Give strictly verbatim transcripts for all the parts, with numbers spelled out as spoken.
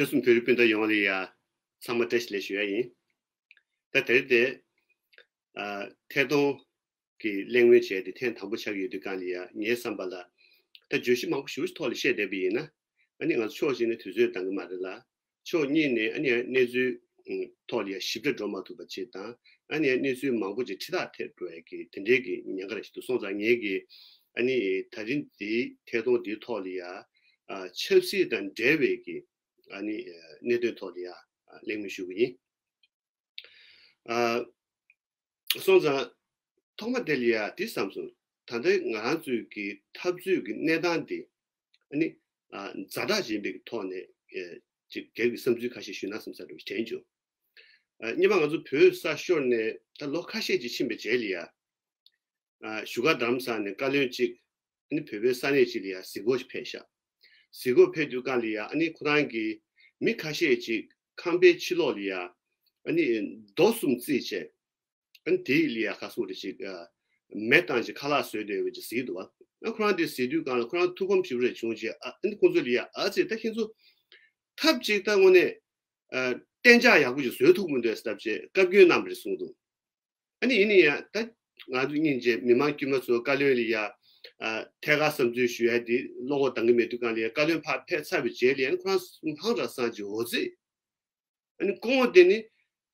གསུམ་བོད་རིགས་སྤུན་ཟླ་ཡོངས་ལ་ཡ་ཚང་མ་བཀྲ་ཤིས་བདེ་ལེགས་ཞུ་ཡ་ཡིན། ད་དེ་རིང་དེ་ཨ་ཐད་གཏོང་གི་གླེང་མོལ་བྱས་ཏེ་ཐེངས་དང་པོ་ཆགས་ཀྱི་ཡོད་དུས་སྒང་ལ་ཡ་ངའི་བསམ་པ་ལ་ད་བརྗོད་གཞི་མང་པོ་ཞེ་པོ་ཅིག་ཐོག་ལ་བཤད་བསྡད་པ་ཡིན་ན། ཨ་ནི་ང་ཚོ་ཕྱོགས་གཅིག་ནས་དུས་ཚོད་འདང་གི་མ་རེད་ལ། ཕྱོགས་གཉིས་ནས་ཨ་ནི་གནས་ཚུལ་ཐོག་ལ་ཡ་ཞིབ་ཕྲ་འགྲོ་མ་ཐུབ་པ་ཅིག་དང་། ཨ་ནི་གནས་ཚུལ་མང་པོ་ཅིག་ཁྲི་ཐག་ཐེག་འགྲོ་ཡ་གི་དེ་འདྲའི་གི་ཉེན་ཁ་རེ་ཞིག་འདུག་སོང་ཙང་ངས་གི་ཨ་ནི་ད་རིང་འདིའི་ཐད་གཏོང་འདིའི་ཐོག་ལ་ཡ་ཨ་ཆབ་སྲིད་དང་འབྲེལ་བའི་གི་ཨ་ནི་གནད་དོན་ཐོག་ལ་ཡ་གླེང་མོལ་ཞུ་གི་ཡིན། ཨ་སོང་ཙང་ཐོག་མ་དེ་ལ་ཡ་འདི་བསམ་སོང་། ད་ལྟ་ང་རང་ཚོའི་གི་འཐབ་རྩོད་ཀྱི་གནས་སྟངས་དེ་ཨ་ནི་ཨ་ཛ་དྲག་ཅིག་ཡིན་པའི་གི་ཐོག་ནས་ཨེ་ཅིག་སྒེར་གྱི་བསམ་ཚུལ་ཁ་ཤས་ཞུས་ན་བསམ་ས་རེད་དྲན་བྱུང་། ཨ་སྔོན་མ་ང་ཚོ་བོད་ས་ཤོར་ནས་ད་ལོ་ཁ་ཤས་ཅིག་ཕྱིན་པའི་རྗེས་ལ་ཡ། ཨ་བཞུགས་སྒར་རྡ་རམ་ས་ལ་ནས་བཀའ་བློན་གཅིག་ཨ་ནི་བོད་པའི་ས་གནས་གཅིག་ལ་ཡ་གཟིགས་སྐོར་ཞིག་ཕེབས་ཤག་གཟིགས་སྐོར་ཕེབས་དུས་སྒང་ལ་ཡ་ཨ་ནི་ཁོ་རང་གིས་མི་ཁ་ཤས་ཅིག་ཁང་པའི་ཕྱི་ལོགས་ལ་ཡ་ཨ་ནི་རྡོ་གསུམ་བརྩིགས་བྱས། ཨ་ནི་དེའི་ལ་ཡ་ཁ་སོགས་རེ་ཅིག་ཨ་མེ་བཏང་ཅིག་ཁ་ལག་བཟོས་བསྡད་ཡོད་པ་ཅིག་གཟིགས་འདུག་བ། ཨ་ཁོ་རང་དེ་གཟིགས་དུས་སྒང་ལ་ཁོ་རང་ཐུགས་ཕམ་ཞེ་པོ་རེ་བྱུང་བྱས། ཨ་ཨ་ནི་ཁོང་ཚོ་ལ་ཡ་ཨ་ཙི་ད་ཁྱེད་ཚོ་ཐབས་ཅིག་ད་དངོས་གནས་ཨ་གཏན་འཇགས་ཡག་པོ་ཅིག་བཟོས་ཐུབ་མི་འདུག་ཟེར་ཐབས་ཅིག་བཀའ་བཀྱོན་གནང་བ་རེད་གསུངས་འདུག་ཨ་ནི་ཡིན་ན་ཡང་ད་ང་ཚོ་སྙིང་རྗེ་མི་མང་དཀྱུས་མ་ཚོ་བཀའ་བློན་ལ་ཡ་ཨ་ཐད་ཀར་བསམ་ཚུལ་ཞུ་ཡ་དེ་བློ་ཁོག་འདང་གི་མེད་དུས་སྒང་ལ་ཡ་བཀའ་བློན་ཕར་ཕེབས་ཚར་བའི་རྗེས་ལ་ཡ་ཁོ་རང་ཧང་སང་སང་ཅིག་འོ་ཙི། ཨ་ནི་སྐུ་ངོ་དེ་ནི་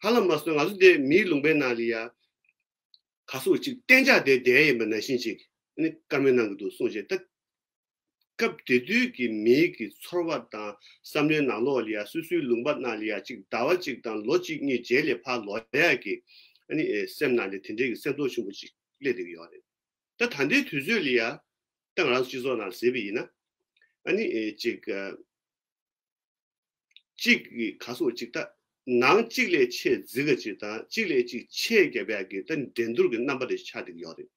ཧ་ལམ་མ་སོང་ང་ཚོ་དེ་མིའི་ལུང་པའི་ནང་ལ་ཡ་ག་སོགས་ཅིག་གཏན་འཇགས་དེ་བསྡད་ཡིན་པ་ནང་བཞིན་ཅིག་ཨ་ནི་བཀའ་མོལ་གནང་གི་འདུག་གསུངས་རྗེས་ད། སྐབས་དེ་དུས་ཀྱི་མིའི་གི་ཚོར་བ་དང་བསམ་བློའི་ནང་ལོགས་ལ་ཡ་སོ་སོའི་ལུང་པ་ནང་ལ་ཡ་གཅིག་ཟླ་བ་གཅིག་དང་ལོ་གཅིག་གཉིས་རྗེས་ལ་ཕར་ལོག་ཡ་གི་ཨ་ནི་སེམས་ནང་ལ་དེ་འདྲའི་གི་སེམས་ཚོར་ཆེན་པོ་ཅིག་སླེབས་བསྡད་ཀྱི་ཡོད་རེད། ད་ད་ལྟའི་དུས་ཚོད་ལ་ཡ་ད་ང་རང་ཚོ་སྤྱི་ཚོགས་ནང་ལ་གཟིགས་པ་ཡིན་ན་ཨ་ནི་གཅིག་གཅིག་གི་ག་སོགས་གཅིག་ད་ནང་གཅིག་ལས་ཆེས་རྫིག་ག་གཅིག་དང་གཅིག་ལས་གཅིག་ཆེས་རྒྱབ་ཡ་གི་ད་འགྲན་བསྡུར་གི་རྣམ་པ་རེ་ཆགས་བསྡད་ཀྱི་ཡོད་རེད།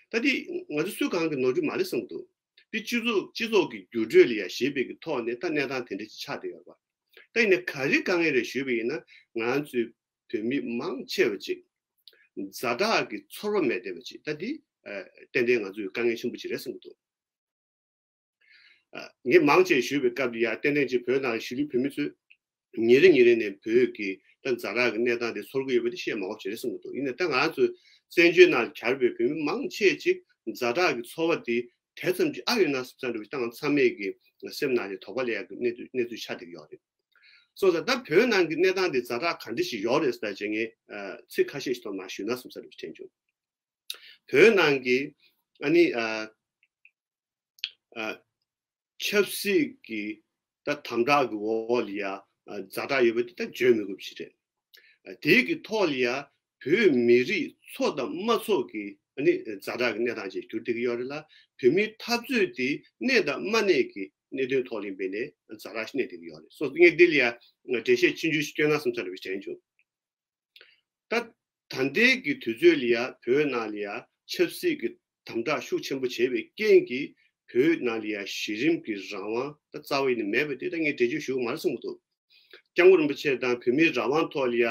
ད་དེ་ང་ཚོ་སུ་གང་གི་ནོར་འཁྲུལ་མ་རེད་བསམ་གྱི་འདུག་དེ་སྤྱི་ཚོགས་སྤྱི་ཚོགས་ཀྱི་འགྱུར་འགྲོས་ལ་ཡ་ཞེད་པའི་གི་ཐོག་ནས་ད་གནས་སྟངས་དེ་འདྲ་ཅིག་ཆགས་བསྡད་ཡོད་རེད་པ། ད་ཡིན་ནའི་ག་རེ་དཀའ་ངལ་རེད་ཞུས་པ་ཡིན་ན་ང་ཚོའི་བོད་མི་མང་ཆེ་བ་ཅིག་ཛ་དྲག་གི་ཚོར་བ་མེད་བསྡད་པ་ཅིག་ད་དེ་ཨ་ཏན་ཏན་ང་ཚོའི་དཀའ་ངལ་ཆེན་པོ་ཅིག་རེད་བསམ་གྱི་འདུག་ཨ་ངས་མང་ཆེ་ཞུས་པའི་སྐབས་ལ་ཡ་ཏན་ཏན་ཅིག་བོད་ནང་གཞིས་ལུས་བོད་མི་ཚོས་ཉིན་རེ་ཉིན་རེ་ནས་བོད་ཀྱི་ད་ཛ་དྲག་གི་གནས་སྟངས་དེ་ཚོར་གྱི་ཡོད་པ་དེ་བཤད་མ་དགོས་ཅིག་རེད་བསམ་གྱི་འདུག་ཡིན་ནའི་ད་ང་ཚོ་བཙན་བྱོལ་ནང་གྱར་བའི་བོད་མི་མང་ཆེ་ཅིག་ཛ་དྲག་གི་ཚོར་བ་དེ་དེ་ཙམ་ཅིག་ཨ་ཡོད་ན་བསམ་བསམ་འདྲ་བའི་ད་ང་ཚང་མས་ཀྱི་སེམས་ནང་ལ་དོགས་པ་སླེབས་ཡག་གི་གནས་ཚུལ་གནས་ཚུལ་ཆགས་བསྡད་ཀྱི་ཡོད་རེད། སོང་ཙང་ད་བོད་ནང་གི་གནས་སྟངས་དེ་ཛ་དྲག་ག་འདྲ་ཞིག་ཡོད་རེད་ཟེར་བྱས་ངས་ཨ་ཚིག་ཁ་ཤས་ཤིག་ཐོག་མར་ཞུས་ན་བསམ་བསམ་འདྲ་བའི་དྲན་བྱུང་། བོད་ནང་གི་ཨ་ནི་ཨ། ཨ་ཆབ་སྲིད་ཀྱི་ད་དམ་དྲག་གི་འོག་ལ་ཡ་ཨ་ཛ་དྲག་ཡོད་པ་དེ་ད་བརྗོད་མི་དགོས་པ་ཞིག་རེད། ཨ་དེའི་གི་ཐོག་ལ་ཡ་བོད་མི་རིགས་ཚོ་དང་མ་ཚོགས་ཀྱི་ཨ་ནི་ཛ་དྲག་གི་གནས་སྟངས་ཅིག་གྱུར་བསྡད་ཀྱི་ཡོད་རེད་ལ། བོད་མིའི་འཐབ་རྩོད་དེ་གནས་དང་མ་གནས་ཀྱི་གནད་དོན་ཐོག་ལ་ཡིན་པས་ནས་ཛ་དྲག་ཞིག་གནས་བསྡད་ཀྱི་ཡོད་རེད། སོ་ངས་འདི་ལ་ཡ་འགྲེལ་བཤད་ཆུང་ཆུང་ཞིག་བསྐྱོན་ན་བསམ་ས་རེད་པའི་དྲན་བྱུང་། ད་ད་ལྟའི་གི་དུས་ཚོད་ལ་ཡ་བོད་ནང་ལ་ཡ་ཆབ་སྲིད་ཀྱི་དམ་དྲག་ཤུགས་ཆེན་པོ་བྱས་པའི་རྐྱེན་གྱིས་བོད་ནང་ལ་ཡ་གཞི་རིམ་གྱི་རང་དབང་ད་རྩ་བ་ཡིན་ནས་མེད་པ་དེ་ད་ངས་འགྲེལ་བརྗོད་ཞུ་གི་མ་རེད་བསམ་གྱི་འདུག་སྐྱབས་མགོན་རིན་པོ་ཆེ་དང་བོད་མིའི་རང་དབང་ཐོག་ལ་ཡ་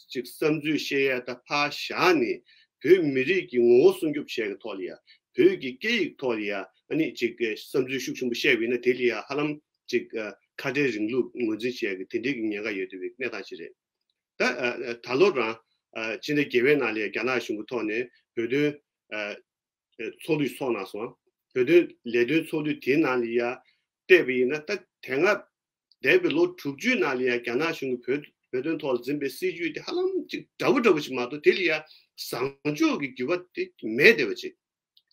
ཅིག་བསམ་ཚུལ་བཤད་ཡ་ད་ཕར་བཞག་ནས་བོད་མི་རིགས་ཀྱི་ངོ་བོ་སྲུང་སྐྱོབ་བྱེད་ཡ་གི་ཐོག་ལ་ཡ་བོད་ཀྱི་སྐད་ཡིག་ཐོག་ལ་ཡ་ཨ་ནི་ཅིག་བསམ་ཚུལ་ཤུགས་ཆེན་པོ་བཤད་པ་ཡིན་ན་དེ་ལ་ཡ་ཧ་ལམ་ཅིག་ཁ་བྲལ་རིང་ལུགས་ངོས་འཛིན་བྱེད་ཡ་གི་དེ་འདྲའི་གི་ཉེན་ཁ་ཡོད་བསྡད་པའི་གནས་སྟངས་ཅིག་རེད། ད་ཨ་ཨ་ད་ལོ་རང་ཨ་སྤྱི་ཟླ་བརྒྱད་པའི་ནང་ལ་རྒྱ་ནག་གཞུང་གི་ཐོག་ནས་བོད་དོན་ཨ་ཨ་ཚོགས་འདུ་ཚོགས་གནང་སོང་། བོད་དོན་ལས་དོན་ཚོགས་འདུ་དེའི་ནང་ལ་ཡ་བལྟས་པ་ཡིན་ན་ད་དེ་སྔ་འདས་པའི་ལོ་དྲུག་ཅུའི་ནང་ལ་ཡ་རྒྱ་ནག་གཞུང་གིས་བོད་བོད་དོན་ཐོག་ལ་འཛིན་པའི་སྲིད་བྱུས་དེ་ཧ་ལམ་ཅིག་འདྲ་བོ་འདྲ་བོ་ཞིག་མ་གཏོགས་དེ་ལ་ཡ་བཟང་ཕྱོགས་ཀྱི་འགྱུར་བ་དེ་མེད་བསྡད་པ་ཅིག་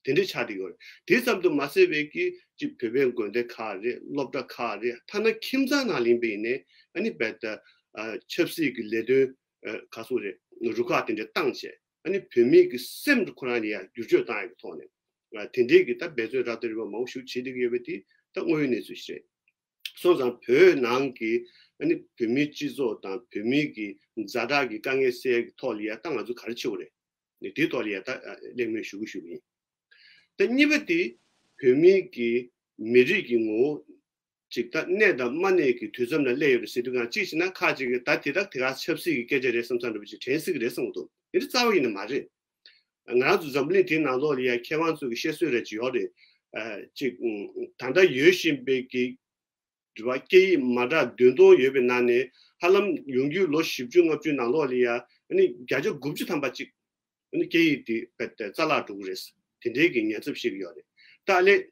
དེ་འདྲའི་ཆགས་བསྡད་ཡོད་རེད། དེ་ཙམ་དུ་མ་ཟད་པའི་གི་ཅིག་བོད་པའི་དགོན་སྡེ་ཁག་རེད། སློབ་གྲྭ་ཁག་རེད། ཐ་ན་ཁྱིམ་ཚང་ནང་ལ་ཡིན་པ་ཡིན་ནའི་ཨ་ནི་རྦད་དེ་ཨ་ཆབ་སྲིད་ཀྱི་ལས་དོན་ཨ་ག་ཚོད་རེད། རུ་ཁག་དེ་འདྲ་བཏང་བྱས་ཨ་ནི་བོད་མིའི་གི་སེམས་ཁོ་རང་ལ་ཡང་བསྒྱུར་བཅོས་བཏང་ཡག་གི་ཐོག་ནས་ཨ་དེ་འདྲའི་གི་ད་འབད་བརྩོན་ར་སྟོད་ར་སྟོད་མང་པོ་ཞིག་བྱེད་བསྡད་ཀྱི་ཡོད་པ་དེ་ད་དངོས་ཡོད་གནས་ཚུལ་ཞིག་རེད། སོང་ཙང་བོད་ནང་གི་ཨ་ནི་བོད་མིའི་སྤྱི་ཚོགས་དང་བོད་མིའི་གི་ཛ་དྲག་གི་དཀའ་ངལ་སེལ་ཡག་གི་ཐོག་ལ་ཡ་ད་ང་ཚོ་ག་རེ་བྱེད་དགོས་རེད། ནས་དེའི་ཐོག་ལ་ཡ་ད་གླེང་མོལ་ཞུ་གི་ཞུ་གི་ཡིན། ད་གཉིས་པ་དེ་བོད་མིའི་གི་མི་རིགས་ཀྱི་ངོ་བོ་ཅིག་ད་གནས་དང་མ་གནས་ཀྱི་དུས་མཚམས་ལ་སླེབས་ཡོད་རེད་ཟེར་དུས་གང་གཅིག་བྱས་ན་ཁག་ཅིག་གིས་ད་དེ་དག་དེ་ག་ཆབ་སྲིད་ཀྱི་སྐད་ཆ་རེད་བསམ་བསམ་འདྲ་པོ་ཅིག་དྲན་སྲིད་ཀྱི་རེད་བསམ་གྱི་འདུག་དེ་འདྲ་རྩ་བ་ཡིན་ནི་མ་རེད། ང་རང་ཚོ་འཛམ་བུ་གླིང་དེའི་ནང་ལོགས་ལ་ཡ་མཁས་དབང་ཚོ་གི་བཤད་སྲོལ་རེ་ཅིག་ཡོད་རེད། ཅིག་ད་ལྟ་ཡོད་བཞིན་པའི་གི་ རེད་བ། སྐད་ཡིག་མ་འདྲ་བདུན་སྟོང་ཡོད་པའི་ནང་ནས་ཧ་ལམ་ཡོང་རྒྱུའི་ལོ་བཞི་བཅུ་ལྔ་བཅུའི་ནང་ལོགས་ལ་ཡ་ཨ་ནི་བརྒྱ་ཆ་དགུ་བཅུ་ཐམ་པ་ཅིག་ཨ་ནི་སྐད་ཡིག་དེ་རྦད་དེ་རྩ་བརླག་འགྲོ་གི་རེད། དེ་འདྲའི་གི་ཉེན་ཚབས་བཤད་ཀྱི་ཡོད་རེད། ད་ཨ་ལས་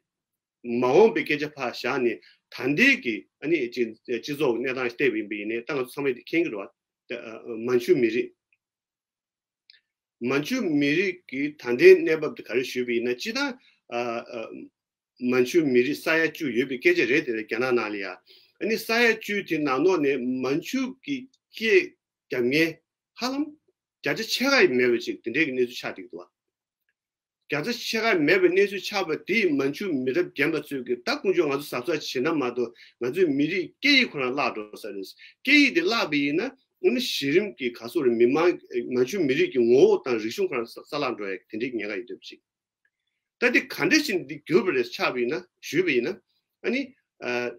མ་འོངས་པའི་སྐད་ཆ་ཕར་བཞག་ནས་ད་ལྟའི་གི་ཨ་ནི་སྤྱི་སྤྱི་ཚོགས་གནས་སྟངས་བལྟས་པ་ཡིན་པ་ཡིན་ནའི་ད་ང་ཚོ་ཚང་མས་དེ་མཁྱེན་གྱི་རེད་བ། ད་ཨ་མན་ཆུ་མི་རིགས། མན་ཆུ་མི་རིགས་ཀྱི་ད་ལྟའི་གནས་བབ་དེ་ག་རེ་ཞུས་པ་ཡིན་ན། སྤྱིར་བཏང་ཨ་ཨ་མན་ཆུ་མི་རིགས་ས་ཡ་བཅུ་ཡོད་པའི་སྐད་ཆ་རེད། དེ་ལ་རྒྱ་ནག་ནང་ལ་ཡ། ཨ་ནི་ས་ཡ་བཅུ་དེ་ནང་ལོགས་ནས་མན་ཆུ་གི་སྐད་རྒྱབ་མཁན་ཧ་ལམ་བརྒྱ་ཆ་ཕྱེད་ཀ་ཡང་མེད་པ་ཅིག་དེ་འདྲའི་གི་གནས་ཚུལ་ཆགས་བསྡད་ཀྱི་འདུག་བ། བརྒྱ་ཆ་ཕྱེད་ཀ་མེད་པའི་གནས་ཚུལ་ཆགས་པ་དེས་མན་ཆུ་མི་རབས་རྒན་པ་ཚོས་ཀྱི་ད་ཀུན་སྤྱོད་ང་ཚོ་གཟབ་གཟབ་བྱེད་ན་མ་གཏོགས་ང་ཚོའི་མི་རིགས་སྐད་ཡིག་ཁོ་རང་བརླག་འགྲོ་ས་རེད། སྐད་ཡིག་དེ་བརླག་པ་ཡིན་ན་ཨ་ནི་གཞི་རིམ་གྱི་ག་སོག་རེད། མི་མང་མན་ཆུ་མི་རིགས་ཀྱི་ངོ་བོ་དང་རིག་གཞུང་ཁོ་རང་ས་ས་བརླག་འགྲོ་ཡ་དེ་འདྲའི་ཉེན་ཁ་ཡོད་འདུག་ཅིག་ད་དེ་ག་འདྲ་ཞིག་འདི་གྱུར་པ་རེད་ཆགས་པ་ཡིན་ན་ཞུས་པ་ཡིན་ན། ཨ་ནི་ཨ།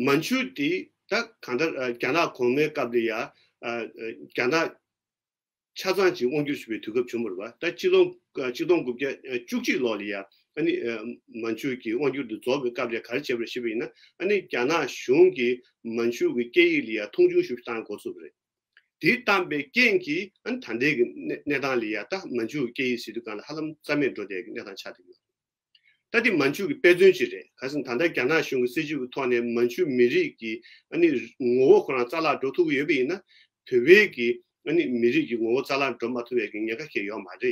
མན་ཆུ་དེ་ད་གང་ལྟར་ཨ་རྒྱ་ནག་གོང་མའི་སྐབས་ལ་ཡ་ཨ་ཨ་རྒྱ་ནག་ཆ་ཚང་ཅིག་དབང་བསྒྱུར་བྱས་པའི་དུས་སྐབས་བྱུང་བ་རེད་བ། ད་ཆིག་སྟོང་ཨ་ཆིག་སྟོང་དགུ་བརྒྱ་བཅུ་གཅིག་ལོ་ལ་ཡ་ཨ་ནི་ཨ་མན་ཆུ་གི་དབང་བསྒྱུར་དེ་རྫོགས་པའི་སྐབས་ལ་ཡ་ག་རེ་བྱས་པ་རེད་ཞུས་པ་ཡིན་ན། ཨ་ནི་རྒྱ་ནག་གཞུང་གིས་མན་ཆུ་གི་སྐད་ཡིག་ལ་ཡ་མཐོང་ཆུང་ཞེ་པོ་བཏང་འགོ་ཚུགས་པ་རེད། དེ་བཏང་པའི་རྐྱེན་གྱིས་ཨ་ནི་ད་ལྟའི་གི་གནས་གནས་སྟངས་ལ་ཡ་ད་མན་ཆུ་གི་སྐད་ཡིག་ཟེར་དུས་སྒང་ལ་ཧ་ལམ་རྩ་མེད་འགྲོ་བསྡད་ཀྱི་གནས་སྟངས་ཆགས་བསྡད་ཡོད། ད་དེ་མན་ཆུ་གི་དཔེ་མཚོན་ཅིག་རེད། ག་ཟེར་ན་ད་ལྟ་རྒྱ་ནག་གཞུང་གི་སྲིད་བྱུས་ཀྱི་ཐོག་ནས་མན་ཆུ་མི་རིགས་ཀྱི་ཨ་ནི་ངོ་བོ་ཁོ་རང་རྩ་བརླག་འགྲོ་ཐུབ་ཀྱི་ཡོད་པ་ཡིན་ན། བོད་པའི་གི་ཨ་ནི་མི་རིགས་ཀྱི་ངོ་བོ་རྩ་བརླག་འགྲོ་མ་ཐུབ་པའི་གི་ཉེན་ཁ་གང་ཡང་ཡོད་མ་རེད།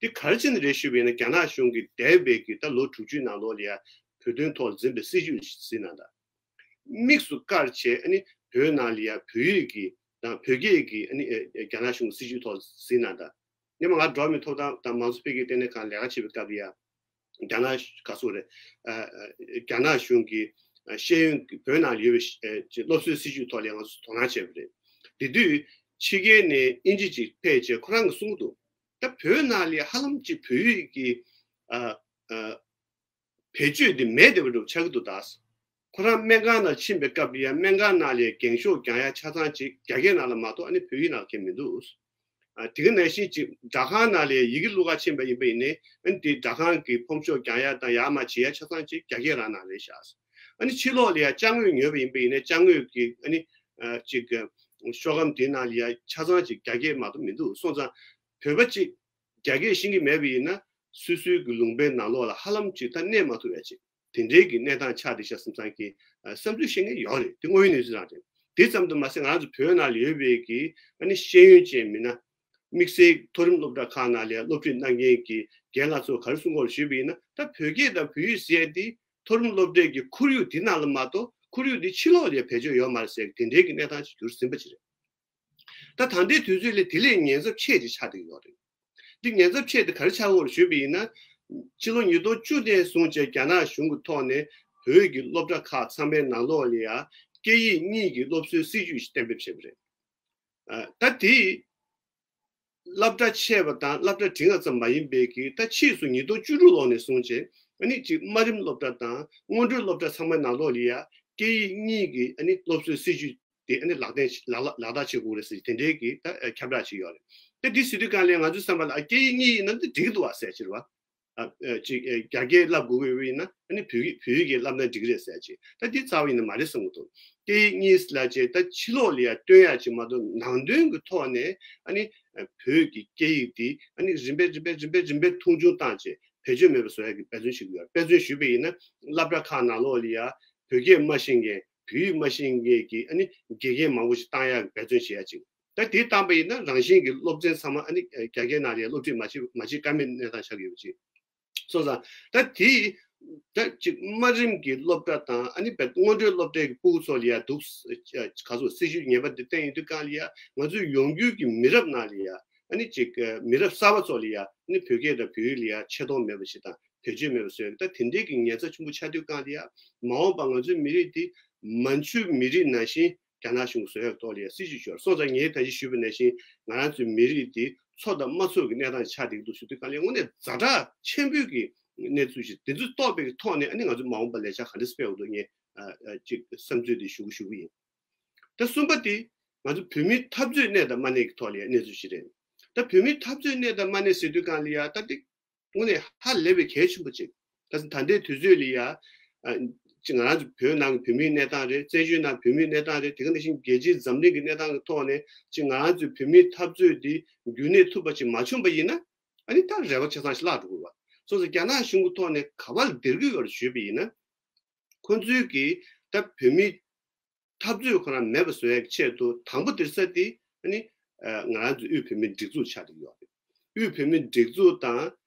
དེ་ག་རེ་བྱས་ནས་རེད་ཞུས་པ་ཡིན་ན། རྒྱ་ནག་གཞུང་གིས་འདས་པའི་གི་ད་ལོ་དྲུག་ཅུའི་ནང་ལོགས་ལ་ཡ་བོད་དོན་ཐོག་འཛིན་པའི་སྲིད་བྱུས་ཟེར་ན་ད། དམིགས་སུ་བཀར་བྱས་ཨ་ནི་བོད་ནང་ལ་ཡ་བོད་ཡིག་གི་དང་བོད་སྐད་ཀྱི་ཨ་ནི་ཨེ་རྒྱ་ནག་གཞུང་གི་སྲིད་བྱུས་ཐོག་ཟིན་ན་ད། སྔོན་མ་ང་འགྲོ་བ་མིའི་ཐོབ་ཐང་དང་མང་གཙོ་འཕེལ་རྒྱས་ལྟེ་གནས་ཁང་ལས་ཀ་བྱེད་པའི་སྐབས་ལ་ཡ། རྒྱ་ནག་ག་སོག་རེད། ཨ་ཨ་རྒྱ་ནག་གཞུང་གི་ཨ་ཤེས་ཡོན་གྱི་བོད་ནང་ལ་ཡོད་པའི་ཨ་ཅིག་སློབ་གསོའི་སྲིད་བྱུས་ཐོག་ལ་ཡ་ང་ཚོ་དོ་སྣང་བྱས་པ་རེད། དེ་དུས་ཕྱི་རྒྱལ་ནས་དབྱིན་ཇི་ཅིག་ཕེབས་བྱས་ཁོ་རང་གིས་གསུངས་འདུག་ད་བོད་ནང་ལ་ཡ་ཧ་ལམ་ཅིག་བོད་ཡིག་གི་ཨ་ཨ། བེད་སྤྱོད་དེ་མེད་བསྡད་པ་འདྲ་ཆགས་ཀྱི་འདུག་ད། ཁོ་རང་སྨན་ཁང་ནང་ཕྱིན་པའི་སྐབས་ལ་ཡ་སྨན་ཁང་ནང་ལ་ཡ་འགེངས་ཤོག་རྒྱག་ཡ་ཆ་ཚང་ཅིག་རྒྱ་སྐད་ནང་ལ་མ་གཏོགས་ཨ་ནི་བོད་ཡིག་ནང་ལ་གང་ཡང་མི་འདུག་ཨ་དེ་ག་ནང་བཞིན་ཅིག་སྦྲག་ཁང་ནང་ལ་ཡ་ཡི་གེ་བླུག་ག་ཕྱིན་པ་ཡིན་པ་ཡིན་ནའི་ཨ་ནི་དེ་སྦྲག་ཁང་གི་ཕོམ་ཤོག་རྒྱག་ཡ་དང་ཡར་མར་བྱེད་ཡ་ཆ་ཚང་ཅིག་རྒྱ་སྐད་རང་ནང་རེད་ཤག་ཨ་ནི་ཕྱི་ལོགས་ལ་ཡ་ཅ་དངོས་ཉོས་པ་ཡིན་པ་ཡིན་ནའི་ཅ་དངོས་ཀྱི་ཨ་ནི་ཨ་ཅིག་ཤོག་སྒམ་དེ་ནང་ལ་ཡ་ཆ་ཚང་ཅིག་རྒྱ་སྐད་མ་གཏོགས་མི་འདུག་སོང་ཙང་བོད་པ་ཅིག་རྒྱ་སྐད་ཤེས་ཀྱི་མེད་པ་ཡིན་ན་སོ་སོའི་གི་ལུང་པའི་ནང་ལོགས་ལ་ཧ་ལམ་ཅིག་ད་གནས་མ་ཐུབ་ཡ་ཅིག་དེ་འདྲའི་གི་གནས་སྟངས་ཆགས་བསྡད་ཤག་བསམ་བསམ་གི་ཨ་བསམ་ཚུལ་བཤད་མཁན་ཡོད་རེད། དེ་དངོས་ཡོད་གནས་ཚུལ་རང་རེད། དེ་ཙམ་དུ་མ་ཟད་ང་རང་ཚོ་བོད་ནང་ལ་ཡོད་པའི་གི་ཨ་ནི་ཤེས་ཡོན་ཅན་མི་སྣ་དམིགས་བསལ་མཐོ་རིམ་སློབ་གྲྭ་ཁག་ནང་ལ་སློབ་ཁྲིད་གནང་མཁན་གྱི་རྒན་ལགས་ཚོ་ག་རེ་གསུང་གི་ཡོད་རེད་ཞུས་པ་ཡིན་ན། ད་བོད་སྐད་དང་བོད་ཡིག་ཟེར་ཡ་དེ་མཐོ་རིམ་སློབ་གྲྭའི་གི་ཁོར་ཡུག་དེ་ནང་ལ་མ་གཏོགས་ཁོར་ཡུག་དེ་ཕྱི་ལོགས་ལ་བེད་སྤྱོད་ཡོད་མ་རེད་ཟེར་གི་དེ་འདྲའི་གི་གནས་སྟངས་ཅིག་གྱུར་ཟིན་པ་ཅིག་རེད། ད་ད་ལྟའི་དུས་ཚོད་ལ་དེ་ལས་ཉེན་ཚབས་ཆེ་ཅིག་ཆགས་བསྡད་ཡོད་རེད། འདི་ཉེན་ཚབས་ཆེ་དེ་ག་རེ་ཆགས་ཡོད་རེད་ཞུས་པ་ཡིན་ན། ཕྱི་ལོ་ཉིས་སྟོང་བཅུ་ནས་བཟུང་བྱས་རྒྱ་ནག་གཞུང་གི་ཐོག་ནས་བོད་ཀྱི་སློབ་གྲྭ་ཁག་ཚང་མའི་ནང་ལོགས་ལ་ཡ་སྐད་ཡིག་གཉིས་ཀྱི་སློབ་གསོའི་སྲིད་བྱུས་ཤིག་གཏན་འབེབས་བྱས་པ་རེད། ཨ་ད་དེ་སློབ་གྲྭ་ཆེ་བ་དང་སློབ་གྲྭ་འབྲིང་བ་ཙམ་མ་ཡིན་པའི་གི་ད་ཕྱིས་སུ་ཉིས་སྟོང་བཅུ་དྲུག་ལོ་ནས་བཟུང་བྱས་ཨ་ནི་གཅིག་དམའ་རིམ་སློབ་གྲྭ་དང་སྔོན་འགྲོའི་སློབ་གྲྭ་ཚང་མའི་ནང་ལོགས་ལ་ཡ་སྐད་ཡིག་གཉིས་ཀྱི་ཨ་ནི་སློབ་གསོའི་སྲིད་བྱུས་དེ་ཨ་ནི་ལག་ལེན་ལག་ལག་ལག་བསྟར་བྱེད་དགོས་རེད་ཟེར་དེ་འདྲའི་གི་ད་ཁྱབ་བསྒྲགས་བྱས་ཡོད་རེད། ད་འདི་ཟེར་དུས་སྒང་ལ་ང་ཚོའི་བསམ་པ་ལ་ཨ་སྐད་ཡིག་གཉིས་ཡིན་ན་འདི་འགྲིག་གི་འདུག་བ་ཟེར་ཕྱིར་བ། ཨ་ཨ་ཅིག་ཨ་རྒྱ་སྐད་བསླབ་དགོས་ཀྱི་ཡོད་ན་ཨ་ནི་བོད་ཡིག་བོད་ཡིག་གི་བསླབ་ན་འགྲིག་གི་རེད་ཟེར་ཅིག་ད་འདི་རྩ་བ་ཡིན་ན་མ་རེད་བསམ་གྱི་འདུག་སྐད་ཡིག་གཉིས་ལ་ཅེ་ད་ཕྱི་ལོགས་ལ་ཡ་སྟོན་ཡ་ཅིག་མ་གཏོགས་ནང་དོན་གྱི་ཐོག་ནས་ཨ་ནི་ཨ་བོད་ཀྱི་སྐད་ཡིག་འདི་ཨ་ནི་རིམ་པས་རིམ་པས་རིམ་པས་རིམ་པས་མཐོང་ཆུང་བཏང་བྱས་བེད་སྤྱོད་མེད་པ་བཟོ་ཡ་གི་འབད་བརྩོན་བྱེད་ཀྱི་ཡོད། འབད་བརྩོན་ཞུས་པ་ཡིན་ན་སློབ་གྲྭ་ཁག་ནང་ལོགས་ལ་ཡ་བོད་སྐད་མ་ཤེས་མཁན་བོད་ཡིག་མ་ཤེས་མཁན་གྱི་ཨ་ནི་དགེ་རྒན་མང་པོ་ཞིག་བཏང་ཡག་འབད་བརྩོན་བྱེད་ཡ་ཅིག་ད་དེ་བཏང་པ་ཡིན་ན་རང་བཞིན་གྱི་སློབ་ཚན་ཚང་མ་ཨ་ནི་རྒྱ་སྐད་ནང་ལ་ཡ་སློབ་ཁྲིད་མ་བྱེད་མ་བྱེད་ཀ་མེད་གནས་སྟངས་ཆགས་ཀྱི་ཡོད་པ་ཅིག་སོང་ཙང་ད་དེ་ད་ཅིག་དམའ་རིམ་གྱི་སློབ་གྲྭ་དང་ཨ་ནི་བས་སྔོན་འགྲོའི་སློབ་གྲྭའི་གི་ཕྲུ་གུ་ཚོ་ལ་ཡ་འདུག་ག་ཚོད་སྲིད་བྱུས་ངན་པ་འདི་བསྟན་ཡོང་དུས་སྒང་ལ་ཡ་ང་ཚོའི་ཡོང་རྒྱུའི་གི་མི་རབས་ནང་ལ་ཡ་ཨ་ནི་ཅིག་མི་རབས་གསར་པ་ཚོ་ལ་ཡ་ཨ་ནི་བོད་སྐད་དང་བོད་ཡིག་ལ་ཡ་ཆེ་མཐོང་མེད་པ་ཞིག་དང་བེད་སྤྱོད་མེད་པ་བཟོས་ཡོད། ད་དེ་འདྲའི་གི་ཉེན་ཚབས་ཆེན་པོ་ཆགས་དུས་སྒང་ལ་ཡ་མ་འོངས་པ་ང་ཚོའི་མི་རིགས་འདི་མན་ཆུ་མི་རིགས་ནང་བཞིན་རྒྱ་ནག་གཞུང་བཟོ་ཡག་ཐོག་ལ་ཡ་སྲིད་བྱུས་ཤོར་སོང་ཙང་ངས་ད་ཅི་ཞུས་པ་ནང་བཞིན་ང་རང་ཚོའི་མི་རིགས་འདི་འཚོ་དང་མ་འཚོ་གི་གནས་སྟངས་ཆགས་བསྡད་ཀྱི་འདུག་ཟེར་དུས་སྒང་ལ་དངོས་གནས་ཛ་དྲག་ཆེན་པོའི་གི་གནས་ཚུལ་ཞིག་དེ་ཚོ་རྟོགས་པའི་ཐོག་ནས་ཨ་ནི་ང་ཚོ་མ་འོངས་པ་ལས་འཆར་ག་འདྲ་སྤེལ་དགོས་འདུག་ངས་ཨ་ཨ་ཅིག་བསམ་ཚུལ་དེ་ཞུ་གི་ཞུ་གི་ཡིན། ད་གསུམ་པ་དེ་ང་ཚོ་བོད་མིའི་འཐབ་རྩོད་གནས་དང་མ་གནས་ཀྱི་ཐོག་ལ་ཡ་གནས་ཚུལ་ཞིག་རེད། ད་བོད་མིའི་འཐབ་རྩོད་གནས་དང་མ་གནས་ཟེར་དུས་སྒང་ལ་ཡ་ད་དེ་དངོས་གནས་ཧ་ལས་པའི་གལ་ཆེན་པོ་ཅིག་ད་ད་ལྟའི་དུས་ཚོད་ལ་ཡ་ ཨ་ཅིག་ང་རང་ཚོ་བོད་ནང་གི་བོད་མིའི་གནས་སྟངས་རེད། བཙན་བྱོལ་ནང་བོད་མིའི་གནས་སྟངས་རེད། དེ་ག་ནང་བཞིན་རྒྱལ་སྤྱིའི་འཛམ་གླིང་གི་གནས་སྟངས་ཀྱི་ཐོག་ནས་ཅིག་ང་རང་ཚོའི་བོད་མིའི་འཐབ་རྩོད་འདི་རྒྱུན་གནས་ཐུབ་པ་ཅིག་མ་བྱུང་པ་ཡིན་ན། ཨ་ནི་ད་རེ་བ་ཆ་ཚང་ཞིག་བརླག་འགྲོ་གི་རེད་བ། སོང་ཙང་རྒྱ་ནག་གཞུང་གི་ཐོག་ནས་ག་པར་སྡོད་ཀྱི་ཡོད་རེད་ཞུས་པ་ཡིན་ན། ཁོང་ཚོའི་གི་ད་བོད་མི་འཐབ་རྩོད་ཁོ་རང་མེད་པ་བཟོ་ཡག་གི་ཆེད་དུ་དང་པོ་དེར་ས་དེ་ཨ་ནི་ང་རང་ཚོ་དབུས་བོད་མིའི་སྒྲིག་འཛུགས་ཆགས་བསྡད་ཡོད་རེད། དབུས་བོད་མིའི་སྒྲིག་འཛུགས་དང་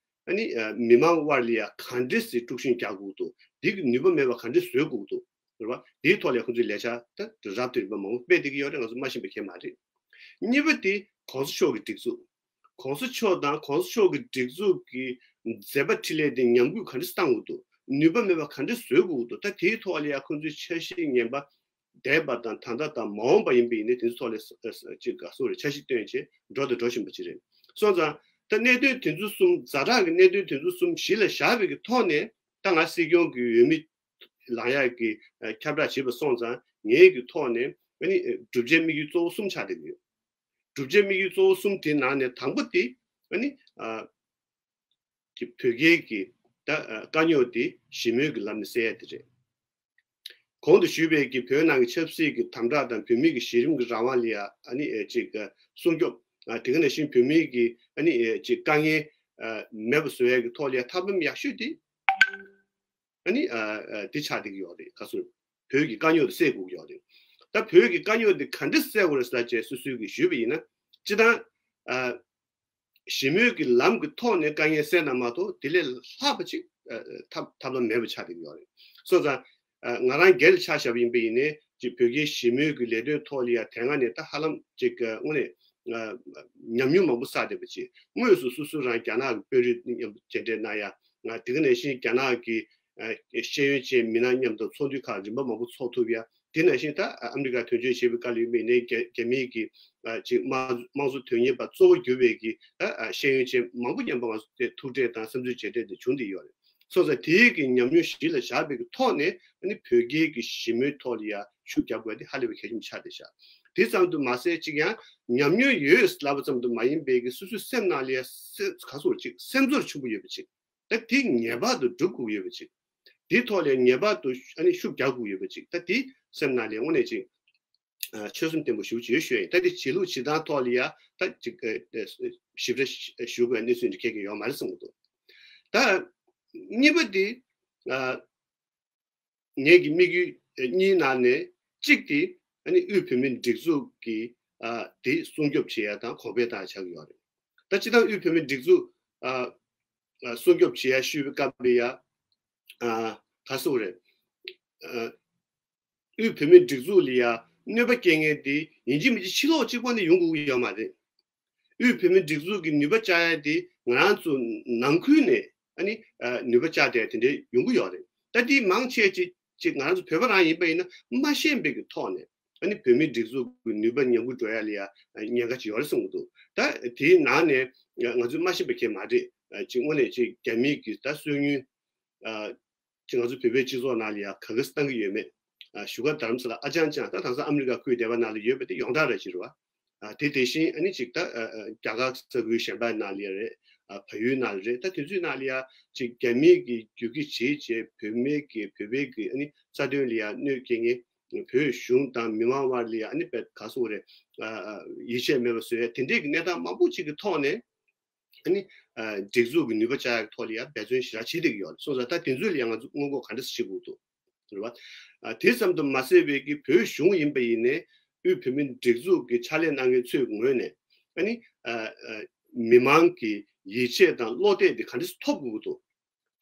ཨ་ནི་མི་མང་དབར་ལ་ཡ་ག་འདྲས་སེ་དཀྲུག་ཤིང་རྒྱག་དགོས་འདུག་འདི་གི་ནུས་པ་མེད་པ་ག་འདྲས་བཟོ་དགོས་འདུག་རེད་བ། དེའི་ཐོག་ལ་ཁོང་ཚོས་ལས་འཆར་ད་རབ་དང་རིམ་པ་མང་པོ་སྤེལ་བསྡད་ཀྱི་ཡོད་རེད། ང་ཚོ་མ་ཤེས་པ་གང་ཡང་མ་རེད། གཉིས་པ་དེ་གོང་ས་མཆོག་གི་སྒྲིག་འཛུགས། གོང་ས་མཆོག་དང་གོང་ས་མཆོག་གི་སྒྲིག་འཛུགས་ཀྱི་མཛད་པ་འཕྲིན་ལས་དེ་ཉམས་རྒུད་ག་འདྲ་བཏང་དགོས་འདུག་ནུས་པ་མེད་པ་ག་འདྲ་བཟོ་དགོས་འདུག་ད་དེའི་ཐོག་ལ་ཡང་ཁོང་ཚོའི་འཆར་གཞི་ངན་པ་འདས་པ་དང་ད་ལྟ་དང་མ་འོངས་པ་ཡིན་པ་ཡིན་ནའི་དེ་ཚོའི་ཐོག་ལ་ཅིག་ག་སོ་རེ་འཆར་གཞི་བཏོན་བྱས་འགྲོ་དང་འགྲོ་བཞིན་པ་ཅིག་རེད། སོང་ཙང་ད་གནད་དོན་དེ་ཚོ་གསུམ་ཛ་དྲག་གི་གནད་དོན་དེ་ཚོ་གསུམ་གཞི་ལ་བཞག་པའི་གི་ཐོག་ནས་ད་ང་སྲིད་སྐྱོང་གི་འོས་མི་ལངས་ཡག་གི་ཁྱབ་བསྒྲགས་བྱས་པ་སོང་ཙང་ངའི་གི་ཐོག་ནས་ཨ་ནི་བསྒྲུབ་བྱའི་དམིགས་ཡུལ་གཙོ་བོ་གསུམ་ཆགས་བསྡད་ཀྱི་ཡོད། བསྒྲུབ་བྱའི་དམིགས་ཡུལ་གཙོ་བོ་གསུམ་དེའི་ནང་ནས་དང་པོ་དེ་ཨ་ནི་ཨ་ཀྱི་བོད་རྒྱའི་གི་ད་ཨ་དཀའ་རྙོག་དེ་ཞི་མོལ་གྱི་ལམ་ནས་སེལ་ཡ་དེ་རེད། གོང་དུ་ཞུས་པའི་གི་བོད་ནང་གི་ཆབ་སྲིད་ཀྱི་དམ་དྲག་དང་བོད་མི་གི་གཞི་རིམ་གྱི་རང་དབང་ལ་ཡ་ཨ་ནི་ཨེ་ཅིག་ཨ་སྲུང་སྐྱོབ། ཨ་དེ་ག་ནང་བཞིན་བོད་མི་གི་ཨ་ནི་ཨེ་ཅིག་དཀའ་ངལ་ཨ་མེད་པ་བཟོ་ཡ་གི་ཐོག་ལ་ཡ་ཐབས་ལམ་ཡག་ཤོས་དེ་ཨ་ནི་ཨ་ཨ་དེ་ཆགས་བསྡད་ཀྱི་ཡོད་རེད། ག་ཚོད་བོད་ཀྱི་དཀའ་རྙོག་དེ་སེལ་དགོས་ཀྱི་ཡོད་རེད། ད་བོད་ཀྱི་དཀའ་རྙོག་དེ་ག་འདྲ་སེལ་དགོས་རེད་ཟེར་ལ་བཅས་སོ་སོའི་གི་ཞུས་པ་ཡིན་ན། སྤྱིར་བཏང་ཨ་ཞི་མོལ་གྱི་ལམ་གྱི་ཐོག་ནས་དཀའ་ངལ་སེལ་ན་མ་གཏོགས་དེ་ལས་ལྷག་པ་ཅིག་ཨ་ཐབས་ཐབས་ལམ་མེད་པ་ཆགས་བསྡད་ཀྱི་ཡོད་རེད། སོང་ཙང་ཨ་ང་རང་སྒེར་ལ་ཆ་བཞག་པ་ཡིན་པ་ཡིན་ནའི་ཅིག་བོད་རྒྱའི་ཞི་མོལ་གྱི་ལས་དོན་ཐོག་ལ་ཡ་དེ་སྔ་ནས་ད་ཧ་ལམ་ཅིག་ཨ་དངོས་གནས་ཨ་ཉམས་མྱོང་མང་པོ་བསགས་བསྡད་པ་ཅིག་དངོས་སུ་སོ་སོ་རང་རྒྱ་ནག་གི་དཔོན་རིགས་མཉམ་དུ་མཇལ་འཕྲད་གནང་ཡ། ང་དེ་ག་ནང་བཞིན་རྒྱ་ནག་གི་ཨ་ཤེས་ཡོན་ཅན་མི་སྣ་མཉམ་དུ་ཚོགས་འདུ་ཁག་རིམ་པ་མང་པོ་ཚོགས་ཐུབ་ཡ། དེ་ནང་བཞིན་ད་ཨ་ཨ་མི་རི་ཀ་དོན་གཅོད་བྱེད་པའི་སྐབས་ལ་ཡིན་པ་ཡིན་ནའི་རྒྱ་རྒྱ་མིའི་གི་ཨ་ཅིག་དམངས་དམངས་གཙོ་དོན་གཉེར་པ་གཙོ་བོ་གྱུར་པའི་གི་ད་ཨ་ཤེས་ཡོན་ཅན་མང་པོ་མཉམ་པོ་ང་ཚོ་དེ་ཐུག་འཕྲད་དང་བསམ་ཚུལ་བརྗེ་འཕྲད་དེ་བྱུང་བསྡད་ཡོད་རེད། སོང་ཙང་དེའི་གི་ཉམས་མྱོང་གཞི་ལ་བཞག་པའི་གི་ཐོག་ནས་ཨ་ནི་བོད་རྒྱའི་གི་ཞི་མོལ་ཐོག་ལ་ཡ་ཤུགས་རྒྱག་དགོས་དེ་ཧ་ལས་པའི་གལ་ཆེན་པོ་ཆགས་བསྡད་ཤག་དེ་ཙམ་དུ་མ་ཟད་ཅིག་ཡང་ཉམས་མྱོང་ཡོད་ལབ་པ་ཙམ་དུ་མ་ཡིན་པའི་གི་སོ་སོའི་སེམས་ནང་ལ་ཡ་སེམས་ག་སོ་ཅིག་སེམས་ཚོར་ཆེན་པོ་ཡོད་པ་ཅིག་ད་དེ་ངེས་པར་དུ་སྒྲུབ་དགོས་ཡོད་པ་ཅིག་དེ་ཐོག་ལ་ངེས་པར་དུ་ཨ་ནི་ཤུགས་རྒྱག་དགོས་ཡོད་པ་ཅིག་ད་དེ་སེམས་ནང་ལ་དངོས་གནས་ཅིག་ཨ་ཆོད་སེམས་བརྟན་པོ་ཞེ་པོ་ཅིག་ཡོད་ཞུ་ཡ་ཡིན། ད་དེ་བྱེད་ལུགས་བྱེད་སྟངས་ཐོག་ལ་ཡ་ད་ཅིག་ཨ་ཞིབ་ཕྲ་ཞུ་དགོས་གནས་ཚུལ་འདི་གལ་གལ་ཡོད་མ་རེད་བསམ་གྱི་འདུག་ད་གཉིས་པ་དེ་ཨ་ངེད་ཀྱི་དམིགས་ཡུལ་གཉིས་ནང་ནས་གཅིག་དེ་ཨ་ནི་དབུས་བོད་མིའི་སྒྲིག་འཛུགས་ཀྱི་ཨ་དེ་སྲུང་སྐྱོབ་བྱེད་ཡ་དང་གོང་འཕེལ་བཏང་ཡ་ཆགས་ཀྱི་ཡོད་རེད། ད་སྤྱིར་བཏང་དབུས་བོད་མིའི་སྒྲིག་འཛུགས་ཨ་ཨ་སྲུང་སྐྱོབ་བྱེད་ཡ་ཞུས་པའི་སྐབས་ལ་ཡ་ཨ་ག་སོ་རེད། ཨ་དབུས་བོད་མིའི་སྒྲིག་འཛུགས་ལ་ཡ་གནོད་པ་སྐྱེལ་མཁན་དེ་ཡིན་གཅིག་མིན་གཅིག་ཕྱི་ལོགས་གཅིག་པོ་ནས་ཡོང་དགོས་ཀྱི་ཡོད་མ་རེད། དབུས་བོད་མིའི་སྒྲིག་འཛུགས་ཀྱི་ནུས་པ་བཅག་ཡ་དེ་ང་རང་ཚོ་ནང་ཁུལ་ནས་ཨ་ནི་ཨ་ནུས་པ་བཅག་བསྡད་དེ་འདྲའི་ཡོང་གི་ཡོད་རེད། ད་དེ་མང་ཆེ་ཅིག་ཅིག་ང་རང་ཚོ་བོད་པ་རང་ཡིན་པ་ཡིན་ན་མ་ཤེས་པའི་གི་ཐོག་ནས་ཨ་ནི་བོད་མིའི་སྒྲིག་འཛུགས་ཀྱི་ནུས་པ་ཉམས་རྒུད་འགྲོ་ཡ་ལ་ཡ་ཉེན་ཁ་ཅིག་ཡོད་རེད་བསམ་གྱི་འདུག་ད་དེའི་ནང་ནས་ང་ཚོས་མ་ཤེས་པ་གང་ཡང་མ་རེད། ཅིག་དངོས་གནས་ཅིག་རྒྱ་མིའི་གི་ད་སོ་ཉུལ་ཅིག་ང་ཚོ་བོད་པའི་སྤྱི་ཚོགས་ནང་ལ་ཡང་ག་གེ་སུ་བཏང་གི་ཡོད་མེད། ཨ་བཞུགས་སྒར་རྡ་རམ་ས་ལ་ཨ་ཅང་ཅང་ད་དེང་སང་ཨ་མི་རི་ཀ་ཁུལ་སྡེ་བ་ནང་ལ་ཡོད་པ་དེ་ཡོངས་གྲགས་རེད་ཅེས་རེད་བ། ཨ་དེ་དེ་བཞིན་ཨ་ནི་ཅིག་ད་ཨ་ཨ་རྒྱ་གར་ས་ཁུལ་གཞན་པ་ནང་ལ་ཡང་རེད། ཨ་བལ་ཡུལ་ནང་ལ་རེད། ད་དེ་ཚོའི་ནང་ལ་ཡང་ཅིག་རྒྱ་མིའི་གི་རྒྱུད་སྐྱེས་བྱེད་བྱེད་བོད་མིའི་གི་བོད་པའི་གི་ཨ་ནི་རྩ་དོན་ལ་ཡང་གནོད་སྐྱེལ་མཁན་བོད་གཞུང་དང་མི་མང་དབར་ལ་ཡང་ཨ་ནི་བེད་ག་སོ་རེད། ཨ་ཨ་ཡིད་ཆེས་མེད་པ་བཟོ་ཡ་དེ་འདྲའི་གི་གནས་སྟངས་མང་པོ་ཅིག་གི་ཐོག་ནས། ཨ་ནི་ཨ་སྒྲིག་འཛུགས་ཀྱི་ནུས་པ་བཅག་ཡག་ཐོག་ལ་ཡང་འབད་བརྩོན་ཞེ་དྲག་བྱེད་བསྡད་ཀྱི་ཡོད་རེད། སོང་ཙང་ད་དེ་ཚོ་ལ་ཡང་ང་ཚོ་སྔོན་འགོག་ག་འདྲ་སེ་བྱེད་དགོས་འདུག་རེད་བ། ཨ་དེ་ཙམ་དུ་མ་ཟད་པའི་གི་བོད་གཞུང་ཡིན་པ་ཡིན་ནའི་དབུས་བོད་མིའི་སྒྲིག་འཛུགས་ཀྱི་ཕྱག་ལས་གནང་མཁན་ཚོའི་ངོས་ནས་ཨ་ནི་ཨ་ཨ་མི་མང་གི་ཡིད་ཆེས་དང་བློ་གཏད་དེ་ག་འདྲ་སེ་ཐོབ་དགོས་ཀྱི་འདུག་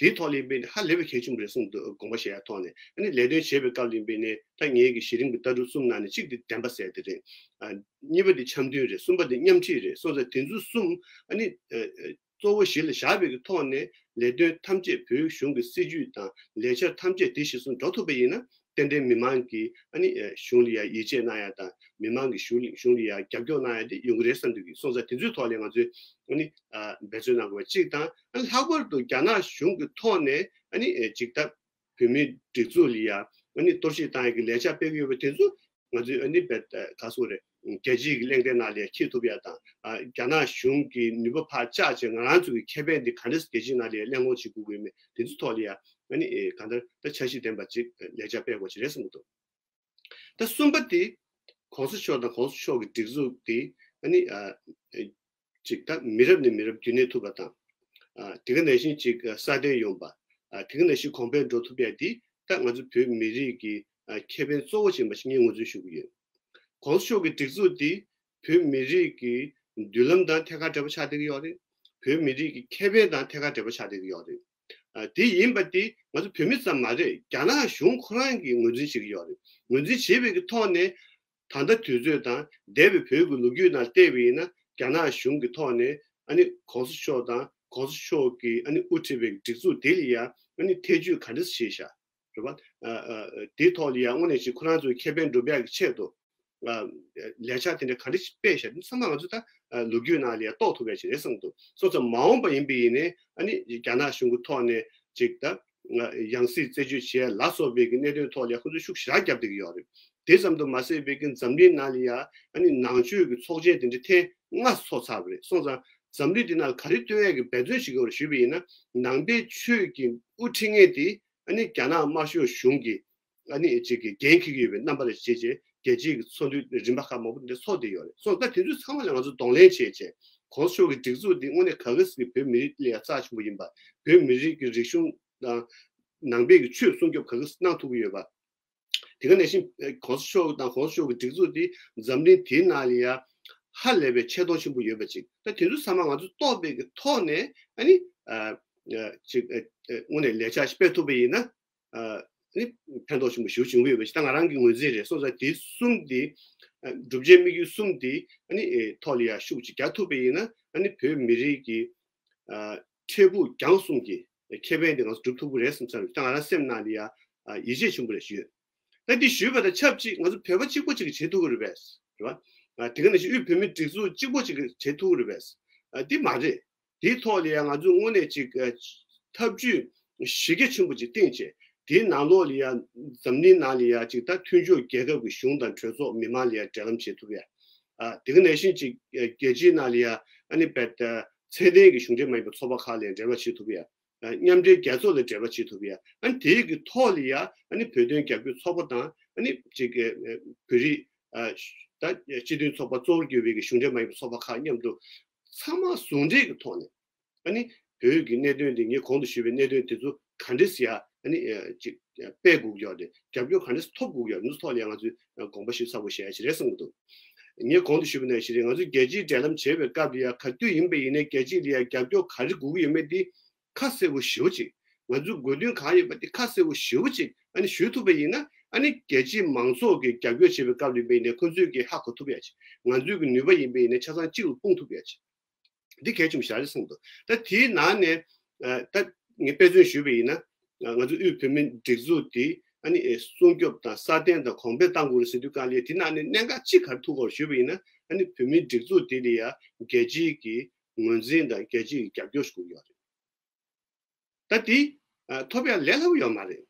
དེའི་ཐོག་ལ་ཡིན་པས་ནི་ཧ་ལས་པའི་གལ་ཆེན་པོ་རེད་གསུངས་འདུག་དགོངས་པ་བཞེས་ཡ་ཐོག་ནས་ཨ་ནི་ལས་དོན་བྱེད་པའི་སྐབས་ལ་ཡིན་པས་ནི་ད་ངེད་ཀྱི་གཞི་རིམ་གྱི་ལྟ་གྲུབ་གསུམ་ནང་ནས་གཅིག་དེ་བདེན་པ་ཟེར་དེ་རེད། ཨ་གཉིས་པ་དེ་འཆམ་མཐུན་རེད། གསུམ་པ་དེ་མཉམ་ཁྲིད་རེད། སོང་ཙང་དེ་ཚོ་གསུམ་ཨ་ནི་ཨ་ཨ་གཙོ་བོ་གཞི་ལ་བཞག་པའི་གི་ཐོག་ནས་ལས་དོན་ཐམས་ཅད་བོད་གཞུང་གི་སྲིད་ཇུས་དང་ལས་འཆར་ཐམས་ཅད་དེ་གཞིར་བཟུང་འགྲོ་ཐུབ་པ་ཡིན་ན་ཏན་ཏན་མི་མང་གིས་ཨ་ནི་ཨ་གཞུང་ལ་ཡ་ཡིད་ཆེས་གནང་ཡ་དང་མི་མང་གིས་གཞུང་ལ་གཞུང་ལ་ཡ་རྒྱབ་སྐྱོར་གནང་ཡ་དེ་ཡོང་གི་རེད་བསམ་འདུག་གི་སོང་ཙང་དེ་ཚོའི་ཐོག་ལ་ང་ཚོས་ཨ་ནི་ཨ་འབད་བརྩོན་གནང་དགོས་པ་གཅིག་དང་། ཨ་ནི་ལྷག་པར་དུ་རྒྱ་ནག་གཞུང་གི་ཐོག་ནས་ཨ་ནི་ཨེ་ཅིག་ད་བོད་མིའི་སྒྲིག་འཛུགས་ལ་ཡ་ཨ་ནི་གཏོར་བཤིག་བཏང་ཡ་གི་ལས་འཆར་སྤེལ་གྱི་ཡོད་པ་དེ་ཚོ་ང་ཚོས་ཨ་ནི་བེད་ག་སོ་རེད། རྒྱལ་སྤྱིའི་གི་གླེང་སྟེགས་ནང་ལ་ཡ་འཁྱེར་ཐུབ་ཡ་དང་། ཨ་རྒྱ་ནག་གཞུང་གི་ནུས་པ་ཕར་བཅག་བྱས་ང་རང་ཚོ་གི་ཁེ་ཕན་འདི་ག་འདྲ་རྒྱལ་སྤྱིའི་ནང་ལ་ཡ་གླེང་སློང་བྱེད་དགོས་ཀྱི་ཡོད་མེད་དེ་ཚོ་ཐོག་ལ་ཡ་ ཨ་ནི་ཨེ་གང་ལྟར་ད་འཆར་གཞི་ལྡན་པ་ཅིག་ལས་འཆར་སྤེལ་དགོས་ཀྱི་རེད་བསམ་གྱི་འདུག་ད་གསུམ་པ་དེ་གོང་ས་མཆོག་དང་གོང་ས་མཆོག་གི་སྒྲིག་འཛུགས་དེ་ཨ་ནི་ཨ་ཅིག་ད་མི་རབས་ནས་མི་རབས་རྒྱུན་གནས་ཐུབ་པ་དང་། ཨ་དེ་ག་ནང་བཞིན་ཅིག་སྲ་བརྟན་ཡོང་བ། ཨ་དེ་ག་ནང་བཞིན་གོང་འཕེལ་འགྲོ་ཐུབ་ཡ་དེ་ད་ང་ཚོ་བོད་མི་རིགས་ཀྱི་ཨ་ཁེ་ཕན་གཙོ་བོ་ཅན་པ་ཞིག་ངས་ངོས་འཛིན་ཞུ་གི་ཡོད། གོང་ས་མཆོག་གི་སྒྲིག་འཛུགས་འདི་བོད་མི་རིགས་ཀྱི་མདུན་ལམ་དང་ཐད་ཀར་འབྲེལ་བ་ཆགས་བསྡད་ཀྱི་ཡོད་རེད། བོད་མི་རིགས་ཀྱི་ཁེ་ཕན་དང་ཐད་ཀར་འབྲེལ་བ་ཆགས་བསྡད་ཀྱི་ཡོད་རེད། ཨ་དེ་ཡིན་པ་དེ་ང་ཚོ་བོད་མི་ཙམ་མ་རེད། རྒྱ་ནག་གཞུང་ཁོ་རང་གིས་ངོས་འཛིན་བྱེད་ཀྱི་ཡོད་རེད། ངོས་འཛིན་བྱེད་པའི་གི་ཐོག་ནས་ད་ལྟ་དུས་ཚོད་དང་འདས་པའི་བོད་ཀྱི་ལོ་རྒྱུས་ནང་བལྟས་པ་ཡིན་ན་རྒྱ་ནག་གཞུང་གི་ཐོག་ནས་ཨ་ནི་གོང་ས་མཆོག་དང་གོང་ས་མཆོག་གིས་ཨ་ནི་དབུ་ཁྲིད་པའི་སྒྲིག་འཛུགས་དེ་ལ་ཡ་ཨ་ནི་ཐེ་བྱུས་ག་འདྲ་བྱས་ཤག་རེད་པ། ཨ་ཨ་དེའི་ཐོག་ལ་ཡང་དངོས་གནས་ཅིག་ཁོ་རང་ཚོའི་ཁེ་ཕན་སྒྲུབ་ཡག་གི་ཆེད་དུ་ཨ་ལས་འཆར་དེ་འདྲ་ག་འདྲ་ཞིག་སྤེལ་བཞག་འདི་ཚང་མ་ང་ཚོ་ད་ཨ་ལོ་རྒྱུས་ནང་ལ་ཡང་རྟོགས་ཐུབ་ཡག་ཅིག་རེད་བསམ་འདུག་སོང་ཙང་མ་འོངས་པ་ཡིན་པ་ཡིན་ནའི་ཨ་ནི་རྒྱ་ནག་གཞུང་གི་ཐོག་ནས་ཅིག་ད་ཨ་ཡང་སྲིད་རྩད་གཅོད་བྱེད་ཡག་ལ་སོགས་པའི་གི་གནད་དོན་ཐོག་ལ་ཡང་ཁོ་ཚོས་ཤུགས་ཞེ་དྲག་བརྒྱབ་བསྡད་ཀྱི་ཡོད་རེད། དེ་ཙམ་དུ་མ་ཟད་པའི་གི་འཛམ་གླིང་ནང་ལ་ཡང་ཨ་ནི་ནང་ཆོས་ཀྱི་ཚོགས་ཆེན་དེ་འདྲ་ཐེངས་ལྔ་ཚོགས་ཚར་བ་རེད། སོང་ཙང་འཛམ་གླིང་འདི་ནང་ག་རེ་སྟོན་ཡག་གི་འབད་བརྩོན་བྱེད་ཀྱི་ཡོད་རེད་ཞུས་པ་ཡིན་ན་ནང་པའི་ཆོས་ཀྱི་དབུ་ཁྲིད་མཁན་དེ་ཨ་ནི་རྒྱ་ནག་དམར་ཤོག་གཞུང་གིས་ཨ་ནི་ཅིག་གི་འགན་འཁྱེར་གྱི་ཡོད་པའི་རྣམ་པ་ལ་བྱས་རྗེས་རྒྱལ་སྤྱིའི་གི་ཚོགས་འདུ་རིམ་པ་ཁག་མང་པོ་འདི་འདྲ་ཚོགས་བསྡད་ཡོད་རེད། སོང་ཙང་དེ་ཚོ་ཚང་མ་ལ་ང་ཚོ་གདོང་ལེན་བྱས་རྗེས་གོང་ས་མཆོག་གི་སྒྲིག་འཛུགས་འདི་དངོས་གནས་ག་གེ་སི་གི་བོད་མི་རིགས་ལ་ཡང་རྩ་ཆེན་པོ་ཡིན་པ། བོད་མི་རིགས་ཀྱི་རིག་གཞུང་དང་ནང་པའི་གི་ཆོས་སྲུང་སྐྱོབ་ག་གེ་སི་གནང་ཐུབ་ཀྱི་ཡོད་པ། དེ་ག་ནང་བཞིན་ཨ་གོང་ས་མཆོག་དང་གོང་ས་མཆོག་གི་སྒྲིག་འཛུགས་འདི་འཛམ་གླིང་དེའི་ནང་ལ་ཡང་ཧ་ལས་པའི་ཆེ་མཐོང་ཆེན་པོ་ཡོད་པ་ཅིག་ད་དེ་ཚོ་ཚང་མ་ང་ཚོ་རྟོགས་པའི་གི་ཐོག་ནས་ཨ་ནི་ཨ་ཨ་ཅིག་ཨ་ཨ་དངོས་གནས་ལས་འཆར་ཞིག་སྤེལ་ཐུབ་པ་ཡིན་ན་ཨ་ནི་ཕན་ཐོགས་ཆེན་པོ་ཞེ་པོ་བྱུང་གི་ཡོད་པ་ཅིག་ད་ང་རང་གི་ངོས་འཛིན་རེད། སོང་ཙང་དེ་གསུམ་དེ་ཨ་སྒྲུབ་བྱའི་དམིགས་ཡུལ་གསུམ་དེ་ཨ་ནི་ཨེ་ཐོག་ལ་ཡང་ཤུགས་ཅིག་རྒྱག་ཐུབ་པ་ཡིན་ན་ཨ་ནི་བོད་མི་རིགས་ཀྱི་ཨ་འཕྲལ་ཕུགས་རྒྱང་གསུམ་གྱི་ཁེ་ཕན་དེ་ང་ཚོ་སྒྲུབ་ཐུབ་ཀྱི་རེད་བསམ་ས་རེད། ད་ང་རང་སེམས་ནང་ལ་ཡ་ཨ་ཡིད་ཆེས་ཆེན་པོ་རེད་ཞུས། ད་འདི་ཞུས་པ་དང་ཆབས་ཅིག་ང་ཚོ་བོད་པ་གཅིག་པོ་གཅིག་གིས་བྱེད་ཐུབ་ཀྱི་རེད་པས། རེད་བ། ཨ་དེ་ག་ནང་བཞིན་དབུས་བོད་མིའི་སྒྲིག་འཛུགས་གཅིག་པོ་གཅིག་གིས་བྱེད་ཐུབ་ཀྱི་རེད་པས། ཨ་འདི་མ་རེད། དེའི་ཐོག་ལ་ཡ་ང་ཚོས་དངོས་གནས་ཅིག་ཨ་ཐབས་ཇུས་གཞི་རྒྱ་ཆེན་པོ་ཅིག་བཏིང་བྱས་དེའི་ནང་ལོགས་ལ་ཡ་འཛམ་གླིང་ནང་ལ་ཡ་ཅིག་ད་མཐུན་ཕྱོགས་རྒྱལ་ཁབ་ཀྱི་གཞུང་དང་གྲོས་ཚོགས་མི་མང་ལ་ཡ་འབྲེལ་ལམ་བྱེད་ཐུབ་ཡ། ཨ་དེ་ག་ནང་བཞིན་ཅིག་ཨ་རྒྱལ་སྤྱིའི་ནང་ལ་ཡ་ཨ་ནི་བད་ཨ་ཚད་ལྡན་གྱི་གཞུང་འབྲེལ་མ་ཡིན་པའི་ཚོགས་པ་ཁག་ལ་ཡ་འབྲེལ་བ་བྱེད་ཐུབ་ཡ། ཨ་མཉམ་འབྲེལ་རྒྱལ་ཚོགས་ལ་འབྲེལ་བ་བྱེད་ཐུབ་ཡ། ཨ་ནི་དེའི་གི་ཐོག་ལ་ཡ་ཨ་ནི་བོད་དོན་རྒྱབ་སྐྱོར་ཚོགས་པ་དང་ཨ་ནི་ཅིག་གི་ཨ་བོད་རིགས་ཨ་ད་སྤྱི་མཐུན་ཚོགས་པ་གཙོ་བོར་གྱུར་པའི་གི་གཞུང་འབྲེལ་མ་ཡིན་པའི་ཚོགས་པ་ཁག་མཉམ་དུ་ཚང་མ་ཟུང་འབྲེལ་གྱི་ཐོག་ནས་ཨ་ནི་བོད་ཀྱི་གནད་དོན་དེ་ངས་གོང་དུ་ཞུས་པའི་གནད་དོན་དེ་ཚོ་ག་འདྲས་ཡ་ཨ་ནི་ཨ་ཅིག་སྤེལ་དགོས་ཀྱི་ཡོད་རེད། རྒྱབ་སྐྱོར་ག་འདྲས་ཐོབ་དགོས་ཀྱི་ཡོད་རེད། འདི་ཚོ་ཐོག་ལ་ཡ་ང་ཚོས་དགོངས་པ་ཞིབ་ཚགས་པོ་བཞེས་ཡ་ཞིག་རེད་བསམ་གྱི་འདུག་ངས་གོང་དུ་ཞུས་པ་ནང་བཞིན་རེད། ང་ཚོ་རྒྱལ་སྤྱིའི་འབྲེལ་ལམ་བྱེད་པའི་སྐབས་ལ་ཡ་ག་དུས་ཡིན་པ་ཡིན་ནའི་རྒྱལ་སྤྱི་ལ་ཡ་རྒྱབ་སྐྱོར་ག་རེ་དགོས་ཀྱི་ཡོད་མེད་འདི་ཁ་གསལ་པོ་ཞེ་པོ་ཅིག་ང་ཚོའི་དགོས་འདུན་གང་ཡོད་པ་དེ་ཁ་གསལ་པོ་ཞེ་པོ་ཅིག་ཨ་ནི་ཞུ་ཐུབ་པ་ཡིན་ན་ཨ་ནི་རྒྱལ་སྤྱིའི་མང་ཚོགས་ཀྱིས་རྒྱབ་སྐྱོར་བྱེད་པའི་སྐབས་ལ་ཡིན་པ་ཡིན་ནའི་ཁོ་ཚོས་ཀྱིས་ཧ་གོ་ཐུབ་ཡ་ཅིག་ང་ཚོའི་གི་ནུས་པ་ཡིན་པ་ཡིན་ནའི་ཆ་ཚང་གཅིག་ལ་སྤུངས་ཐུབ་ཡ་ཅིག་འདི་གལ་ཆེན་པོ་ཞིག་རེད་བསམ་འདུག་ད་དེའི་ནང་ནས་ཨ་ད་ངས་དཔེ་མཚོན་ཞུས་པ་ཡིན་ན་ཨ་ང་ཚོ་དབུས་བོད་མིའི་སྒྲིག་འཛུགས་དེ་ཨ་ནི་ཨེ་སྲུང་སྐྱོབ་དང་སྲ་བརྟན་དང་གོང་འཕེལ་གཏང་དགོས་རེད་ཟེར་དུས་གང་ལ་དེ་ནང་ནས་གནད་འགག་གཅིག་ག་རེ་ཐུག་གོ་ཞུས་པ་ཡིན་ན་ཨ་ནི་བོད་མིའི་སྒྲིག་འཛུགས་དེ་ལ་ཡ་རྒྱལ་སྤྱིའི་གི་ངོས་འཛིན་དང་རྒྱལ་སྤྱིའི་གི་རྒྱབ་སྐྱོར་ཞིག་དགོས་ཀྱི་ཡོད་རེད། ད་དེ་ཨ་ཐོབ་ཡ་ལས་སླ་པོ་ཡོད་མ་རེད།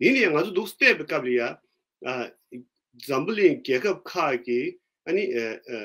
ཡིན་ནའི་ང་ཚོ་འདུག་བལྟས་པའི་སྐབས་ལ་ཡ་ཨ་འཛམ་བུ་གླིང་རྒྱལ་ཁབ་ཁག་གི་ཨ་ནི་ཨ་ཨ་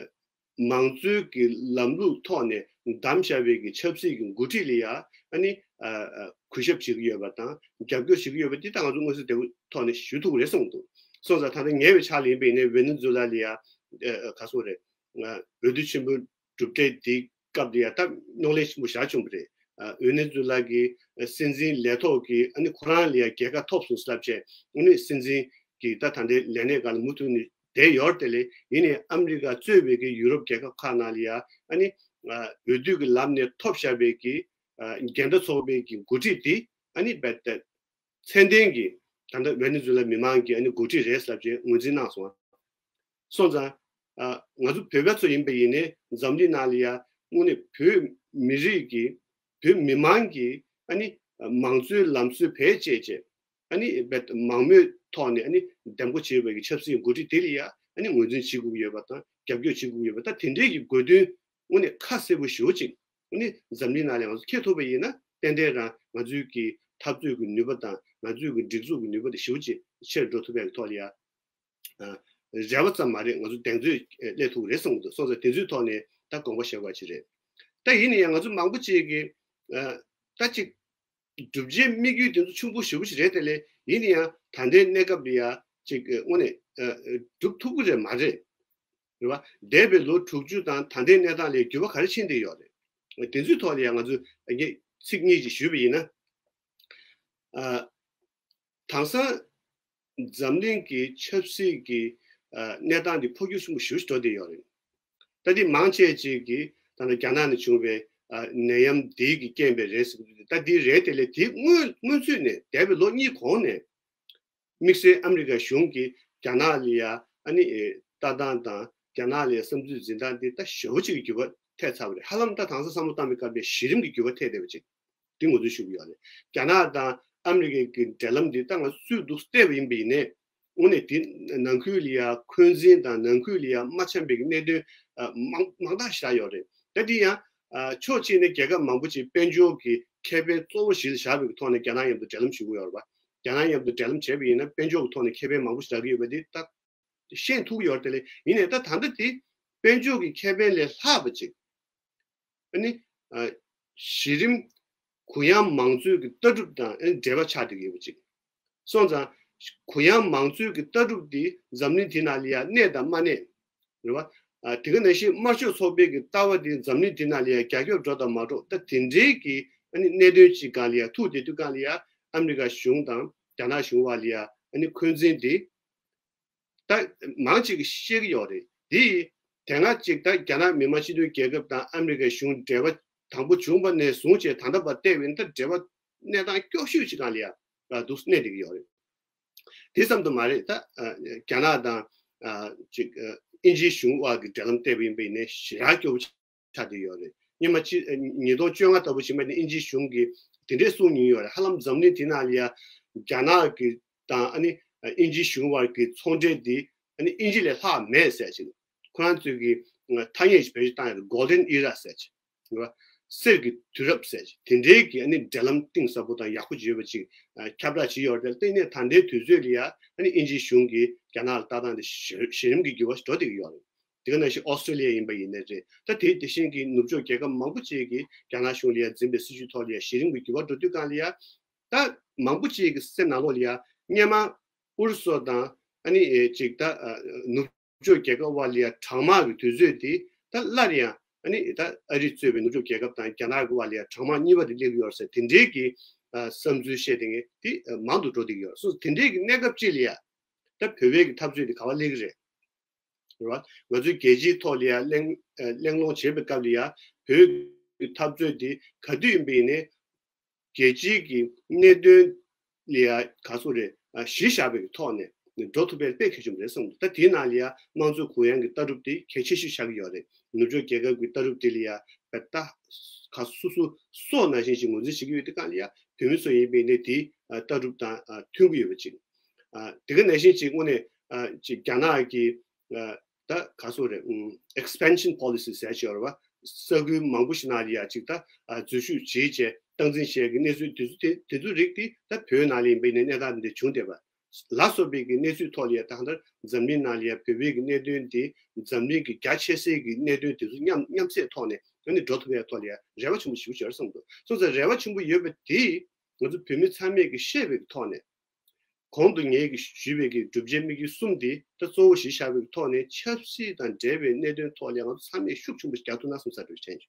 མང་གཙོའི་གི་ལམ་ལུགས་ཐོག་ནས་བདམས་བཞག་པའི་གི་ཆབ་སྲིད་ཀྱི་འགོ་ཁྲིད་ལ་ཡ་ཨ་ནི་ཨ་ཨ་གུས་ཞབས་བྱེད་ཀྱི་ཡོད་པ་དང་རྒྱབ་སྐྱོར་བྱེད་ཀྱི་ཡོད་པ་འདི་ད་ང་ཚོ་མངོན་གསལ་དོད་པོའི་ཐོག་ནས་ཞུ་ཐུབ་ཀྱི་རེད་བསམ་གྱི་འདུག་སོང་ཙང་ད་ལྟ་ཉེ་བའི་ཆར་ལ་ཡིན་པ་ཡིན་ནའི་ཝེ་ནེ་ཛུ་ལ་ལ་ཡ་ཨ་ཨ་ག་སོང་རེད། ཨ་འོས་བསྡུ་ཆེན་པོའི་གྲུབ་འབྲས་འདི་སྐབས་དེ་ཡང་ད་གླེང་སློང་ཆེན་པོ་ཞེ་དྲག་བྱུང་བ་རེད། ཨ་ཝེ་ནེ་ཛུ་ལ་གི་ཨ་སྲིད་འཛིན་ལས་ཐོག་གིས་ཨ་ནི་ཁོ་རང་ལ་ཡང་རྒྱལ་ཁ་ཐོབ་སོང་ཟེར་ལབ་བྱས་ཨ་ནི་སྲིད་འཛིན་གྱིས་ད་ད་ལྟའི་ལས་གནས་སྒང་ལ་མུ་མཐུད་ནས་བསྡད་ཡོད་རེད་དེ་ལས་ཡིན་ནའི་ཨ་མི་རི་ཀ་གཙོས་པའི་གི་ཡུ་རོབ་རྒྱལ་ཁབ་ཁག་ནང་ལ་ཡང་ཨ་ནི་ཨ་འོས་བསྡུ་གི་ལམ་ནས་ཐོབ་བཞག་པའི་གི་ཨ་འགལ་ཟླ་ཚོགས་པའི་གི་འགོ་ཁྲིད་དེ་ཨ་ནི་རྦད་དེ་ཚད་ལྡན་གྱི་ད་ལྟ་ཝེ་ནེ་ཛུ་ལ་མི་མང་གི་ཨ་ནི་འགོ་ཁྲིད་རེད་ལབ་ཅེས་ངོས་འཛིན་གནང་སོང་། སོང་ཙང་ཨ་ང་ཚོ་བོད་པ་ཚོ་ཡིན་པ་ཡིན་ནའི་འཛམ་གླིང་ནང་ལ་ཡ་དངོས་གནས་བོད་མི་རིགས་ཀྱི་བོད་མི་མང་གི་ཨ་ནི་མང་གཙོའི་ལམ་སྲོལ་བེད་སྤྱད་བྱས་ཨ་ནི་རྦད་མང་མོས་ཐོག་ནས་ཨ་ནི་འདེམས་བསྐོ་བྱས་པའི་གི་ཆབ་སྲིད་འགོ་ཁྲིད་དེ་ལ་ཡ་ཨ་ནི་ངོས་འཛིན་བྱེད་དགོས་ཀྱི་ཡོད་པ་དང་རྒྱབ་སྐྱོར་བྱེད་དགོས་ཀྱི་ཡོད་པ་ད་དེ་འདྲའི་གི་དགོས་འདུན་དངོས་གནས་ཁ་གསལ་པོ་ཞེ་པོ་ཅིག་ཨ་ནི་འཛམ་གླིང་ནང་ལ་ང་ཚོ་འཁྱེར་ཐུབ་པ་ཡིན་ན་ཏན་ཏན་རང་ང་ཚོའི་གི་འཐབ་རྩོད་ཀྱི་ནུས་པ་དང་ང་ཚོའི་གི་སྒྲིག་འཛུགས་ཀྱི་ནུས་པ་དེ་ཞེ་པོ་ཅིག་ཆེར་འགྲོ་ཐུབ་པའི་ཐོག་ལ་ཡ་ཨ་རེ་བ་ཙམ་མ་རེད། ང་ཚོ་གདེང་ཚོད་སླེབས་ཐུབ་ཀྱི་རེད་བསམ་གྱི་འདུག་སོང་ཙང་དེ་ཚོའི་ཐོག་ནས་ད་དགོངས་པ་བཞེས་དགོས་ཀྱི་རེད། ད་ཡིན་ན་ཡང་ང་ཚོ་མང་པོ་ཅིག་གིས་ཨ་ད་ཅིག་ བསྒྲུབ་བྱའི་དམིགས་ཡུལ་དེ་ཚོ་ཆེན་པོ་ཞེ་པོ་ཞིག་རེད་དེ་ལས། ཡིན་ན་ཡང་ད་ལྟའི་གནས་སྐབས་ལ་ཡ་ཅིག་དངོས་གནས་སྒྲུབ་ཐུབ་ཀྱི་རེད་མ་རེད། རེད་བ། འདས་པའི་ལོ་དྲུག་ཅུ་དང་ད་ལྟའི་གནས་སྟངས་ལ་འགྱུར་བ་ག་རེ་ཕྱིན་བསྡད་ཡོད་རེད། དེ་ཚོའི་ཐོག་ལ་ཡང་ང་ཚོས་ངས་ཚིག་གཉིས་ཅིག་ཞུས་པ་ཡིན་ན། ཨ། དེང་སང་འཛམ་གླིང་གི་ཆབ་སྲིད་ཀྱི་ཨ་གནས་སྟངས་འདི་འཕོ་འགྱུར་ཆེན་པོ་ཞེ་པོ་ཞིག་འགྲོ་བསྡད་ཡོད་རེད། ད་འདི་མང་ཆེ་ཅིག་གིས་ད་ལྟ་རྒྱ་ནག་ནས་བྱུང་བའི་ཨ་ནད་ཡམས་འདི་གི་རྐྱེན་པས་རེད་ཟེར་གྱི་འདུག་ད་འདི་རེད་དེ་ལས། དེ་སྔོན་སྔོན་ཚུད་ནས་འདས་པའི་ལོ་གཉིས་གོང་ནས། དམིགས་བསལ་ཨ་མི་རི་ཀ་གཞུང་གིས་རྒྱ་ནག་ལ་ཡ་ཨ་ནི་ཨེ་ལྟ་སྟངས་དང་རྒྱ་ནག་ལ་ཡ་བསམ་ཚུལ་འཛིན་སྟངས་འདི་ད་ཞེ་པོ་ཅིག་གི་འགྱུར་བ་ཐེབས་ཚར་བ་རེད། ཧ་ལམ་ད་དེང་སང་བསམ་བློ་བཏང་བའི་སྐབས་ལ་གཞི་རིམ་གྱི་འགྱུར་བ་ཐེབས་བསྡད་པ་ཅིག་འདི་ངོས་འཛིན་ཞུ་གི་ཡོད་རེད། རྒྱ་ནག་དང་ཨ་མི་རི་ཀའི་གི་འབྲེལ་ལམ་འདི་ད་ང་ཚོས་ཚུར་བསྡུ་བལྟས་པ་ཡིན་པ་ཡིན་ནའི། དངོས་གནས་དེ་ནང་ཁུལ་ལ་ཡ་འཁོན་འཛིན་དང་ནང་ཁུལ་ལ་ཡ་མ་འཆམ་པའི་གནད་དོན་ཨ་མང་མང་དག་ཞིག་ཡོད་རེད། ད་འདི་ཡང་ཨ་ཕྱོགས་གཅིག་ནས་རྒྱལ་ཁབ་མང་པོ་ཅིག་དཔལ་འབྱོར་གྱི་ཁེ་ཕན་གཙོ་བོ་གཞི་ལ་བཞག་པའི་ཐོག་ནས་རྒྱ་ནག་མཉམ་དུ་འབྲེལ་ལམ་ཞུ་གི་ཡོད་རེད་པ། རྒྱ་ནག་མཉམ་དུ་འབྲེལ་ལམ་བྱས་པ་ཡིན་ན་དཔལ་འབྱོར་གྱི་ཐོག་ནས་ཁེ་ཕན་མང་པོ་ཞིག་རག་གི་ཡོད་པ་འདི་ད་ཤེས་ཐུབ་ཀྱི་ཡོད་རེད་དེ་ལས། ཡིན་ནའི་ད་ད་ལྟ་དེ་དཔལ་འབྱོར་གྱི་ཁེ་ཕན་ལས་ལྷག་པ་ཅིག་ཨ་ནི་ཨ་གཞི་རིམ་གུ་ཡངས་མང་གཙོའི་གི་ལྟ་གྲུབ་དང་ཨ་ནི་འབྲེལ་བ་ཆགས་བསྡད་ཀྱི་ཡོད་པ་ཅིག་སོང་ཙང་། གུ་ཡངས་མང་གཙོའི་གི་ལྟ་གྲུབ་འདི་འཛམ་གླིང་འདི་ནང་ལ་ཡ་གནས་དང་མ་གནས། རེད་བ། ཨ་དེ་ག་ནང་བཞིན་དམར་ཤོག་ཚོགས་པའི་གི་ལྟ་བ་འདི་འཛམ་གླིང་འདི་ནང་ལ་ཡ་རྒྱ་ཁྱབ་འགྲོ་དང་མ་འགྲོ། ད་དེ་འདྲའི་གི་ཨ་ནི་གནད་དོན་ཅིག་སྒང་ལ་ཡ་ཐུག་བསྡད་དུས་སྒང་ལ་ཡ་ཨ་མི་རི་ཀ་གཞུང་དང་རྒྱ་ནག་གཞུང་བར་ལ་ཡ་ཨ་ནི་འཁོན་འཛིན་འདི། ད་མང་ཆེ་གིས་ཤེས་ཀྱི་ཡོད་རེད། དེ་དེ་སྔ་ཅིག་ད་རྒྱ་ནག་མི་དམངས་སྤྱི་མཐུན་རྒྱལ་ཁབ་དང་ཨ་མི་རི་ཀའི་གཞུང་འབྲེལ་བ་དང་པོ་བྱུང་བ་ནས་བཟུང་བྱས་ད་ལྟ་བར་བལྟས་པ་ཡིན་ན། ད་འབྲེལ་བ་གནས་སྟངས་སྐྱོ་ཤོས་ཅིག་སྒང་ལ་ཡ་འདུག་གནས་བསྡད་ཀྱི་ཡོད་རེད། དེ་ཙམ་དུ་མ་རེད། ད་རྒྱ་ནག་དང་ཅིག་དབྱིན་ཇིའི་གཞུང་དབར་གྱི་འབྲེལ་ལམ་བལྟས་པ་ཡིན་པ་ཡིན་ནའི་ཞེ་དྲག་སྐྱོ་པོ་ཆགས་བསྡད་ཡོད་རེད། སྔོན་མ་ཕྱི་ཉིས་སྟོང་བཅོ་ལྔ་ལྟ་བུ་ཕྱིན་པ་ནས་དབྱིན་ཇིའི་གཞུང་གིས་དེ་འདྲས་གསུངས་མྱོང་ཡོད་རེད། ཧ་ལམ་འཛམ་གླིང་དེ་ནང་ལ་ཡ་རྒྱ་ནག་གི་དང་ཨ་ནི་དབྱིན་ཇིའི་གཞུང་བར་གྱི་ཚོང་འབྲེལ་འདི་ཨ་ནི་དབྱིན་ཇི་ལས་ལྷག་མེད་ཟེར་ཅིག་ཁོ་རང་ཚོས་ཀྱི་ཐ་སྙད་ཅིག་བེད་སྤྱོད་བཏང་ཡོད་རེད། Golden Era ཟེར་ཅིག་རེད་བ། གསེར་གྱི་དུས་རབས་ཟེར་ཅིག་དེ་འདྲའི་གི་ཨ་ནི་འབྲེལ་ལམ་གཏིང་ཟབ་པོ་དང་ཡག་པོ་ཅིག་ཡོད་པ་ཅིག་ཁྱབ་བསྒྲགས་བྱས་ཡོད་རེད། དེ་ནས་ད་ལྟའི་དུས་ཚོད་ལ་ཡ་ཨ་ནི་དབྱིན་ཇིའི་གཞུང་གིས་རྒྱ་ནག་ལ་ལྟ་སྟངས་དེ་གཞི་རིམ་གྱི་འགྱུར་བ་ཞིག་འགྲོ་བསྡད་ཀྱི་ཡོད་རེད། དེ་ག་ནང་བཞིན་ཨོ་སི་ཀྲི་ལི་ཡ་ཡིན་པ་ཡིན་ནའི་རེད། ད་དེ་དེ་བཞིན་གྱི་ནུབ་ཕྱོགས་རྒྱལ་ཁབ་མང་པོ་ཅིག་གིས་རྒྱ་ནག་གཞུང་ལ་ཡ་འཛིན་པའི་སྲིད་བྱུས་ཐོག་ལ་ཡ་གཞི་རིམ་གྱི་འགྱུར་བ་འགྲོ་དུས་སྒང་ལ་ཡ། ད་མང་པོ་ཅིག་གི་སེམས་ནང་ལོགས་ལ་ཡ་སྔོན་མ་ཨུ་རུ་སུ་དང་ཨ་ནི་ཅིག་ད་ནུབ་ཕྱོགས་རྒྱལ་ཁབ་དབར་ལ་ཡ་གྲང་དམག་གི་དུས་ཚོད་དེ་ད་སླར་ཡང་ཨ་ནི་ད་ཨ་རི་གཙོས་པའི་ནུབ་ཕྱོགས་རྒྱལ་ཁབ་དང་རྒྱ་ནག་གི་དབར་ལ་ཡ་གྲང་དམག་གཉིས་པ་དེ་སླེབས་ཀྱི་ཡོད་ཟེར། དེ་འདྲའི་གི་བསམ་ཚུལ་བཤད་དེ་ངས་དེ་མང་དུ་འགྲོ་བསྡད་ཀྱི་ཡོད་རེད། སོ་སོ་དེ་འདྲའི་གི་གནས་སྐབས་ཅིག་ལ་ཡ། ད་བོད་པའི་གི་འཐབ་རྩོད་དེ་ག་པར་སླེབས་ཀྱི་རེད། རེད་བ། ང་ཚོའི་རྒྱལ་སྤྱིའི་ཐོག་ལ་ཡ་གླེང་ཨ་གླེང་སློང་བྱེད་པའི་སྐབས་ལ་ཡ་བོད་ཀྱི་འཐབ་རྩོད་འདི་ག་དུས་ཡིན་པ་ཡིན་ནའི་རྒྱལ་སྤྱིའི་གི་གནད་དོན་ལ་ཡ་ག་ཚོད་རེད་ཨ་གཞི་བཞག་པའི་ཐོག་ནས་འགྲོ་ཐུབ་པ་དཔེ་གལ་ཆེན་པོ་རེད་བསམ་འདུག་ད་དེའི་ནང་ལ་ཡ་དམངས་གཙོ་གུ་ཡངས་ཀྱི་ལྟ་གྲུབ་དེ་གལ་ཆེ་ཤོས་ཆགས་ཀྱི་ཡོད་རེད། ནུབ་ཕྱོགས་རྒྱལ་ཁབ་ཀྱི་ལྟ་གྲུབ་དེ་ལ་ཡ་བལྟ་ག་སོ་སོ་སྲོག་ནང་བཞིན་ཞིག་ངོས་འཛིན་བྱེད་ཀྱི་ཡོད་དུས་སྒང་ལ་ཡ་བོད་མི་ཚོ་ཡིན་པ་ཡིན་ནའི་དེའི་ཨ་ལྟ་གྲུབ་དང་ཨ་མཐུན་གྱི་ཡོད་པ་ཅིག་ཨ་དེ་ག་ནང་བཞིན་ཅིག་དངོས་གནས་ཨ་ཅིག་རྒྱ་ནག་གི་ཨ་ད་ག་སོ་རེད་ཨུམ་expansion policy ཟེར་ཅིག་ཡོད་རེད་བ། ས་ཁུལ་མང་པོ་ཞིག་ནང་ལ་ཡ་ཅིག་ད་ཨ་འཛུལ་ཞུགས་བྱེད་བྱས་སྟངས་འཛིན་བྱས་ཀྱི་གནས་ཚུལ་དེ་ཚོ་དེ་དེ་ཚོ་རིགས་དེ་ད་བོད་ནང་ལ་ཡིན་པའི་ནས་གནས་སྟངས་འདི་བྱུང་བསྡད་པ་ལ་སོགས་པའི་གི་གནས་ཚུལ་ཐོག་ལ་ཡ་ད་ལྟ་འཛམ་གླིང་ནང་ལ་ཡ་བོད་པའི་གི་གནད་དོན་དེ་འཛམ་གླིང་གི་རྒྱ་ཆེ་སའི་གི་གནད་དོན་དེ་ཚོ་མཉམ་མཉམ་བསྲེས་ཐོག་ནས་ཨ་ནི་འགྲོ་ཐུབ་ཡ་ཐོག་ལ་ཡ་རེ་བ་ཆེན་པོ་ཞིག་ཡོད་བསམ་འདུག་སོང་ཙང་རེ་བ་ཆེན་པོ་ཡོད་པ་དེ་ང་ཚོ་བོད་མི་ཚང་མས་གི་ཤེས་པའི་གི་ཐོག་ནས། གོང་དུ་ངས་ཀྱིས་ཞུས་པའི་གི་བསྒྲུབ་བྱའི་དམིགས་ཡུལ་གསུམ་འདི་ད་གཙོ་བོ་གཞི་བཞག་པའི་ཐོག་ནས་ཆབ་སྲིད་དང་འབྲེལ་བའི་གནད་དོན་ཐོག་ལ་ང་ཚོ་ཚང་མས་ཤུགས་ཆེན་པོ་ཞིག་རྒྱག་ཐུབ་ན་བསམ་ས་རེད་དྲན་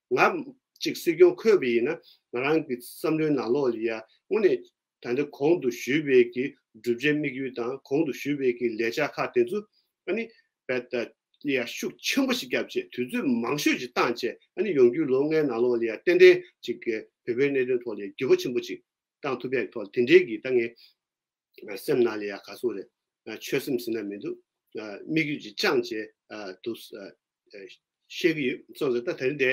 བྱུང་། ང་གཅིག་སྲིད་སྐྱོང་འཁོད་པ་ཡིན་ན་ང་རང་གི་བསམ་བློའི་ནང་ལོགས་ལ་ཡ་དངོས་གནས་ད་ལྟ་གོང་དུ་ཞུས་པའི་གི་བསྒྲུབ་བྱའི་དམིགས་ཡུལ་དང་གོང་དུ་ཞུས་པའི་གི་ལས་འཆར་ཁག་དེ་ཚོ་ཨ་ནི་བེད་ད་ལ་ཡ་ཤུགས་ཆེན་པོ་ཞིག་བརྒྱབ་བྱས་དུས་ཚོད་མང་ཤོས་ཅིག་བཏང་བྱས་ཨ་ནི་ཡོང་རྒྱུའི་ལོ་ལྔའི་ནང་ལོགས་ལ་ཡ་ཏན་ཏན་ཅིག་གི་བོད་པའི་གནད་དོན་ཐོག་ལ་ཡ་འགྱུར་བ་ཆེན་པོ་ཅིག་བཏང་ཐུབ་པའི་ཐོག་དེ་འདྲའི་གི་ད་ངས་སེམས་ནང་ལ་ཡ་ག་སོ་རེད། ཆོད་སེམས་ཟེར་ན་མི་འདུག་དམིགས་ཡུལ་ཅིག་བཅངས་བྱས་འདུག་བཤད་ཀྱི་ཡོད། སོང་ཙང་ད་དེ་རིང་དེ་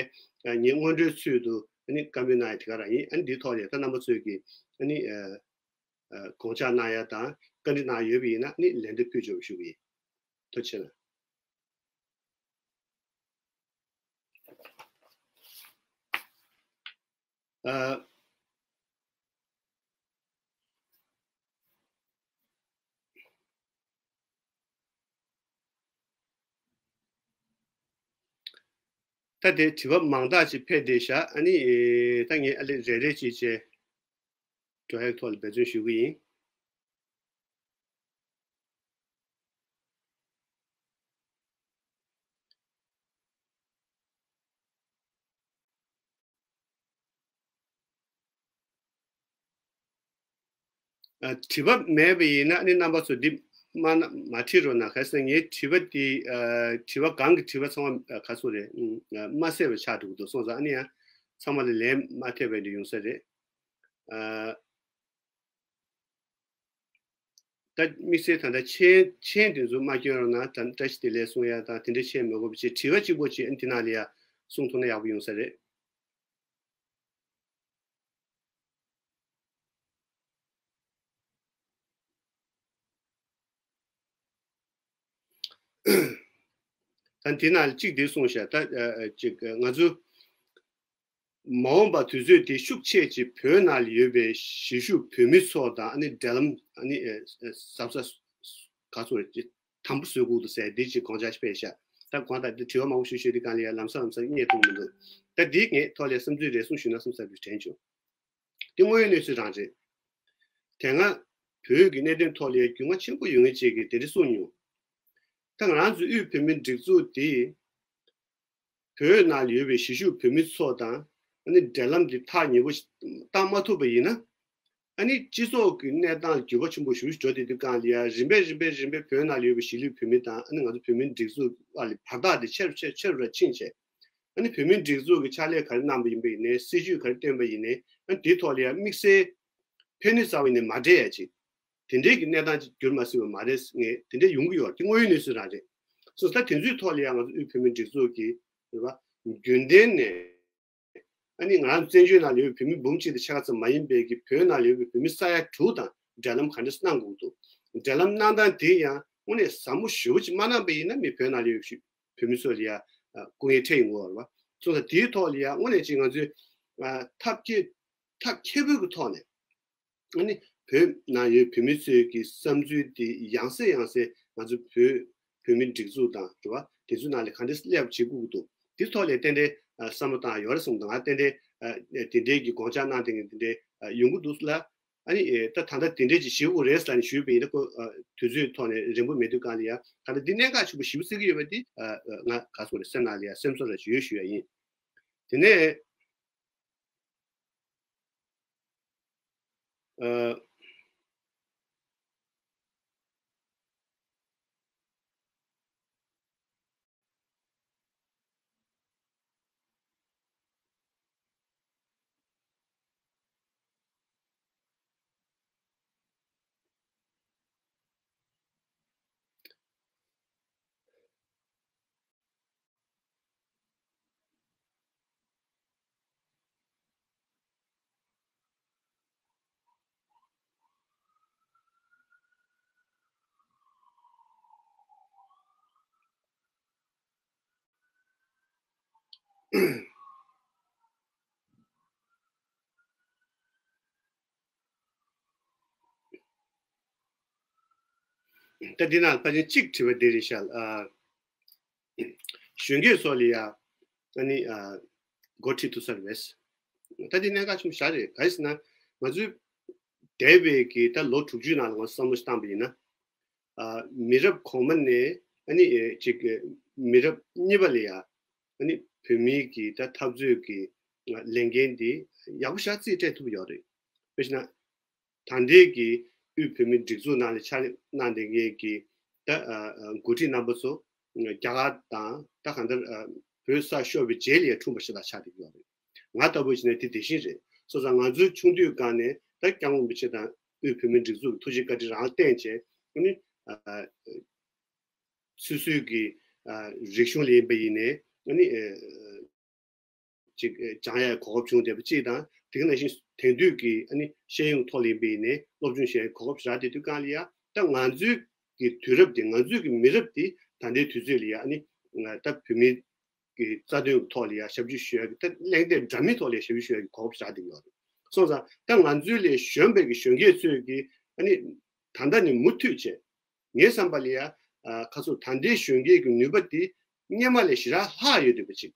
ངས་སྔོན་འགྲོའི་ཚུལ་དུ་ཨ་ནི་བཀའ་མོལ་གནང་ཡ་དེ་ག་རང་ཡིན། ཨ་ནི་འདིའི་ཐོག་ལ་ཡ་ད་རྣམ་པ་ཚོས་ཀྱི་ཨ་ནི་དགོངས་འཆར་གནང་ཡ་དང་བཀའ་འདྲི་གནང་ཡ་ཡོད་པ་ཡིན་ན་ཨ་ནི་ལན་འདེབས་ཕུལ་ཆོག་ཞུ་གི་ཡིན། ཐུགས་རྗེ་ཆེ་གནང་། ཨ། ད་དེ་དྲི་བ་མང་དག་ཅིག་ཕེབས་བསྡད་ཤག་ཨ་ནི་ད་ངས་ཨ་ལེ་རེ་རེ་ཅིག་བྱས། འགྲོ་ཡག་ཐོག་ལ་འབད་བརྩོན་ཞུ་གི་ཡིན། ཨ། དྲི་བ་མེད་པ་ཡིན་ན་ཨ་ནི་རྣམ་པ་ཚོ་འདི་མ་ན་མ་བྲིས་རོགས་གནང་། ག་རེ་ཟེར་ན་ངའི་དྲི་བ་འདི་ཨ་དྲི་བ་སྒང་གི་དྲི་བ་ཚང་མ་ཨ་ག་ཚོད་རེད། ཨ་མ་གསལ་བ་ཆགས་འགྲོ་གི་འདུག་སོང་ཙང་ཨ་ནི་ཡང་ཚང་མ་ལ་ལན་མ་ཐེབས་པ་འདི་ཡོང་ས་རེད། ཨ། ད་དམིགས་བསལ་ད་ལྟ་མཆན་མཆན་དེ་ཚོ་མ་སྐྱོན་རོགས་གནང་། ད་བཀྲ་ཤིས་བདེ་ལེགས་གསུང་ཡ་དང་དེ་འདྲ་མཆན་མི་དགོས་པ་བྱས། དྲི་བ་གཅིག་པོ་ཅིག་ཨ་ནི་དེ་ནང་ལ་ཡ་གསུང་ཐུབ་ན་ཡག་པོ་ཡོང་ས་རེད། ད་འདི་ནང་གཅིག་འདི་གསུངས་ཤག་ད་ཨ་ཨ་ཅིག་ང་ཚོ་མ་འོངས་པ་དུས་ཚོད་འདི་ཤུགས་ཆེ་ཅིག་བོད་ནང་ལ་ཡོད་པའི་གཞིས་བཞུགས་བོད་མི་ཚོ་དང་ཨ་ནི་འབྲེལ་ལམ་ཨ་ནི་ཨ་ཨ་གཟབ་གཟབ་ག་ཚོད་ཅིག་དམ་པོ་བཟོ་དགོས་འདུག་ཟེར་འདི་ཅིག་དགོངས་འཆར་སྤེལ་ཤག་ད་གང་ལྟར་འདི་དྲི་བ་མང་པོ་ཞིག་ཞུས་དུས་གང་ལ་ཡ་ལམ་སང་ལམ་སང་རྙེད་ཐུབ་མི་འདུག་ད་འདིའི་ངས་ཐོག་ལ་བསམ་ཚུལ་རེ་ཟུང་ཞུས་ན་བསམ་ས་རེ་དྲན་བྱུང་། དེ་དངོས་ཡོད་གནས་ཚུལ་རང་རེད། དེ་སྔ་བོད་ཀྱི་གནད་དོན་ཐོག་ལ་རྒྱུས་མངའ་ཆེན་པོ་ཡོད་མཁན་ཅིག་གིས་དེ་འདྲ་གསུངས་མྱོང་། ད་ང་རང་ཚོའི་དབུས་བོད་མིའི་སྒྲིག་འཛུགས་དེ་བོད་ནང་ལ་ཡོད་པའི་གཞིས་བཞུགས་བོད་མི་ཚོ་དང་ཨ་ནི་འབྲེལ་ལམ་དེ་ཐག་ཉེ་པོ་ཞིག་བཏང་མ་ཐུབ་པ་ཡིན་ན། ཨ་ནི་སྤྱི་ཚོགས་ཀྱི་གནས་སྟངས་འགྱུར་བ་ཆེན་པོ་ཞིག་འགྲོ་བསྡད་དུས་གང་ལ་ཡ་རིམ་པས་རིམ་པས་རིམ་པས་བོད་ནང་ལ་ཡོད་པའི་གཞིས་ལུས་བོད་མི་དང་ཨ་ནི་ང་ཚོ་བོད་མིའི་སྒྲིག་འཛུགས་བར་ལ་བར་ཐག་དེ་ཆེ་རུ་ཆེ་རུ་ཆེ་རུ་ཕྱིན་བྱས། ཨ་ནི་བོད་མིའི་སྒྲིག་འཛུགས་ཀྱི་ཕྱག་ལས་ག་རེ་གནང་པ་ཡིན་པ་ཡིན་ནའི་སྲིད་ཇུས་ག་རེ་བཏོན་པ་ཡིན་ནའི་ཨ་ནི་དེའི་ཐོག་ལ་ཡང་དམིགས་བསལ་ཕན་ནུས་རྩ་བ་ཡིན་ནའི་མ་འདྲེས་ཡ་ཅིག་དེ་འདྲའི་གི་གནས་སྟངས་ཅིག་འགྱུར་མ་སྲིད་པ་མ་རེད་ངས་དེ་འདྲ་ཡོང་གི་ཡོད་རེད། དེ་དངོས་ཡོད་གནས་ཚུལ་རང་རེད། སོ་ད་དེ་ཚོའི་ཐོག་ལ་ཡང་ང་ཚོ་དབུས་བོད་མིའི་སྒྲིག་འཛུགས་ཀྱི་རེད་པ་རྒྱུན་ལྡན་ནས་ཨ་ནི་ང་རང་བཙན་བྱོལ་ནང་ལ་ཡོད་པའི་བོད་མི་འབུམ་གཅིག་དང་ཕྱེད་ཀ་ཙམ་མ་ཡིན་པའི་གི་བོད་ནང་ལ་ཡོད་པའི་བོད་མི་ས་ཡ་དྲུག་དང་འབྲེལ་ལམ་ག་འདྲ་གནང་དགོས་འདུག་འབྲེལ་ལམ་གནང་སྟངས་དེ་ཡང་དངོས་གནས་ཟབ་མོ་ཞེ་པོ་ཅིག་མ་གནང་པ་ཡིན་ན་མི་བོད་ནང་ལ་ཡོད་བཞིན་བོད་མི་ཚོ་ལ་ཡ་སྐུ་ངལ་འཕྲད་ཡོང་གི་ཡོད་རེད་བ། སོང་ཙང་དེའི་ཐོག་ལ་ཡ་དངོས་གནས་ཅིག་ང་ཚོས་ཨ་ཐབས་མཁས་ཐབས་མཁས་པོའི་གི་ཐོག་ནས་ཨ་ནི་བོད་ནང་ཡོད་བོད་མི་ཚོའི་གི་བསམ་ཚུལ་དེ་ཡང་སེ་ཡང་སེ་ང་ཚོ་བོད་བོད་མི་སྒྲིག་འཛུགས་དང་རེད་བ་དེ་ཚོའི་ནང་ལ་ག་འདྲས་སླེབས་བྱེད་དགོས་ཀྱི་འདུག་དེ་ཐོག་ལ་ཏན་ཏན་ཨ་བསམ་བློ་བཏང་ཡོད་རེད་བསམ་འདུག་ང་ཏན་ཏན་ཨ་དེ་འདྲའི་གི་དགོངས་འཆར་གནང་དེ་ངས་དེ་འདྲའི་ཨ་ཡོང་གི་འདུག་ལ། ཨ་ནི་ཨེ་ད་ད་ལྟ་དེ་འདྲས་ཅིག་ཞུ་དགོས་རེད་ཟེར་ནས་ཞུས་པ་ཡིན་ན་ཁོ་ཨ་དུས་ཚོད་ཐོག་ནས་རན་པོ་མེད་དུས་གང་ལ་ཡ་ད་ལྟ་འདི་གནད་འགག་ཆེན་པོ་ཞེ་པོ་བརྩི་གི་ཡོད་པ་འདི་ཨ་ཨ་ང་ག་ཚོད་རེད་སེམས་ནང་ལ་ཡ་སེམས་ཚོར་ར་ཞུ་ཡོད་ཞུ་ཡ་ཡིན། དེ་ནས་ཨ། ད་འདི་ནང་ཕལ་ཆེར་གཅིག་དྲི་བ་འདི་རེད་ཤག་ཨ། གཞོན་སྐྱེས་ཚོ་ལ་ཡ་ཨ་ནི་ཨ་འགོ་ཁྲིད་ཐུབ་ས་རེད་པས། ད་འདི་གནད་འགག་ཆེན་པོ་ཞིག་རེད། ག་རེ་ཟེར་ན་ང་ཚོའི་འདས་པའི་གི་ད་ལོ་དྲུག་ཅུའི་ནང་ལ་ང་ཚོ་བསམ་བློ་ཞིག་བཏང་པ་ཡིན་ན། ཨ་མི་རབས་གོང་མ་ནས་ཨ་ནི་ཨེ་ཅིག་མི་རབས་གཉིས་པ་ལ་ཡ་ཨ་ནི་བོད་མིའི་གི་ད་འཐབ་རྩོད་ཀྱི་ལས་འགན་འདི་ཡག་པོ་ཞིག་རྩིས་སྤྲད་ཐུབ་ཡོད་རེད། དཔེ་བྱས་ན། ད་ལྟའི་གི་དབུས་བོད་མིའི་སྒྲིག་འཛུགས་ནང་ལ་ཕྱག་ལས་གནང་བསྡད་མཁན་གྱི་ད་ཨ་ཨ་འགོ་ཁྲིད་རྣམ་པ་ཚོ་རྒྱ་གར་དང་ད་གང་ལྟར་ཨ་བོད་ས་ཤོར་བའི་རྗེས་ལ་ཡ་འཁྲུངས་པ་ཞིག་ལ་ཆགས་བསྡད་ཀྱི་ཡོད་རེད། ང་ལྟ་བུ་བྱས་ན་དེ་དེ་བཞིན་རེད། སོང་ཙང་ང་ཚོའི་ཆུང་དུས་སྒང་ནས་ད་སྐྱབས་མགོན་རིན་པོ་ཆེ་དང་དབུས་བོད་མིའི་སྒྲིག་འཛུགས་ཀྱི་ཐུགས་རྗེ་བཀའ་དྲིན་རང་བརྟེན་བྱས་ཨ་ནི་ཨ་སོ་སོའི་གི་ཨ་རིག་གཞུང་ལ་ཡིན་པ་ཡིན་ནའི་ཨ་ནི་ཨ་ཅིག་སྦྱང་ཡའི་གོ་སྐབས་བྱུང་བསྡད་པ་གཅིག་དང་དེ་ག་ནང་བཞིན་དེང་དུས་ཀྱི་ཨ་ནི་ཤེས་ཡོན་ཐོག་ལ་ཡིན་པ་ཡིན་ནའི་སློབ་སྦྱོང་བྱེད་ཡའི་གོ་སྐབས་རག་བསྡད་དུས་སྒང་ལ་ཡ་ད་ང་ཚོའི་གི་དུས་རབས་དེ་ང་ཚོའི་གི་མི་རབས་དེ་ད་ལྟའི་དུས་ཚོད་ལ་ཡ་ཨ་ནི་ད་བོད་མིའི་གི་རྩ་དོན་གི་ཐོག་ལ་ཡ་ཞབས་ཕྱི་ཞུ་ཡ་གི་ད་གླེང་སྟེགས་འདྲ་མིན་ཐོག་ལ་ཡ་ཞབས་ཕྱི་ཞུ་ཡ་གི་གོ་སྐབས་རག་བསྡད་ཡོད་རེད། སོང་ཙང་ད་ང་ཚོའི་ལས་གཞོན་པའི་གི་གཞོན་སྐྱེས་ཚོས་གི་ཨ་ནི་ད་ལྟ་ནས་མུ་མཐུད་བྱས་ངའི་བསམ་པ་ལ་ཡ་ཨ་ཁ་སོ་ད་ལྟའི་གཞོན་སྐྱེས་གི་ནུས་པ་དེ་སྔོན་མ་ལས་ཞེ་དྲག་ལྷག་ཡོད་འདུག་པ་ཅིག་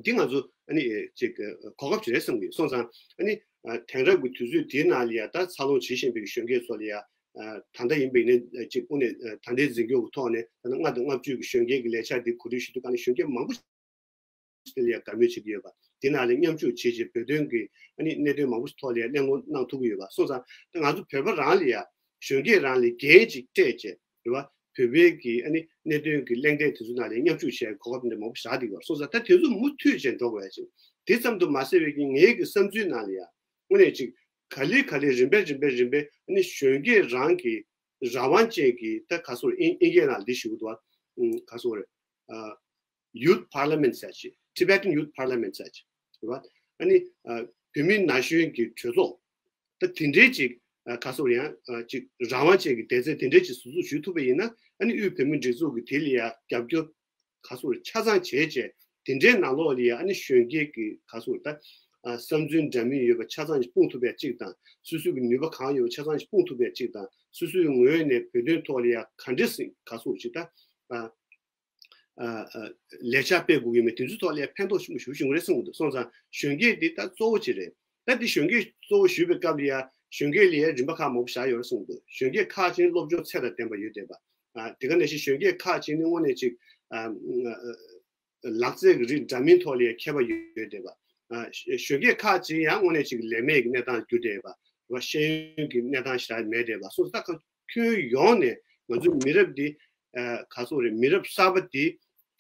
འདི་ང་ཚོ་ཨ་ནི་ཅིག་གོ་སྐབས་ཅིག་རེད་བསམ་གི་ཡོད། སོང་ཙང་ཨ་ནི་ ཨ་དེང་རབས་ཀྱི་དུས་ཚོད་དེའི་ནང་ལ་ཡ་ད་འཚར་ལོངས་བྱེད་བཞིན་པའི་གཞོན་སྐྱེས་ཚོ་ལ་ཡ་ཨ་ད་ལྟ་ཡིན་པ་ཡིན་ན་ཅིག་དངོས་གནས་ཨ་ད་ལྟའི་འཛིན་སྐྱོང་གི་ཐོག་ནས་ད་ལྟ་ལྔ་དང་ལྔ་བཅུ་གི་གཞོན་སྐྱེས་ཀྱི་ལས་འཆར་འདི་གོ་སྒྲིག་ཞུ་དུས་ག་ནས་གཞོན་སྐྱེས་མང་པོ་ཞིག་ལ་ཡ་དགའ་མོས་བྱེད་ཀྱི་ཡོད་པ། དེ་ནང་ལ་མཉམ་ཞུགས་བྱེད་ཅིང་བོད་དོན་གྱི་ཨ་ནི་གནད་དོན་མང་པོ་ཞིག་ཐོག་ལ་ཡ་གླེང་སློང་གནང་ཐུབ་ཀྱི་ཡོད་པ་སོང་ཙང་ད་ང་ཚོ་བོད་པ་རང་ལ་ཡ་གཞོན་སྐྱེས་རང་ལ་འགན་ཅིག་སྤྲད་བྱས་རེད་བ། བོད་པའི་གི་ཨ་ནི་གནད་དོན་གྱི་གླེང་སྟེགས་དེ་ཚོ་ནང་ལ་མཉམ་ཞུགས་བྱས་གོ་སྐབས་འདི་མང་པོ་བཞག་བསྡད་ཡོད་སོང་ཙང་ད་དེ་ཚོ་མུ་མཐུད་བྱས་འགྲོ་དགོས་ཡ་ཅིག་དེ་ཙམ་དུ་མ་ཟད་པའི་གི་ངའི་གི་བསམ་ཚུལ་ནང་ལ་ཡ་དངོས་གནས་ཅིག་ག་ལེ་ག་ལེ་རིམ་པས་རིམ་པས་རིམ་པས་ཨ་ནི་གཞོན་སྐྱེས་རང་གི་རང་དབང་ཅན་གྱི་ད་ག་སོ་རེད་ཨིན་ཨིན་སྐད་ནང་ལ་འདི་ཞུ་གི་འདུག་བ། ག་སོ་རེད། Youth Parliament ཟེར་ཅིག Tibetan Youth Parliament ཟེར་ཅིག་རེད་བ། ཨ་ནི་ཨ་བོད་མི་ན་གཞོན་གྱི་གྲོས་ཚོགས་ད་དེ་འདྲའི་ཅིག་ཨ་ག་སོ་ཡང་ཨ་ཅིག་རང་དབང་ཅན་གྱི་སྡེ་ཚན་དེ་འདྲའི་ཅིག་ཟུར་འཛུགས་ཞུ་ཐུབ་པ་ཡིན་ན་ཨ་ནི་དབུས་བོད་མི་སྒྲིག་འཛུགས་ཀྱི་དེ་ལ་ཡང་རྒྱབ་སྐྱོར་ག་སོ་ཆ་ཚང་བྱས་བྱས་དེ་འདྲའི་ནང་ལོགས་ལ་ཡང་ཨ་ནི་གཞོན་སྐྱེས་ཀྱི་ག་སོ་ད་ཨ་བསམ་ཚུལ་འདྲ་མིན་ཡོད་པ་ཆ་ཚང་ཞིག་སྤུངས་ཐུབ་པའི་གཅིག་དང་སོ་སོའི་གི་ནུས་པ་གང་ཡོད་པ་ཆ་ཚང་ཞིག་སྤུངས་ཐུབ་པའི་གཅིག་དང་སོ་སོའི་ངོས་ནས་བོད་དོན་ཐོག་ལ་ཡང་ག་འདྲ་ཞིག་ག་སོ་ཅིག་ད་ཨ། ཨ་ཨ་ལས་འཆར་སྤེལ་དགོས་ཀྱི་མེད་དེ་ཚོའི་ཐོག་ལ་ཡང་ཕན་ཐོགས་ཆེན་པོ་ཞེ་པོ་ཅིག་ཡོང་གི་རེད་གསུངས་འདུག་སོང་ཙང་གཞོན་སྐྱེས་འདི་ད་གཙོ་བོ་ཅིག་རེད། ད་འདི་གཞོན་སྐྱེས་གཙོ་བོ་ཞུས་པའི་སྐབས་ལ་ཡང་གཞོན་སྐྱེས་ལ་ཡང་རིམ་པ་ཁག་མང་པོ་བཞག་ཡོད་རེད་གསུངས་འདུག་གཞོན་སྐྱེས་ཁག་ཅིག་སློབ་སྦྱོང་ཚད་དང་ལྡན་པ་ཡོད་བསྡད་པ། ཨ་དེ་ག་ནང་བཞིན་གཞོན་སྐྱེས་ཁག་ཅིག་ནི་དངོས་གནས་ཅིག་ཨ་ཨ་ལག་རྩལ་གྱི་རིགས་འདྲ་མིན་ཐོག་ལ་ཡང་མཁས་པ་ཡོད་བསྡད་པ། ཨ་གཞོན་སྐྱེས་ཁག་ཅིག་ཡང་དངོས་གནས་ཅིག་ལས་མེད་ཀྱི་གནས་སྟངས་གྱུར་བསྡད་པ། རེད་བ། ཤེས་ཡོན་གྱི་གནས་སྟངས་ཞེ་དྲག་མེད་བསྡད་པ་སོགས་ད་ཁྱོན་ཡོངས་ནས་ང་ཚོའི་མི་རབས་འདི་ཨ་ག་སོགས་རེད། མི་རབས་གསར་པ་འདི་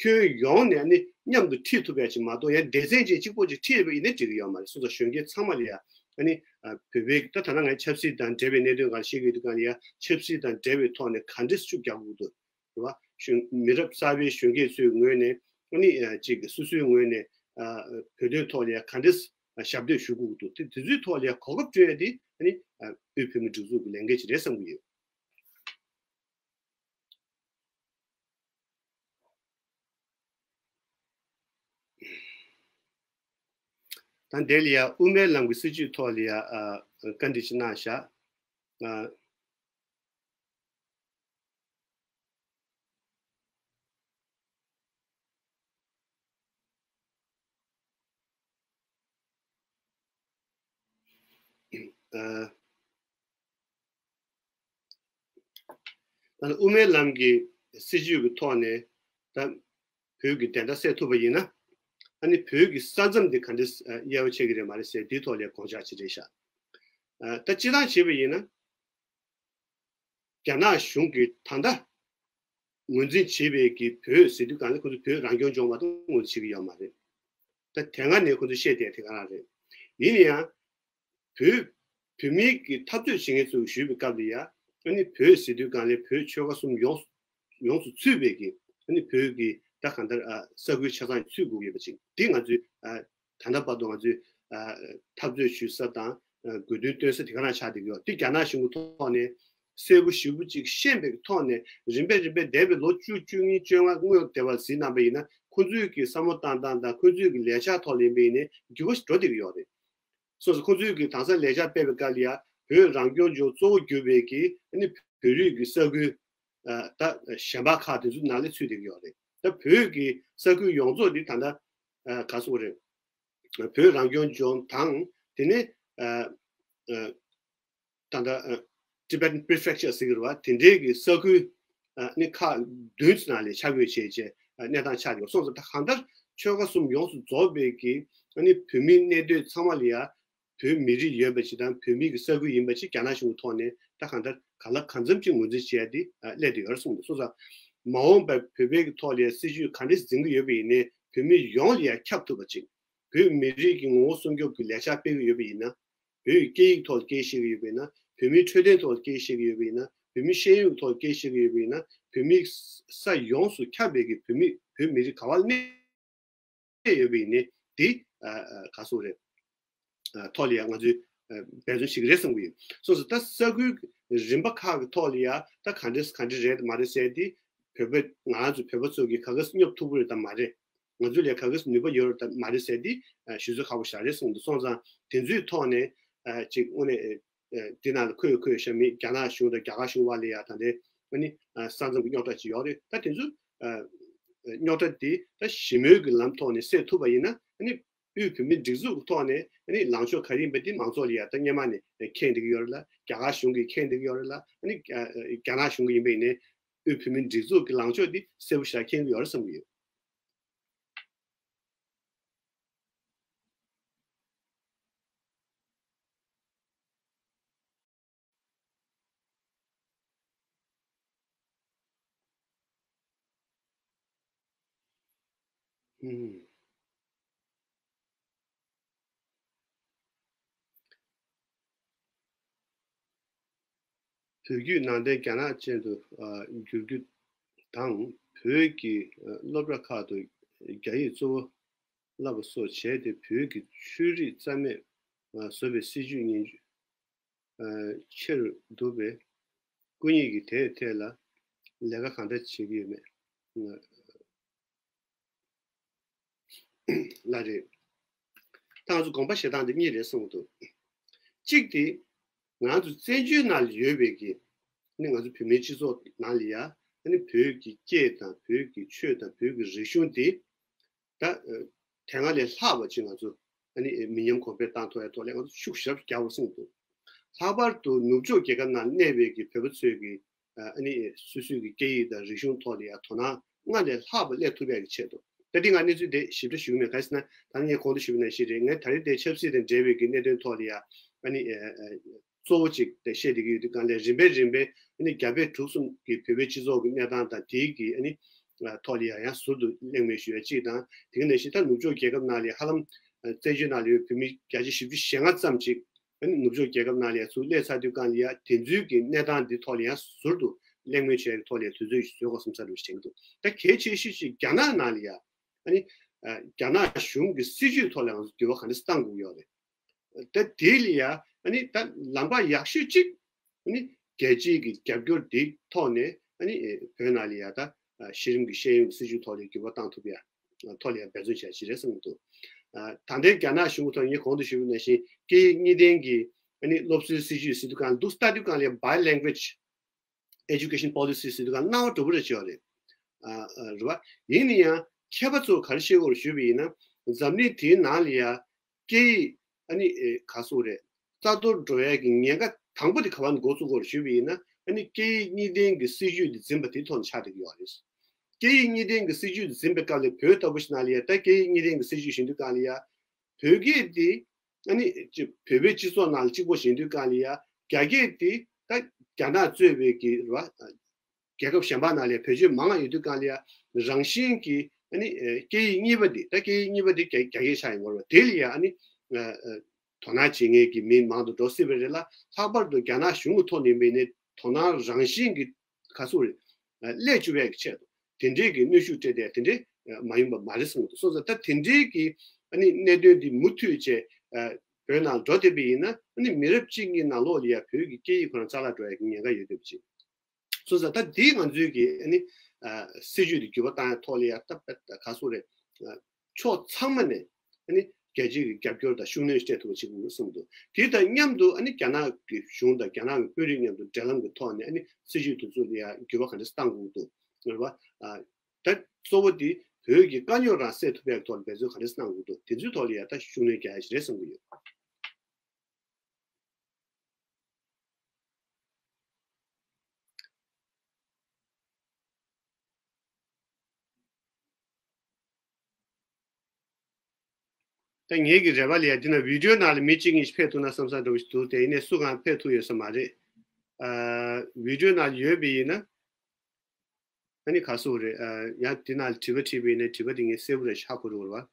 ཁྱོན་ཡོངས་ནས་ཨ་ནི་མཉམ་དུ་ཁྲིད་ཐུབ་ཡ་ཅིག་མ་གཏོགས་ཡང་སྡེ་ཚན་ཅིག་གཅིག་པོ་ཅིག་ཁྲིད་ཡོད་པ་ཡིན་ན་འགྲིག་གི་ཡོད་མ་རེད། སོང་ཙང་གཞོན་སྐྱེས་ཚང་མ་ལ་ཡ་ཨ་ནི་ཨ་བོད་པའི་ད་ད་ལྟ་ང་ཆབ་སྲིད་དང་འབྲེལ་བའི་གནད་དོན་སྒང་ཤེས་ཀྱི་ཡོད་དུས་སྒང་ལ་ཡ་ཆབ་སྲིད་དང་འབྲེལ་བའི་ཐོག་ནས་ག་འདྲས་ཤུགས་རྒྱག་དགོས་འདུག་རེད་བ། གཞོན་མི་རབས་གསར་པའི་གཞོན་སྐྱེས་ཚོའི་ངོས་ནས་ཨ་ནི་ཨ་ཅིག་སོ་སོའི་ངོས་ནས་ཨ་བོད་དོན་ཐོག་ལ་ཡ་ག་འདྲས་ཞབས་འདེགས་ཞུ་དགོས་འདུག་དེ་དེ་ཚོའི་ཐོག་ལ་ཡ་གོ་སྐབས་སྤྲོད་ཡ་དེ་ཨ་ནི་ཨ་དབུས་བོད་མི་སྒྲིག་འཛུགས་ཀྱི་ལས་འགན་ཅིག་རེད་བསམ་གྱི་ཡོད། ད་འདི་ལ་ཡ་དབུ་མའི་ལམ་གྱི་སྲིད་བྱུས་ཐོག་ལ་ཡ་ཨ་བཀའ་འདྲི་ཅིག་གནང་བཞག་ཨ། ཨ། ད་དབུ་མའི་ལམ་གྱི་སྲིད་བྱུས་ཀྱི་ཐོག་ནས་ད་བོད་ཀྱི་བདེན་མཐའ་གསལ་ཐུབ་པ་ཡིན་ན་ཨ་ནི་བོད་ཀྱི་ས་མཚམས་འདི་ག་འདྲ་གཡར་བ་ཆགས་ཀྱི་རེད་མ་རེད་ཟེར་འདིའི་ཐོག་ལ་དགོངས་འཆར་ཅིག་རེད་ཤག་ཨ། ད་སྤྱིར་བཏང་བྱས་པ་ཡིན་ན། རྒྱ་ནག་གཞུང་གིས་ད་ལྟ་ངོས་འཛིན་བྱེད་པའི་གི་བོད་ཟེར་དུས་གང་ལ་ཁོ་ཚོ་བོད་རང་སྐྱོང་ལྗོངས་མ་གཏོགས་ངོས་འཛིན་བྱེད་ཀྱི་ཡོད་མ་རེད། ད་དེ་སྔ་ནས་ཁོ་ཚོ་བཤད་བསྡད་དེ་ག་རང་རེད། ཡིན་ན་ཡང་བོད་བོད་མིའི་གི་འཐབ་རྩོད་བྱེད་མཁན་ཚོས་ཞུས་པའི་སྐབས་ལ་ཡ་ཨ་ནི་བོད་ཟེར་དུས་གང་ལ་བོད་ཆོལ་ཁ་གསུམ་ཡོངས་ཡོངས་སུ་ཚུད་པའི་གི་ཨ་ནི་བོད་ཀྱི་ད་གང་ལྟར་ཨ་ས་ཁུལ་ཆ་ཚང་ཚུད་དགོས་ཡོད་པ་ཅིག་འདི་ང་ཚོས་ཨ། ད་ལྟ་བར་དུ་ང་ཚོས་ཨ་འཐབ་རྩོད་ཞུ་ས་དང་ཨ་དགོས་འདུན་བཏོན་ས་དེ་ག་རང་ཆགས་བསྡད་ཀྱི་ཡོད། དེ་རྒྱ་ནག་གཞུང་གི་ཐོག་ནས་གསལ་པོ་ཞེ་པོ་ཅིག་ཤེས་པའི་ཐོག་ནས་རིམ་པས་རིམ་པས་འདས་པའི་ལོ་བཅུ་བཅུ་གཉིས་བཅོ་ལྔ་སྔོན་དེ་བར་གཟིགས་གནང་པ་ཡིན་ན་ཁོང་ཚོའི་གི་བསམ་བློ་བཏང་སྟངས་དང་ཁོང་ཚོའི་གི་ལས་འཆར་ཐོག་ལ་ཡིན་པ་ཡིན་ནའི་འགྱུར་བ་ཞིག་འགྲོ་བསྡད་ཀྱི་ཡོད་རེད། སོ་སོ་ཁོང་ཚོའི་གི་དེང་སང་ལས་འཆར་སྤེལ་བའི་སྐབས་ལ་ཡ་བོད་རང་སྐྱོང་ལྗོངས་གཙོ་བོ་གྱུར་པའི་གི་ཨ་ནི་བོད་རིགས་ཀྱི་ས་ཁུལ་ཨ་ད་གཞན་པ་ཁག་དེ་ཚོའི་ནང་ལ་ཚུད་བསྡད་ཀྱི་ཡོད་རེད། ད་བོད་ཀྱི་ས་ཁུལ་ཡོངས་རྫོགས་འདི་ད་ལྟ་ཨ་ག་ཚོད་རེད། བོད་རང་སྐྱོང་ལྗོངས་དང་དེ་ནས་ཨ་ཨ་ད་ལྟ་ཨ་Tibetan Prefecture ཟེར་གྱི་རེད་བ། དེ་འདྲའི་གི་ས་ཁུལ་ཨ་ནི་ཁག་བདུན་ཙམ་ནང་ལ་ཆ་བགོས་བྱས་བྱས་ཨ་གནས་སྟངས་ཆགས་ཡོད་སོང་ཙང་ད་གང་ལྟར་ཆོལ་ཁ་གསུམ་ཡོངས་སུ་རྫོགས་པའི་གི་ཨ་ནི་བོད་མིའི་གནས་སྡོད་ཚང་མ་ལ་ཡ་བོད་མི་རིགས་ཡོད་པ་ཅིག་དང་བོད་མི་གི་ས་ཁུལ་ཡིན་པ་ཅིག་རྒྱ་ནག་གཞུང་གི་ཐོག་ནས་ད་གང་ལྟར་ག་ལ་གང་འཚམ་ཅིག་ངོས་འཛིན་བྱས་ཏེ་ཨ་སླེབས་བསྡད་ཡོད་རེད་གསུངས་འདུག་སོང་ཙང་མ་འོངས་པར་བོད་པའི་གི་ཐོག་ལ་སྲིད་བྱུས་ག་འདྲས་འཛིན་གྱི་ཡོད་པ་ཡིན་ནའི་བོད་མི་ཡོངས་ལ་ཡང་ཁྱབ་ཐུབ་པ་ཅིག་བོད་མི་རིགས་ཀྱི་ངོ་བོ་སྲུང་སྐྱོབ་ཀྱི་ལས་འཆར་སྤེལ་གྱི་ཡོད་པ་ཡིན་ན། བོད་ཀྱི་སྐད་ཡིག་ཐོག་ལ་སྐད་ཆ་བཤད་ཀྱི་ཡོད་པ་ཡིན་ན། བོད་མིའི་འཕྲོད་བསྟེན་ཐོག་ལ་སྐད་ཆ་བཤད་ཀྱི་ཡོད་པ་ཡིན་ན། བོད་མིའི་ཤེས་ཡོན་ཐོག་ལ་སྐད་ཆ་བཤད་ཀྱི་ཡོད་པ་ཡིན་ན། བོད་མིའི་ས་ཡོངས་སུ་ཁྱབ་པའི་གི་བོད་མི་བོད་མི་རིགས་ག་བ་ལ་གནས་ཡོད་པ་ཡིན་ནའི་འདི་ཨ་ཨ་ག་སོགས་རེད། ཨ་ཐོག་ལ་ཡང་ང་ཚོས་ཨ་འབད་བརྩོན་བྱེད་ཀྱི་རེད་བསམ་གྱི་ཡོད། སོ་སོ་ད་ས་ཁུལ་རིམ་པ་ཁག་གི་ཐོག་ལ་ཡང་ད་ག་འདྲས་ག་འདྲས་རེད་མ་རེད་ཟེར་འདི་བོད་པ་ང་ཚོ་བོད་པ་ཚོ་གིས་ག་ག་སེ་སྙོབ་ཐུབ་ཀྱི་རེད་དམ་མ་རེད། ང་ཚོ་ལ་ག་ག་སེ་ནུས་པ་ཡོད་རེད་དམ་མ་རེད་ཟེར་འདི་ཨ་ཞུ་ཚོད་ཁག་པོ་ཞིག་རེད་གསུངས་འདུག་སོང་ཙང་དེ་ཚོའི་ཐོག་ནས་ཨ་ཅིག་དངོས་གནས་ཨ་འདི་ནང་ལ་འཁོད་འཁོད་བཞག་མི་རྒྱ་ནག་གཞུང་དང་རྒྱ་གར་གཞུང་བར་ལ་ཡང་ད་ལྟའི་ཨ་ནི་ཨ་ས་མཚམས་ཀྱི་རྙོག་དྲ་ཅིག་ཡོད་རེད། ད་དེ་ཚོ་ཨ་རྙོག་དྲ་འདི་ད་ཞི་མོལ་གྱི་ལམ་ཐོག་ནས་སེལ་ཐུབ་པ་ཡིན་ན་ཨ་ནི་ དབུས་བོད་མིའི་སྒྲིག་འཛུགས་ཀྱི་ཐོག་ནས་ཨ་ནི་ལངས་ཕྱོགས་ག་རེ་ཡིན་པ་དེ་མང་ཚོགས་ལ་ཡ་ད་སྔོན་མ་ནས་མཁྱེན་བསྡད་ཀྱི་ཡོད་རེད་ལ། རྒྱ་གར་གཞུང་གིས་མཁྱེན་བསྡད་ཀྱི་ཡོད་རེད་ལ། ཨ་ནི་རྒྱ་ནག་གཞུང་གིས་ཡིན་པ་ཡིན་ནའི་དབུས་བོད་མིའི་སྒྲིག་འཛུགས་ཀྱི་ལངས་ཕྱོགས་དེ་གསལ་པོ་ཞེ་དྲག་མཁྱེན་གྱི་ཡོད་རེད་བསམ་གྱི་ཡོད། ཨུམ། བོད་བརྒྱུད་ནང་བསྟན་རྒྱ་ནག་ཅན་དུ་ཨ་བསྒྱུར་རྒྱུ་དང་། བོད་ཀྱི་ཨ་སློབ་གྲྭ་ཁག་ཏུ་རྒྱ་ཡིག་གཙོ་བོ་བསླབ་པ་སོགས་བྱས་ཏེ། བོད་ཀྱི་ཆོས་རིག་རྩ་མེད་ཨ་བཟོ་བའི་སྲིད་བྱུས་ཉིན་ཨ་ཆེ་རུ་འདུག་པས། སྐུ་ཉིད་ཀྱིས་དེའི་ཐད་ལ་ལས་ཀ་གང་འདྲ་བྱེད་ཀྱི་ཡོད་མེད་ལ་རེད། ད་ང་ཚོ་དགོངས་པ་བཞེས་སྟངས་འདི་གཉིས་རེད་གསུངས་འདུག་གཅིག་དེ། ང་ཚོ་བཙན་བྱོལ་ནང་ལ་ཡོད་པའི་གི་ནི་ང་ཚོ་བོད་མིའི་སྤྱི་ཚོགས་ནང་ལ་ཡ། ཨ་ནི་བོད་ཀྱི་སྐད་དང་བོད་ཀྱི་ཆོས་དང་བོད་ཀྱི་རིག་གཞུང་དེ། ད་ཨ་དེ་སྔ་ལས་ལྷག་པ་ཅིག་ང་ཚོ་ཨ་ནི་མི་ཉམས་གོང་འཕེལ་བཏང་ཐུབ་ཡ་ཐོག་ལ་ང་ཚོ་ཤུགས་ཞེ་དྲག་རྒྱག་དགོས་གསུངས་འདུག་ལྷག་པར་དུ་ནུབ་ཕྱོགས་རྒྱལ་ཁབ་ནང་གནས་པའི་གི་བོད་པ་ཚོས་གི་ཨ་ནི་སོ་སོའི་གི་སྐད་ཡིག་དང་རིག་གཞུང་ཐོག་ལ་ཡ་དོ་སྣང་སྔར་ལས་ལྷག་པ་སླེབས་ཐུབ་ཡ་གི་ཆེད་དུ། ད་འདི་ང་གནས་ཚུལ་དེ་ཞིབ་ཕྲ་ཞུ་གི་མེད། ག་རེ་ཟེར་ན། ད་ངས་གོང་དུ་ཞུས་པ་ནང་བཞིན་རེད། ངས་ད་རེས་དེ་ཆབ་སྲིད་དང་འབྲེལ་བའི་གི་གནད་དོན་ཐོག་ལ་ཡ་ཨ་ནི་ཨ་ཨ་གཙོ་བོ་ཅིག་དེ་བཤད་བསྡད་ཀྱི་ཡོད་དུས་སྒང་ལ། རིམ་པས་རིམ་པས་ཨ་ནི་རྒྱ་བལ་འབྲུག་གསུམ་གྱི་བོད་པའི་སྤྱི་ཚོགས་ཀྱི་གནས་སྟངས་དང་དེའི་གི་ཨ་ནི་ཨ་ཐོག་ལ་ཡ་ཡང་ཟུར་དུ་གླེང་མོལ་ཞུ་ཡ་གཅིག་དང་། དེ་ག་ནང་བཞིན་ད་ནུབ་ཕྱོགས་རྒྱལ་ཁབ་ནང་ལ་ཧ་ལམ་ཨ་བཙན་བྱོལ་ནང་ལ་ཡོད་བོད་མི་བརྒྱ་ཆ་བཞི་བཅུ་ཞེ་ལྔ་ཙམ་ཅིག་ཨ་ནི་ནུབ་ཕྱོགས་རྒྱལ་ཁབ་ནང་ལ་ཡ་ཚུར་སླེབས་ཚར་དུས་སྒང་ལ་ཡ་དེ་ཚོའི་གི་གནས་སྟངས་འདི་ཐོག་ལ་ཡང་ཟུར་དུ་གླེང་མོལ་བྱས་ཀྱི་ཐོག་ལ་ཡ་དུས་ཚོད་ཞིག་བཟོ་དགོས་བསམ་ས་འདྲ་བོ་ཞིག་བྱེད་ཀྱི་འདུག་ད་གལ་ཆེ་ཤོས་ཤིག་རྒྱ་ནག་ནང་ལ་ཡ་ཨ་ནི་ཨ་རྒྱ་ནག་གཞུང་གི་སྲིད་བྱུས་ཐོག་ལ་ང་ཚོ་འགྱུར་བ་ག་འདྲ་བཏང་དགོས་ཡོད་རེད། ད་དེ་ལ་ཡ་ཨ་ནི་ད་ལམ་ཁ་ཡག་ཤོས་གཅིག་ཨ་ནི་རྒྱལ་སྤྱིའི་གི་རྒྱབ་སྐྱོར་དེ་ཐོག་ནས་ཨ་ནི་ཨེ་བོད་ནང་ལ་ཡ་ད་ཨ་གཞི་རིམ་གྱི་ཤེས་ཡོན་གྱི་སྲིད་བྱུས་ཐོག་ལ་འགྱུར་བ་བཏང་ཐུབ་ཡ་ཐོག་ལ་ཡ་འབད་བརྩོན་བྱ་ཆེད་རེད་བསམ་གྱི་འདུག་ཨ་ད་ལྟའི་རྒྱ་ནག་གཞུང་གི་ཐོག་ངས་གོང་དུ་ཞུས་པ་ནང་བཞིན་སྐད་ཡིག་གཉིས་ལྡན་གྱི་ཨ་ནི་སློབ་གསོའི་སྲིད་བྱུས་ཟེར་དུས་སྒང་། འདུག་སེ་ལྟ་དུས་སྒང་ལ་ཡ་Bilingual Education Policy ཟེར་དུས་སྒང་སྣང་བ་འགྲོ་པོ་རེ་བྱས་པ་རེད། ཨ་ཨ་རེད་བ། ཡིན་ན་ཡང་མཁས་པ་ཚོ་ག་རེ་བཤད་ཀྱི་ཡོད་རེད་ཞུས་པ་ཡིན་ན། འཛམ་གླིང་དེའི་ནང་ལ་ཡ་སྐད་ཡིག་ཨ་ནི་ཨེ་ག་སོགས་རེད། རྩ་གཏོར་འགྲོ་ཡ་གི་ཉེན་ཁ་དང་པོ་དེ་ག་བ་ནས་འགོ་བཙུགས་ཀྱི་ཡོད་རེད་ཞུས་པ་ཡིན་ན། ཨ་ནི་སྐད་ཡིག་གཉིས་ལྡན་གྱི་སྲིད་བྱུས་དེ་འཛིན་པ་དེའི་ཐོག་ནས་ཆགས་བསྡད་ཀྱི་ཡོད་རེད། སྐད་ཡིག་གཉིས་ལྡན་གྱི་སྲིད་བྱུས་དེ་འཛིན་པའི་སྐབས་ལ་བོད་ལྟ་བུ་ཞིག་ནང་ལ་ཡ་ད་སྐད་ཡིག་གཉིས་ལྡན་གྱི་སྲིད་བྱུས་བཞེངས་དུས་སྒང་ལ་ཡ། བོད་སྐད་དེ་ཨ་ནི་ཅི་བོད་པའི་སྤྱི་ཚོགས་ནང་ལ་གཅིག་པོ་བཞེངས་དུས་སྒང་ལ་ཡ། རྒྱ་སྐད་དེ་ད་རྒྱ་ནག་གཙོས་པའི་གི་རེད་བ། རྒྱལ་ཁབ་གཞན་པ་ནང་ལ་བེད་སྤྱོད་མང་བ་ཡོད་དུས་སྒང་ལ་ཡ། རང་བཞིན་གྱིས་ཨ་ནི་ཨེ་སྐད་ཡིག་གཉིས་པ་འདི། ད་སྐད་ཡིག་གཉིས་པ་འདི་རྒྱ་རྒྱ་སྐད་ཆགས་ཡོང་གི་རེད་བ། དེ་ལ་ཡ་ཨ་ནི་ཨ་ཨ་དོ་སྣང་བྱེད་མཁན་གྱི་མི་མང་དུ་འགྲོ་སྲིད་པ་རེད་ལ། ལྷག་པར་དུ་རྒྱ་ནག་གཞུང་གི་ཐོག་ནས་མིན་ནའི་དོ་སྣང་རང་བཞིན་གྱིས་ག་ཚོད་རེད། ཨ་སླེབས་བཅུག་པའི་ཆེད་དུ་དེ་འདྲའི་གི་གནོན་ཤུགས་སྤྲད་དེ་དེ་འདྲའི་ཨ་མ་ཡིན་པ་མ་རེད་གསུངས་འདུག་སོང་ཙང་ད་དེ་འདྲའི་གི་ཨ་ནི་གནད་དོན་འདི་མུ་མཐུད་བྱས་ཨ་བོད་ནང་འགྲོ་བསྡད་པ་ཡིན་ན། ཨ་ནི་མི་རབས་གཅིག་གཉིས་ནང་ལོགས་ལ་ཡ་བོད་ཀྱི་སྐད་ཡིག་ཁོ་རང་རྩ་བརླག་འགྲོ་ཡ་གི་ཉེན་ཁ་ཡོད་འདུག་ཅིང་། སོང་ཙང་ད་འདི་ང་ཚོའི་གི་ཨ་ནི་ཨ་སྲིད་བྱུས་འདི་འགྱུར་བ་བཏང་ཡ་ཐོག་ལ་ཡ་ད་ད་ག་སོགས་རེད། ཨ་ཕྱོགས་ཚང་མ་ནས་ཨ་ནི་རྒྱལ་སྤྱིའི་གི་རྒྱབ་སྐྱོར་དང་ཤུགས་སྣོན་སྤྲད་ཐུབ་པ་བྱེད་དགོས་གསུངས་འདུག་དེ་དང་མཉམ་དུ་ཨ་ནི་རྒྱ་ནག་གི་གཞུང་དང་རྒྱ་ནག་གི་དཔོན་རིགས་མཉམ་དུ་འབྲེལ་ལམ་གྱི་ཐོག་ནས་ཨ་ནི་སྲིད་བྱུས་དེ་ཚོ་ལ་ཡ་འགྱུར་བ་ག་འདྲ་བཏང་དགོས་འདུག་རེད་བ། ཨ་ད་གཙོ་བོ་དེ་བོད་ཀྱི་དཀའ་རྙོག་རང་སེལ་ཐུབ་ཡ་གི་ཐོག་ལ་འབད་བརྩོན་ག་འདྲ་གནང་དགོས་འདུག་དེ་ཚོའི་ཐོག་ལ་ཡ་ད་ཤུགས་སྣོན་རྒྱག་ཡ་ཞིག་རེད་བསམ་གྱི་ཡོད། ད་ངེད་ཀྱི་རེ་བ་ལ་ཡ་འདི་ན་བི་ཌིའོ་ནང་ལ་མི་གཅིག་གཉིས་ཤིག་ཕེབས་ཐུབ་ན་བསམ་བསམ་འདྲ་བོ་ཞིག་འདུག་དེ་ཡིན་ནའི་སུ་གང་ཕེབས་ཐུབ་ཡོད་ས་མ་རེད། ཨ་བི་ཌིའོ་ནང་ཡོད་པ་ཡིན་ན། ཨ་ནི་ག་སོགས་རེད། ཨ་ཡང་འདི་ནང་ལ་དྲི་བ་དྲིས་པ་ཡིན་ནའི་དྲི་བ་དེ་ངས་གསལ་པོ་རེ་ཧ་གོ་རུ་བ། ཨ་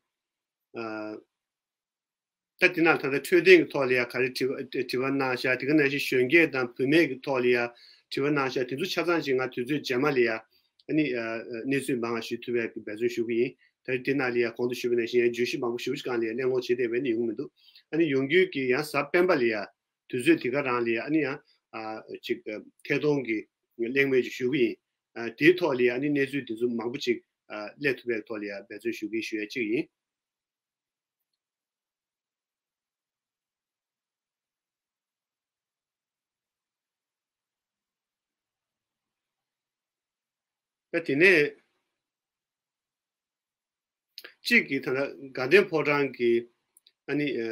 ད་འདི་ནང་ད་ལྟ་འཕྲོད་བསྟེན་གྱི་ཐོག་ལ་ཡང་ག་རེ་དྲི་བ་དྲི་བ་གནང་བཞག་དེ་ག་ནང་བཞིན་གཞོན་སྐྱེས་དང་བུད་མེད་ཀྱི་ཐོག་ལ་ཡང་དྲི་བ་གནང་བཞག་དེ་ཚོ་ཆ་ཚང་ཅིག་ང་དུས་ཚོད་རྗེས་མ་ལ་ཡང་ཨ་ནི་ཨ་ཨ་གནས་ཚུལ་མང་བ་ཞུ་ཐུབ་པའི་འབད་བརྩོན་ཞུ་གི་ཡིན། ད་རེས་འདི་ནང་ལ་ཡང་གོང་དུ་ཞུས་པ་ནང་བཞིན་ཡང་བརྗོད་གཞི་མང་པོ་ཞེ་པོ་ཅིག་སྒང་ལ་ཡང་གླེང་སློང་བྱེད་བསྡད་པ་ནི་ཡོང་གི་མི་འདུག་ཨ་ནི་ཡོང་རྒྱུའི་གི་ཡང་གཟའ་སྤེན་པ་ལ་ཡང་དུས་ཚོད་དེ་ག་རང་ལ་ཡང་ཨ་ནི་ཡང་ཨ་ཅིག་ཨ་ཐད་གཏོང་གི་གླེང་མོལ་ཅིག་ཞུ་གི་ཡིན། ཨ་དེའི་ཐོག་ལ་ཡང་ཨ་ནི་གནས་ཚུལ་འདི་ཚོ་མང་པོ་ཅིག་ཨ་སླེབས་ཐུབ་པའི་ཐོག་ལ་ཡང་འབད་བརྩོན་ཞུ་གི་ཞུ་ཡ་གཅིག་ཡིན། ད་དེ་ནས་ གཅིག་གིས་ད་ལྟ་དགའ་ལྡན་ཕོ་བྲང་གི་ཨ་ནི་ཨ་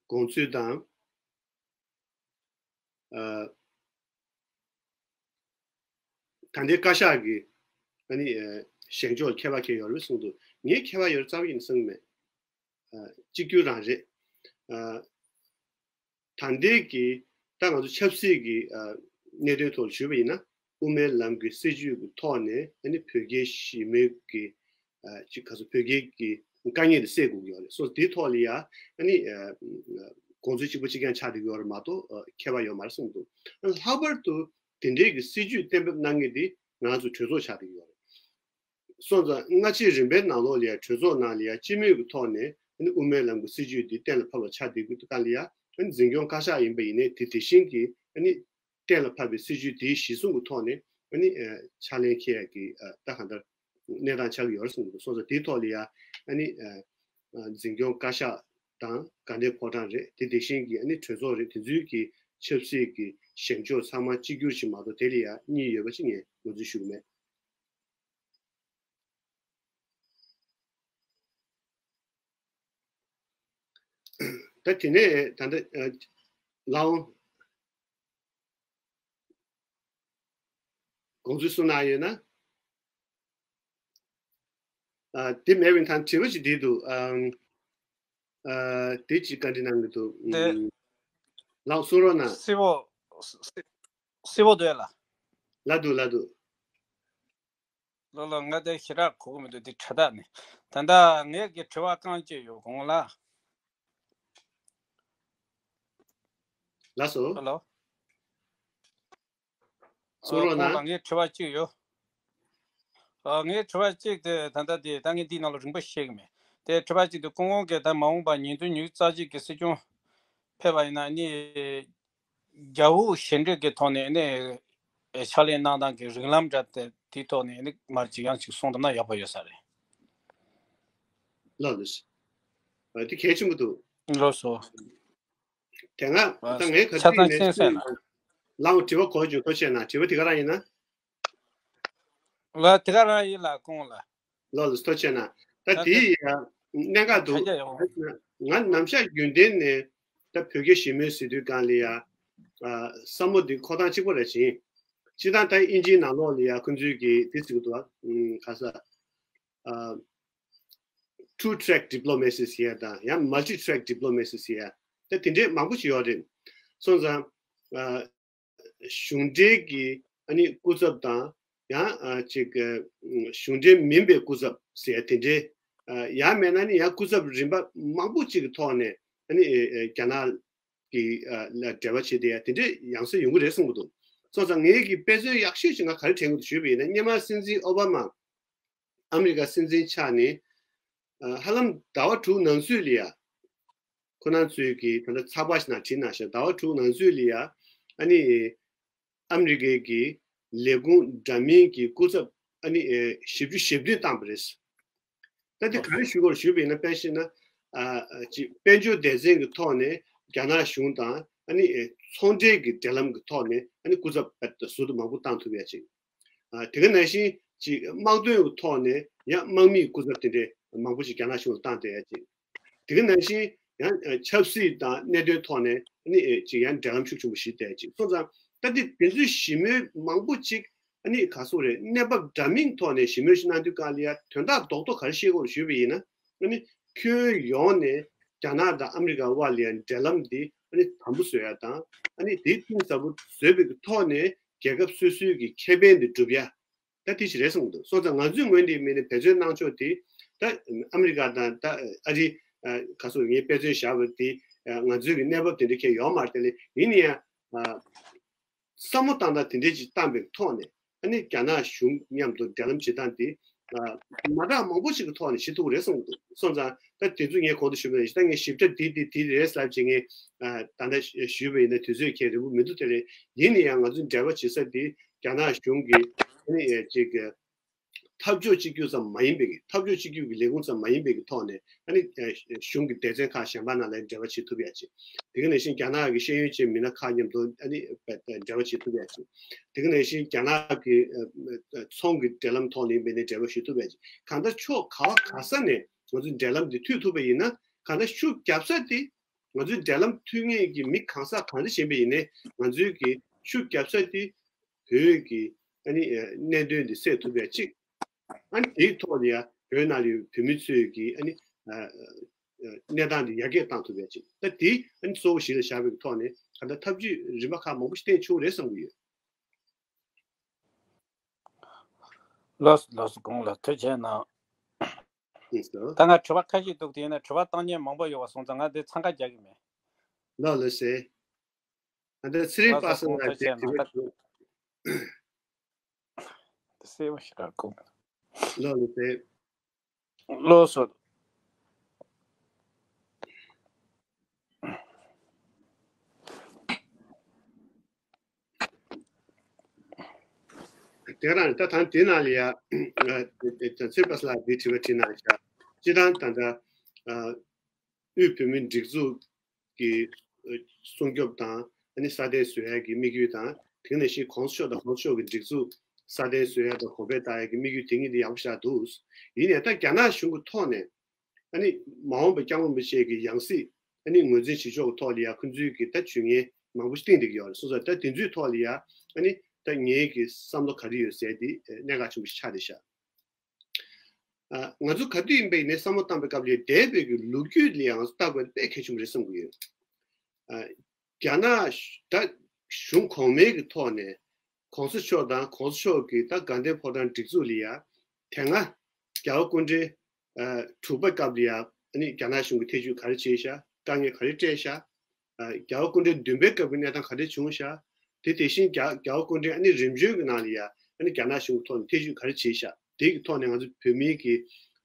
དགོངས་ཚུལ་དང་། ཨ་ད་ལྟའི་བཀའ་ཤག་གི་ཨ་ནི་ཨ་བཞེངས་ཕྱོགས་ཁྱད་པར་གང་ཡོད་རེད་གསུངས་འདུག །ངས་ཁྱད་པར་ཡོད་རྩ་བ་ཉིད་ནས་བསམ་གྱི་མེད། ཨ་གཅིག་གྱུར་རང་རེད། ཨ་ད་ལྟའི་གི་ད་ང་ཚོ་ཆབ་སྲིད་ཀྱི་ཨ་གནད་དོན་ཐོག་ཞུས་པ་ཡིན་ན། དབུ་མའི་ལམ་གྱི་སྲིད་བྱུས་ཀྱི་ཐོག་ནས་ཨ་ནི་བོད་རྒྱའི་ཞི་མོལ་གྱི་ཨ་ཅིག་ག་ཚོད་བོད་རྒྱའི་གི་དཀའ་ངལ་དེ་སེལ་དགོས་ཀྱི་ཡོད་རེད། སོ་དེའི་ཐོག་ལ་ཡ་ཨ་ནི་ཨ་དགོངས་ཚུལ་གཅིག་པ་གཅིག་རྐྱང་ཆགས་བསྡད་ཀྱི་ཡོད་རེད་མ་གཏོགས་ཨ་ཁྱད་པར་ཡོད་མ་རེད་གསུངས་འདུག །ཨ་ལྷག་པར་དུ་དེ་འབྲེལ་གྱི་སྲིད་བྱུས་གཏན་འབེབས་གནང་མཁན་དེ་ང་ཚོ་གྲོས་ཚོགས་ཆགས་བསྡད་ཀྱི་ཡོད་རེད། སོང་ཙང་སྔ་ཕྱི་རིམ་པའི་ནང་ལོགས་ལ་ཡ་གྲོས་ཚོགས་ནང་ལ་ཡ་སྤྱི་མོས་ཀྱི་ཐོག་ནས་ཨ་ནི་དབུ་མའི་ལམ་གྱི་སྲིད་བྱུས་འདི་གཏན་ལ་ཕབ་པ་ཆགས་བསྡད་ཀྱི་འདུག་ག་ལ་ཡ་ཨ་ནི་འཛིན་སྐྱོང་བཀའ་ཤག་ཡིན་པ་ཡིན་ནའི་དེ་དེ་བཞིན་གྱི་ཨ་ནི་གཏན་ལ་ཕབ་པའི་སྲིད་བྱུས་དེའི་གཞི་བཟུང་གི་ཐོག་ནས་ཨ་ནི་ཨ་ཕྱག་ལེན་འཁྱེར་ཡ་གི་ཨ་ད་གང་ལྟར་གནས་སྟངས་ཆགས་ཀྱི་ཡོད་རེད་གསུངས་འདུག །སོང་ཙང་དེའི་ཐོག་ལ་ཡ་ཨ་ནི་ཨ་ཨ་འཛིན་སྐྱོང་བཀའ་ཤག་དང་དགའ་ལྡན་ཕོ་བྲང་རེད། དེ་དེ་བཞིན་གྱི་ཨ་ནི་གྲོས་ཚོགས་རེད། དེ་ཚོའི་གི་ཆབ་སྲིད་ཀྱི་བཞེངས་ཕྱོགས་ཚང་མ་གཅིག་གྱུར་ཞིག་མ་གཏོགས་དེ་ལ་ཡ་གཉིས་ཡོད་པ་ཅིག་ངས་ངོས་འཛིན་ཞུ་གི་མེད། ད་དེ་ནས་ད་ལྟ་ཨ་ལའོ་དགོངས་ཚུལ་གསུང་གནང་ཡོད་ན། ཨ་དེ་མེད་པའི་ཐང་དྲི་བ་ཅིག་འདི་འདུག །ཨ་ཨ་དེ་ཅིག་བཀའ་འདྲི་གནང་གི་འདུག །དེ་ཨ་ལའོ་གསུང་རོགས་གནང་། སི་བོ་སི་སི་བོ་འདོད་ལ། ལ་འདུག་ལ་འདུག །ལོ་ལོ་ང་དེ་ཞེ་དྲག་གོ་གི་མི་འདུག །དེ་དྲ་ཐག་ནས། ད་ལྟ་ངས་ཀྱི་དྲི་བ་རྐང་གཅིག་ཡོད་དགོངས་ལ། ལགས་སོ། ཧེ་ལོ། གསུང་རོགས་གནང་། ཨ་ཁོང་ལ་ངའི་དྲི་བ་གཅིག་ཡོད། ཨ་ངའི་དྲི་བ་གཅིག་དེ་ད་ལྟ་དེ་ད་ངས་འདིའི་ནང་ལ་རིང་པོ་བཤད་གི་མེད། དེ་དྲི་བ་གཅིག་དེ་སྐུ་ངོ་གིས་ད་མ་འོངས་པ་ཉིས་སྟོང་ཉི་ཤུ་རྩ་གཅིག་གི་སྲིད་སྐྱོང་ཕེབས་པ་ཡིན་ན་ནི་རྒྱ་དབུས་ཞི་འགྲིག་གི་ཐོག་ནས་ནི་ཕྱག་ལས་གནང་སྟངས་ཀྱི་རིང་ལམ་འདྲ་དེ་དེའི་ཐོག་ནས་ནི་མར་ཅིག་ཡང་ཅིག་གསུངས་ཐུབ་ན་ཡག་པོ་ཡོད་ས་རེད། ལགས་ལགས། ཨ་དེ་གལ་ཆེན་པོ་འདུག །ལགས་སོ། དེ་སྔ་ད་ངས་ག་ཆ་ཚང་ཚིག་ནས་ཤེས་སོང་ན། ལའོ་དྲི་བ་གོ་བྱུང་ཐུགས་རྗེ་གནང་། དྲི་བ་དེ་ག་རང་ཡིན་ན། ལ་དེ་ག་རང་ཡིན་ལ་ཁོང་ལ། ལོ་ལ་ཐུགས་རྗེ་གནང་། ད་ད་དེ་དེ་ཡ་གནད་འགག་འདུག་ཁ་རྒྱ་ཡོང་། ང་ནམ་ཞག་རྒྱུན་ལྡན་ནས་ད་བོད་རྒྱ་ཞི་མོལ་ཟེར་དུས་སྒང་ལ་ཡ་ཨ་བསམ་བློ་འདི་འཁོར་སྟངས་གཅིག་པ་རེད་ཅིང་། སྤྱིར་བཏང་ད་ཨིན་ཇིའི་ནང་ལོགས་ལ་ཡ་ཁོང་ཚོས་ཀྱི་དེ་ཟེར་གི་འདུག་ཨ་ག་ས་ཨ་two track diplomacy ཟེར་ཡ་དང་ཡང་multi track diplomacy ཟེར་ཡ་ད་དེ་འདྲས་མང་པོ་ཞིག་ཡོད་རེད། སོང་ཙང་ཨ་གཞུང་འབྲེལ་གྱི་ཨ་ནི་སྐུ་ཚབ་དང་ཡང་ཨ་ཅིག་གཞུང་འབྲེལ་མིན་པའི་སྐུ་ཚབ་ཟེར་ཡ་དེ་འདྲས་ཡང་མེད་ན་ནི་ཡང་སྐུ་ཚབ་རིམ་པ་མང་པོ་ཅིག་གི་ཐོག་ནས་ཨ་ནི་རྒྱ་ནག་གི་ལ་འབྲེལ་བ་བྱེད་བསྡད་ཡ་དེ་འདྲས་ཡང་སེ་ཡོང་གི་རེད་གསུང་གི་འདུག་སོང་ཙང་ངས་ཀྱི་དཔེ་མཚོན་ཡག་ཤོས་ཅིག་ང་ག་རེ་དྲན་གྱི་འདུག་ཞུས་པ་ཡིན་ན་སྔོན་མ་སྲིད་འཛིན་ཨོ་བྷ་མ་ཨ་མི་རི་ཀ་སྲིད་འཛིན་ཆགས་ནས་ཧ་ལམ་ཟླ་བ་དྲུག་ནང་ཚུད་ལ་ཡ། ཁོ་རང་ཚོས་ཀྱི་ད་ལྟ་ཚགས་པར་ཞིག་ནང་བྲིས་གནང་ཤག་ཟླ་བ་དྲུག་ནང་ཚུད་ལ་ཡ་ཨ་ནི་ཨ་མི་རི་ཀའི་གི་ལས་ཁུངས་འདྲ་མིན་གྱི་སྐུ་ཚབ་ཨ་ནི་བཞི་བཅུ་ཞེ་བདུན་བཏང་པ་རེད། ད་དེ་ག་རེ་ཞུ་དགོས་རེད་ཞུས་པ་ཡིན་ན་དཔེ་བཤད་ན་ཨ་ཅིག་དཔལ་འབྱོར་སྡེ་ཚན་གྱི་ཐོག་ནས་རྒྱ་ནག་གཞུང་དང་ཨ་ནི་ཚོང་འབྲེལ་གྱི་འབྲེལ་ལམ་གྱི་ཐོག་ནས་ཨ་ནི་སྐུ་ཚབ་ཟུར་དུ་མང་པོ་བཏང་ཐུབ་ཡ་ཅིག་ཨ་དེ་ག་ནང་བཞིན་ཅིག་དམག་དོན་གྱི་ཐོག་ནས་ཡང་དམག་མིའི་སྐུ་ཚབ་དེ་འདྲའི་མང་པོ་ཞིག་རྒྱ་ནག་གཞུང་ལ་བཏང་བསྡད་ཡ་ཅིག་དེ་ག་ནང་བཞིན་ཡང་ཆབ་སྲིད་དང་གནད་དོན་ཐོག་ནས་ནི་ཅིག་ཡང་འབྲེལ་ལམ་ཤུགས་ཆེན་པོ་ཞིག་བསྡད་ཅིག་སོང་ཙང་ད་འདི་དེ་ཚོའི་ཞི་མོལ་མང་པོ་ཅིག་ཨ་ནི་ག་སོག་རེད་གནས་བབ་འདྲ་མིན་ཐོག་ནས་ཞི་མོལ་ཞིག་གནང་དུས་སྒང་ལ་ཡ་དོན་དག་རྡོག་རྡོག་ག་རེ་བཤད་དགོས་རེད་ཞུས་པ་ཡིན་ན་ཨ་ནི་ཁྱོན་ཡོངས་ནས་རྒྱ་ནག་དང་ཨ་མི་རི་ཀ་དབར་ལ་ཡ་འབྲེལ་ལམ་འདི་ཨ་ནི་དམ་པོ་བཟོ་ཡ་དང་ཨ་ནི་དེ་གཏིང་ཟབ་པོ་བཟོས་པའི་ཐོག་ནས་རྒྱལ་ཁབ་སོ་སོའི་གི་ཁེ་ཕན་འདི་སྒྲུབ་ཡ། ད་དེ་ཞིག་རེད་གསུངས་འདུག་སོང་ཙང་ང་ཚོའི་ངོས་ནས་མིན་ནས་འབད་བརྩོན་གནང་ཕྱོགས་དེ་ད་ཨ་མི་རི་ཀ་དང་ད་ཨ་རི་ག་སོགས་ངས་དཔེ་མཚོན་བཞག་པ་དེ་ང་ཚོའི་གི་གནས་བབ་དེ་འདྲ་ཁྱེད་ཡོད་མ་རེད་དེ་ལས་ཡིན་ན་ཡང་བསམ་བློ་བཏང་སྟངས་དེ་འདྲ་ཅིག་བཏང་པའི་ཐོག་ནས་ཨ་ནི་རྒྱ་ནག་གཞུང་མཉམ་དུ་འབྲེལ་ལམ་བྱེད་སྟངས་དེ་མ་འདྲ་མང་པོ་ཞིག་གི་ཐོག་ནས་བྱེད་ཐུབ་ཀྱི་རེད་གསུངས་འདུག་སོང་ཙང་ད་དེ་ཚོ་ངས་གོང་དུ་ཞུས་པ་ནང་བཞིན་ད་ངས་ཞིབ་ཕྲ་དེ་དེ་དེ་རེད་ཟེར་ཅིག་ངས་ད་ལྟ་ཞུས་པ་ཡིན་ན་དུས་ཚོད་ཁྱེད་རིང་པོ་མི་འདུག་དེ་རེད་ཡིན་ན་ཡང་ང་ཚོའི་འབྲེལ་བ་བྱེད་ས་དེ། རྒྱ་ནག་གཞུང་གིས་ཨ་ནི་ཅིག་གི་ འཐབ་ཕྱོགས་གཅིག་གྱུར་ཙམ་མ་ཡིན་པའི་གི་འཐབ་ཕྱོགས་གཅིག་གྱུར་གྱི་ལས་ཁུངས་ཙམ་མ་ཡིན་པའི་གི་ཐོག་ནས་ཨ་ནི་གཞུང་གི་སྡེ་ཚན་ཁག་གཞན་པ་ནང་ལ་འབྲེལ་བ་བྱེད་ཐུབ་ཡ་ཅིག་དེ་ག་ནང་བཞིན་རྒྱ་ནག་གི་ཤེས་ཡོན་ཅན་མི་སྣ་ཁག་མཉམ་དུ་ཨ་ནི་འབྲེལ་བ་བྱེད་ཐུབ་ཡ་ཅིག་དེ་ག་ནང་བཞིན་རྒྱ་ནག་གི་ཚོང་གི་འབྲེལ་ལམ་ཐོག་ནས་ཡིན་པའི་ནས་འབྲེལ་བ་ཞུ་ཐུབ་ཡ་ཅིག་གང་ལྟར་ཕྱོགས་ག་བ་ག་ས་ནས་ང་ཚོས་འབྲེལ་ལམ་འདི་མཐུད་ཐུབ་པ་ཡིན་ན་གང་ལྟར་ཤུགས་རྒྱབ་ས་དེ། ང་ཚོའི་འབྲེལ་ལམ་མཐུད་མཁན་གྱི་མི་གང་ཟག་གང་འདྲ་ཞིག་ཡིན་པ་ཡིན་ནའི་ང་ཚོའི་གི་ཤུགས་རྒྱབ་ས་དེ་བོད་ཀྱི་ཨ་ནི་གནད་དོན་འདི་སེལ་ཐུབ་པའི་གཅིག་ཨ་ནི་དེའི་ཐོག་ནས་ཡང་བོད་ནང་ལ་ཡོད་བོད་མི་ཚོའི་གི་ཨ་ནི་གནས་སྟངས་འདི་ཡར་རྒྱས་བཏང་ཐུབ་པའི་གཅིག་ད་དེ་ཨ་ནི་གཙོ་བོ་གཞི་ལ་བཞག་པའི་ཐོག་ནས་ད་ལྟ་ཐབས་ཇུས་རིམ་པ་ཁག་མང་པོ་ཞིག་བསྟན་ཆོག་རེད་བསམ་གྱི་ཡོད། ལགས་སོ་ལགས་སོ། དགོངས་ལ་ཐུགས་རྗེ་གནང་། ད་ང་དྲི་བ་ཁ་ཤས་འདུག་དེ་ཡིན་ན་དྲི་བ་བཏང་མཁན་མང་པོ་ཡོད་པ་སོང་ཙང་ང་དེ་འཚང་ཁ་རྒྱག་གི་མེད། ལགས་ལགས་སེ། ད་ལྟ་ཚེ་རིང་པ་སངས་ལགས་དེ་དྲི་བ་ཞུ། གསལ་པོ་ཞིག་རག་གོ། ལགས་ལགས་སེ། ལགས་སོ། དེ་རང་ད་ཐང་དེ་ནང་ལ་ཡ་ཚེ་པ་སླར་འདི་དྲི་བ་དྲིས་གནང་བྱ། སྤྱི་བཏང་ད་ལྟ་དབུས་བོད་མིའི་སྒྲིག་འཛུགས་ཀྱི་སྲུང་སྐྱོབ་དང་ཨ་ནི་སྲ་བརྟན་བཟོ་ཡ་གི་དམིགས་ཡུལ་དང་དེ་ནང་བཞིན་གོང་ས་མཆོག་དང་གོང་ས་མཆོག་གི་སྒྲིག་འཛུགས་སྲ་བརྟན་བཟོ་ཡ་དང་གོང་འཕེལ་བཏང་ཡ་གི་དམིགས་ཡུལ་དེ་གཉིས་དེ་ཡག་པོ་ཞེ་དྲག་འདུག་ཡིན་ནའི་ད་རྒྱ་ནག་གཞུང་གི་ཐོག་ནས། ཨ་ནི་མ་འོངས་པའི་སྐྱབས་མགོན་རིན་པོ་ཆེ་གི་ཡང་སྲིད་ཨ་ནི་ངོས་འཛིན་བྱེད་ཕྱོགས་ཀྱི་ཐོག་ལ་ཡང་ཁོང་ཚོའི་གི་ད་ཇུས་ངན་མང་པོ་ཞིག་བཏིང་བསྡད་ཀྱི་ཡོད་རེད། སོང་ཙང་ད་དེ་ཚོའི་ཐོག་ལ་ཡང་ཨ་ནི་ད་ངའི་གི་བསམ་བློ་ག་རེ་ཡོད་ཟེར་དེ་གནད་འགག་ཆེན་པོ་ཞིག་ཆགས་བསྡད་ཤག་ཨ་ང་ཚོ་ག་དུས་ཡིན་པ་ཡིན་ནའི་བསམ་བློ་བཏང་པའི་སྐབས་ལ་འདས་པའི་གི་ལོ་རྒྱུས་ལ་ཡང་ང་ཚོ་ལྟ་དགོས་དཔེ་གལ་ཆེན་པོ་རེད་བསམ་གྱི་ཡོད། ཨ་རྒྱ་ནག་ད་གཞུང་གོང་མའི་གི་ཐོག་ནས་གོང་ས་མཆོག་དང་གོང་ས་མཆོག་གི་ད་དགའ་ལྡན་ཕོ་བྲང་སྒྲིག་འཛུགས་ལ་ཡང་དེ་སྔ་རྒྱལ་བ་སྐུ་ཕྲེང་དྲུག་པའི་སྐབས་ལ་ཡང་ཨ་ནི་རྒྱ་ནག་གཞུང་གིས་ཐེ་བྱུས་ག་རེ་བྱས་ཤག་དཀའ་ངལ་ག་རེ་སྤྲད་ཤག་རྒྱལ་བ་སྐུ་ཕྲེང་བདུན་པའི་སྐབས་ཀྱི་གནས་སྟངས་ག་རེ་བྱུང་ཤག་དེ་དེ་བཞིན་རྒྱ་རྒྱལ་བ་སྐུ་ཕྲེང་ཨ་ནི་རིམ་བྱོན་གྱི་ནང་ལ་ཡང་ཨ་ནི་རྒྱ་ནག་གཞུང་གི་ཐོག་ནས་ཐེ་བྱུས་ག་རེ་བྱས་ཤག་དེ་གི་ཐོག་ནས་ང་ཚོ་བོད་མིའི་གི་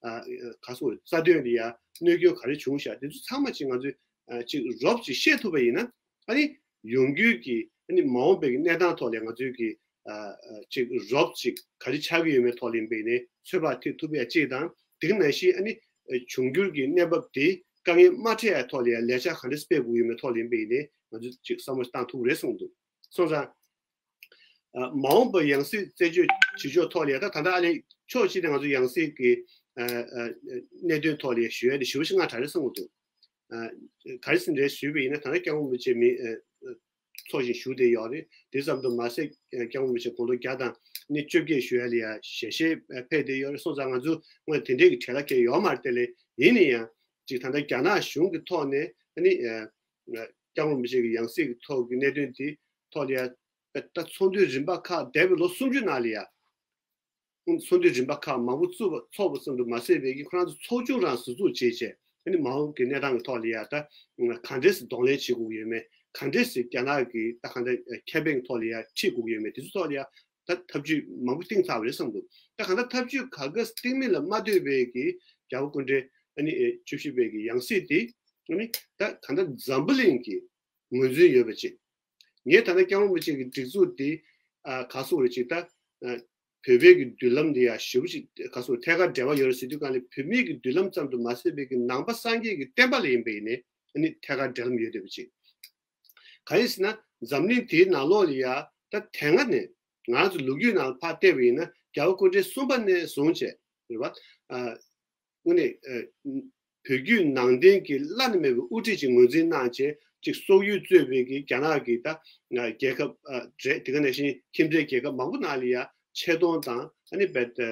ཨ་ག་སོ་རྩ་དོན་ལ་ཡང་གནོད་སྐྱོན་ག་རེ་བྱུང་ཤག་དེ་ཚོ་ཚང་མ་ཅིག་ང་ཚོས་ཨ་ཅིག་རོབ་ཅིག་ཤེས་ཐུབ་པ་ཡིན་ན་ཨ་ནི་ཡོང་རྒྱུའི་གི་ཨ་ནི་མ་འོངས་པའི་གི་གནས་སྟངས་ཐོག་ལ་ང་ཚོའི་གི་ཨ་ཨ་ཅིག་རོབ་ཅིག་ག་རེ་ཆགས་ཀྱི་ཡོད་མེད་ཐོག་ལ་ཡིན་པ་ཡིན་ནའི་ཚོད་དཔག་ཐེག་ཐུབ་ཡ་ཅིག་དང་དེ་ག་ནང་བཞིན་ཨ་ནི་འབྱུང་འགྱུར་གྱི་གནས་བབ་དེ་དཀའ་ངལ་མ་འཕྲད་ཡ་ཐོག་ལ་ཡང་ལས་འཆར་ག་འདྲ་སྤེལ་དགོས་ཡོད་མེད་ཐོག་ལ་ཡིན་པ་ཡིན་ནའི་ང་ཚོས་ཅིག་བསམ་བློ་བཏང་ཐུབ་རེད་གསུངས་འདུག་སོང་ཙང་། མ་འོངས་པར་ཡང་སྲིད་རྩད་གཅོད་བྱེད་ཕྱོགས་ཐོག་ལ་ཡང་ད་ད་ལྟ་ཨ་ལས་ཕྱོགས་གཅིག་ནས་ང་ཚོ་ཡང་སྲིད་ཀྱི་གནད་དོན་ཐོག་ལ་ཞུ་ཡ་དེ་ཞེ་པོ་ཞིག་དངངས་སྐྲག་རེད་བསམ་གྱི་འདུག་ག་རེ་ཟེར་ན་རེད་ཞུས་པ་ཡིན་ན་ད་ལྟ་སྐྱབས་མགོན་རིན་པོ་ཆེ་མི་འཚོགས་བཞིན་བཞུགས་བསྡད་ཡོད་རེད། དེ་ཙམ་དུ་མ་ཟད་སྐྱབས་མགོན་རིན་པོ་ཆེ་དགུང་ལོ་བརྒྱ་དང་ནི་བཅོ་བརྒྱད་བཞུགས་ཡ་ལ་ཡ་ཞལ་བཞེས་ཕེབས་བསྡད་ཡོད་རེད། སོང་ཙང་ང་ཚོ་དངོས་དེ་འདྲའི་གི་བྲེལ་བ་གང་ཡང་ཡོད་མ་རེད་དེ་ལས་ཡིན་ན་ཡང་ཅིག་ད་ལྟ་རྒྱ་ནག་གཞུང་གི་ཐོག་ནས་ཨ་ནི་སྐྱབས་མགོན་རིན་པོ་ཆེ་གི་ཡང་སྲིད་ཀྱི་ཐོག་གི་གནད་དོན་དེ་ཐོག་ལ་ཡ། ད་ཚོགས་འདུའི་རིམ་པ་ཁག་འདས་པའི་ལོ་སུམ་ཅུ་ནང་ལ་ཡ། ཚོགས་འདུའི་རིམ་པ་ཁག་མང་པོ་བཙུགས་པ་ཚོགས་པ་ཙམ་དུ་མ་ཟད་པའི་གི་ཁོ་རང་ཚོ་ཚོགས་ཆུང་རང་ཟུར་འཛུགས་བྱས་བྱས་ཨ་ནི་མ་འོངས་ཀྱི་གནས་སྟངས་ཀྱི་ཐོག་ལ་ཡ་ད་ག་འདྲས་སེ་གདོང་ལེན་བྱེད་དགོས་ཀྱི་ཡོད་མེད་ག་འདྲས་སེ་རྒྱ་ནག་གི་ད་གང་ལྟར་ཁེ་ཕན་གྱི་ཐོག་ལ་ཡ་ཁྲིད་དགོས་ཀྱི་ཡོད་མེད་དེ་ཚོ་ཐོག་ལ་ཡ་ད་ཐབས་ཇུས་མང་པོ་བཏིང་ཚར་བ་རེད་བསམ་འདུག་ད་གང་ལྟར་ཐབས་ཇུས་ག་ག་བཏིང་མིན་ལ་མ་ལྟོས་པའི་གི་རྒྱལ་བ་སྐུ་ཕྲེང་ཨ་ནི་བཅུ་བཞི་པའི་གི་ཡང་སྲིད་དེ་ཨ་ནི་ད་གང་ལྟར་འཛམ་བུ་གླིང་གི་ངོས་འཛིན་ཡོད་པ་ཅིག་ངས་ད་ལྟ་སྐྱབས་མགོན་རིན་པོ་ཆེ་གི་སྒྲིག་འཛུགས་འདི་ཨ་ག་སོགས་རེད་ཅིག་ད་ཨ་བོད་པའི་གི་མདུན་ལམ་འདི་ཡང་ཞེ་པོ་ཅིག་ག་སོགས་ཐད་ཀར་འབྲེལ་བ་ཡོད་རེད་ཟེར་དུས་གང་ལས་བོད་མིའི་གི་མདུན་ལམ་ཙམ་དུ་མ་ཟད་པའི་གི་ནང་པ་སངས་རྒྱས་ཀྱི་བསྟན་པ་ལ་ཡིན་པ་ཡིན་ནའི་ཨ་ནི་ཐད་ཀར་འབྲེལ་ལམ་ཡོད་བསྡད་པ་ཅིག་གང་ཡིན་ཟེར་ན་འཛམ་གླིང་དེའི་ནང་ལོགས་ལ་ཡང་ད་དེ་སྔ་ནས་ང་ཚོ་ལོ་རྒྱུས་ནང་ལ་ཕར་བལྟས་པ་ཡིན་ན་རྒྱལ་བ་སྐུ་ཕྲེང་གསུམ་པ་ནས་བཟུང་བྱས་རེད་བ། ཨ། དངོས་གནས་ཨ། བོད་བརྒྱུད་ནང་བསྟན་གྱི་བླ་ན་མེད་པའི་དབུ་ཁྲིད་ཅིག་ངོས་འཛིན་གནང་བྱས་ཅིག་སོག་ཡུལ་གཙོས་པའི་གི་རྒྱ་ནག་གི་ད་རྒྱལ་ཁབ་ཨ་རེད། དེ་ག་ནང་བཞིན་ཁྱིམ་མཚེས་རྒྱལ་ཁབ་མང་པོ་ནང་ལ་ཡ་ཆེ་མཐོང་དང་ཨ་ནི་རྦད་དེ་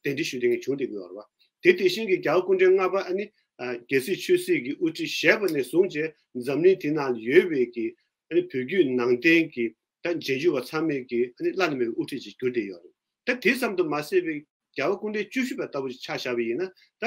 གདན་འདྲེན་ཞུ་མཁན་བྱུང་བསྡད་ཀྱི་ཡོད་རེད་བ། དེ་དེ་བཞིན་གྱི་རྒྱལ་བ་སྐུ་ཕྲེང་ལྔ་པ་ཨ་ནི་ཨ་རྒྱལ་སྲིད་ཆོས་སྲིད་ཀྱི་དབུ་ཁྲིད་བཞེས་པ་ནས་བཟུང་བྱས་འཛམ་གླིང་དེ་ནང་ལ་ཡོད་པའི་གི་ཨ་ནི་བོད་བརྒྱུད་ནང་བསྟན་གྱི་ད་རྗེས་འཇུག་པ་ཚང་མས་ཀྱི་ཨ་ནི་བླ་ན་མེད་པའི་དབུ་ཁྲིད་ཅིག་གྱུར་བསྡད་ཡོད་རེད། ད་དེ་ཙམ་དུ་མ་ཟད་པའི་རྒྱལ་བ་སྐུ་ཕྲེང་བཅུ་བཞི་པ་ལྟ་བུ་ཅིག་ཆ་བཞག་པ་ཡིན་ན་ད་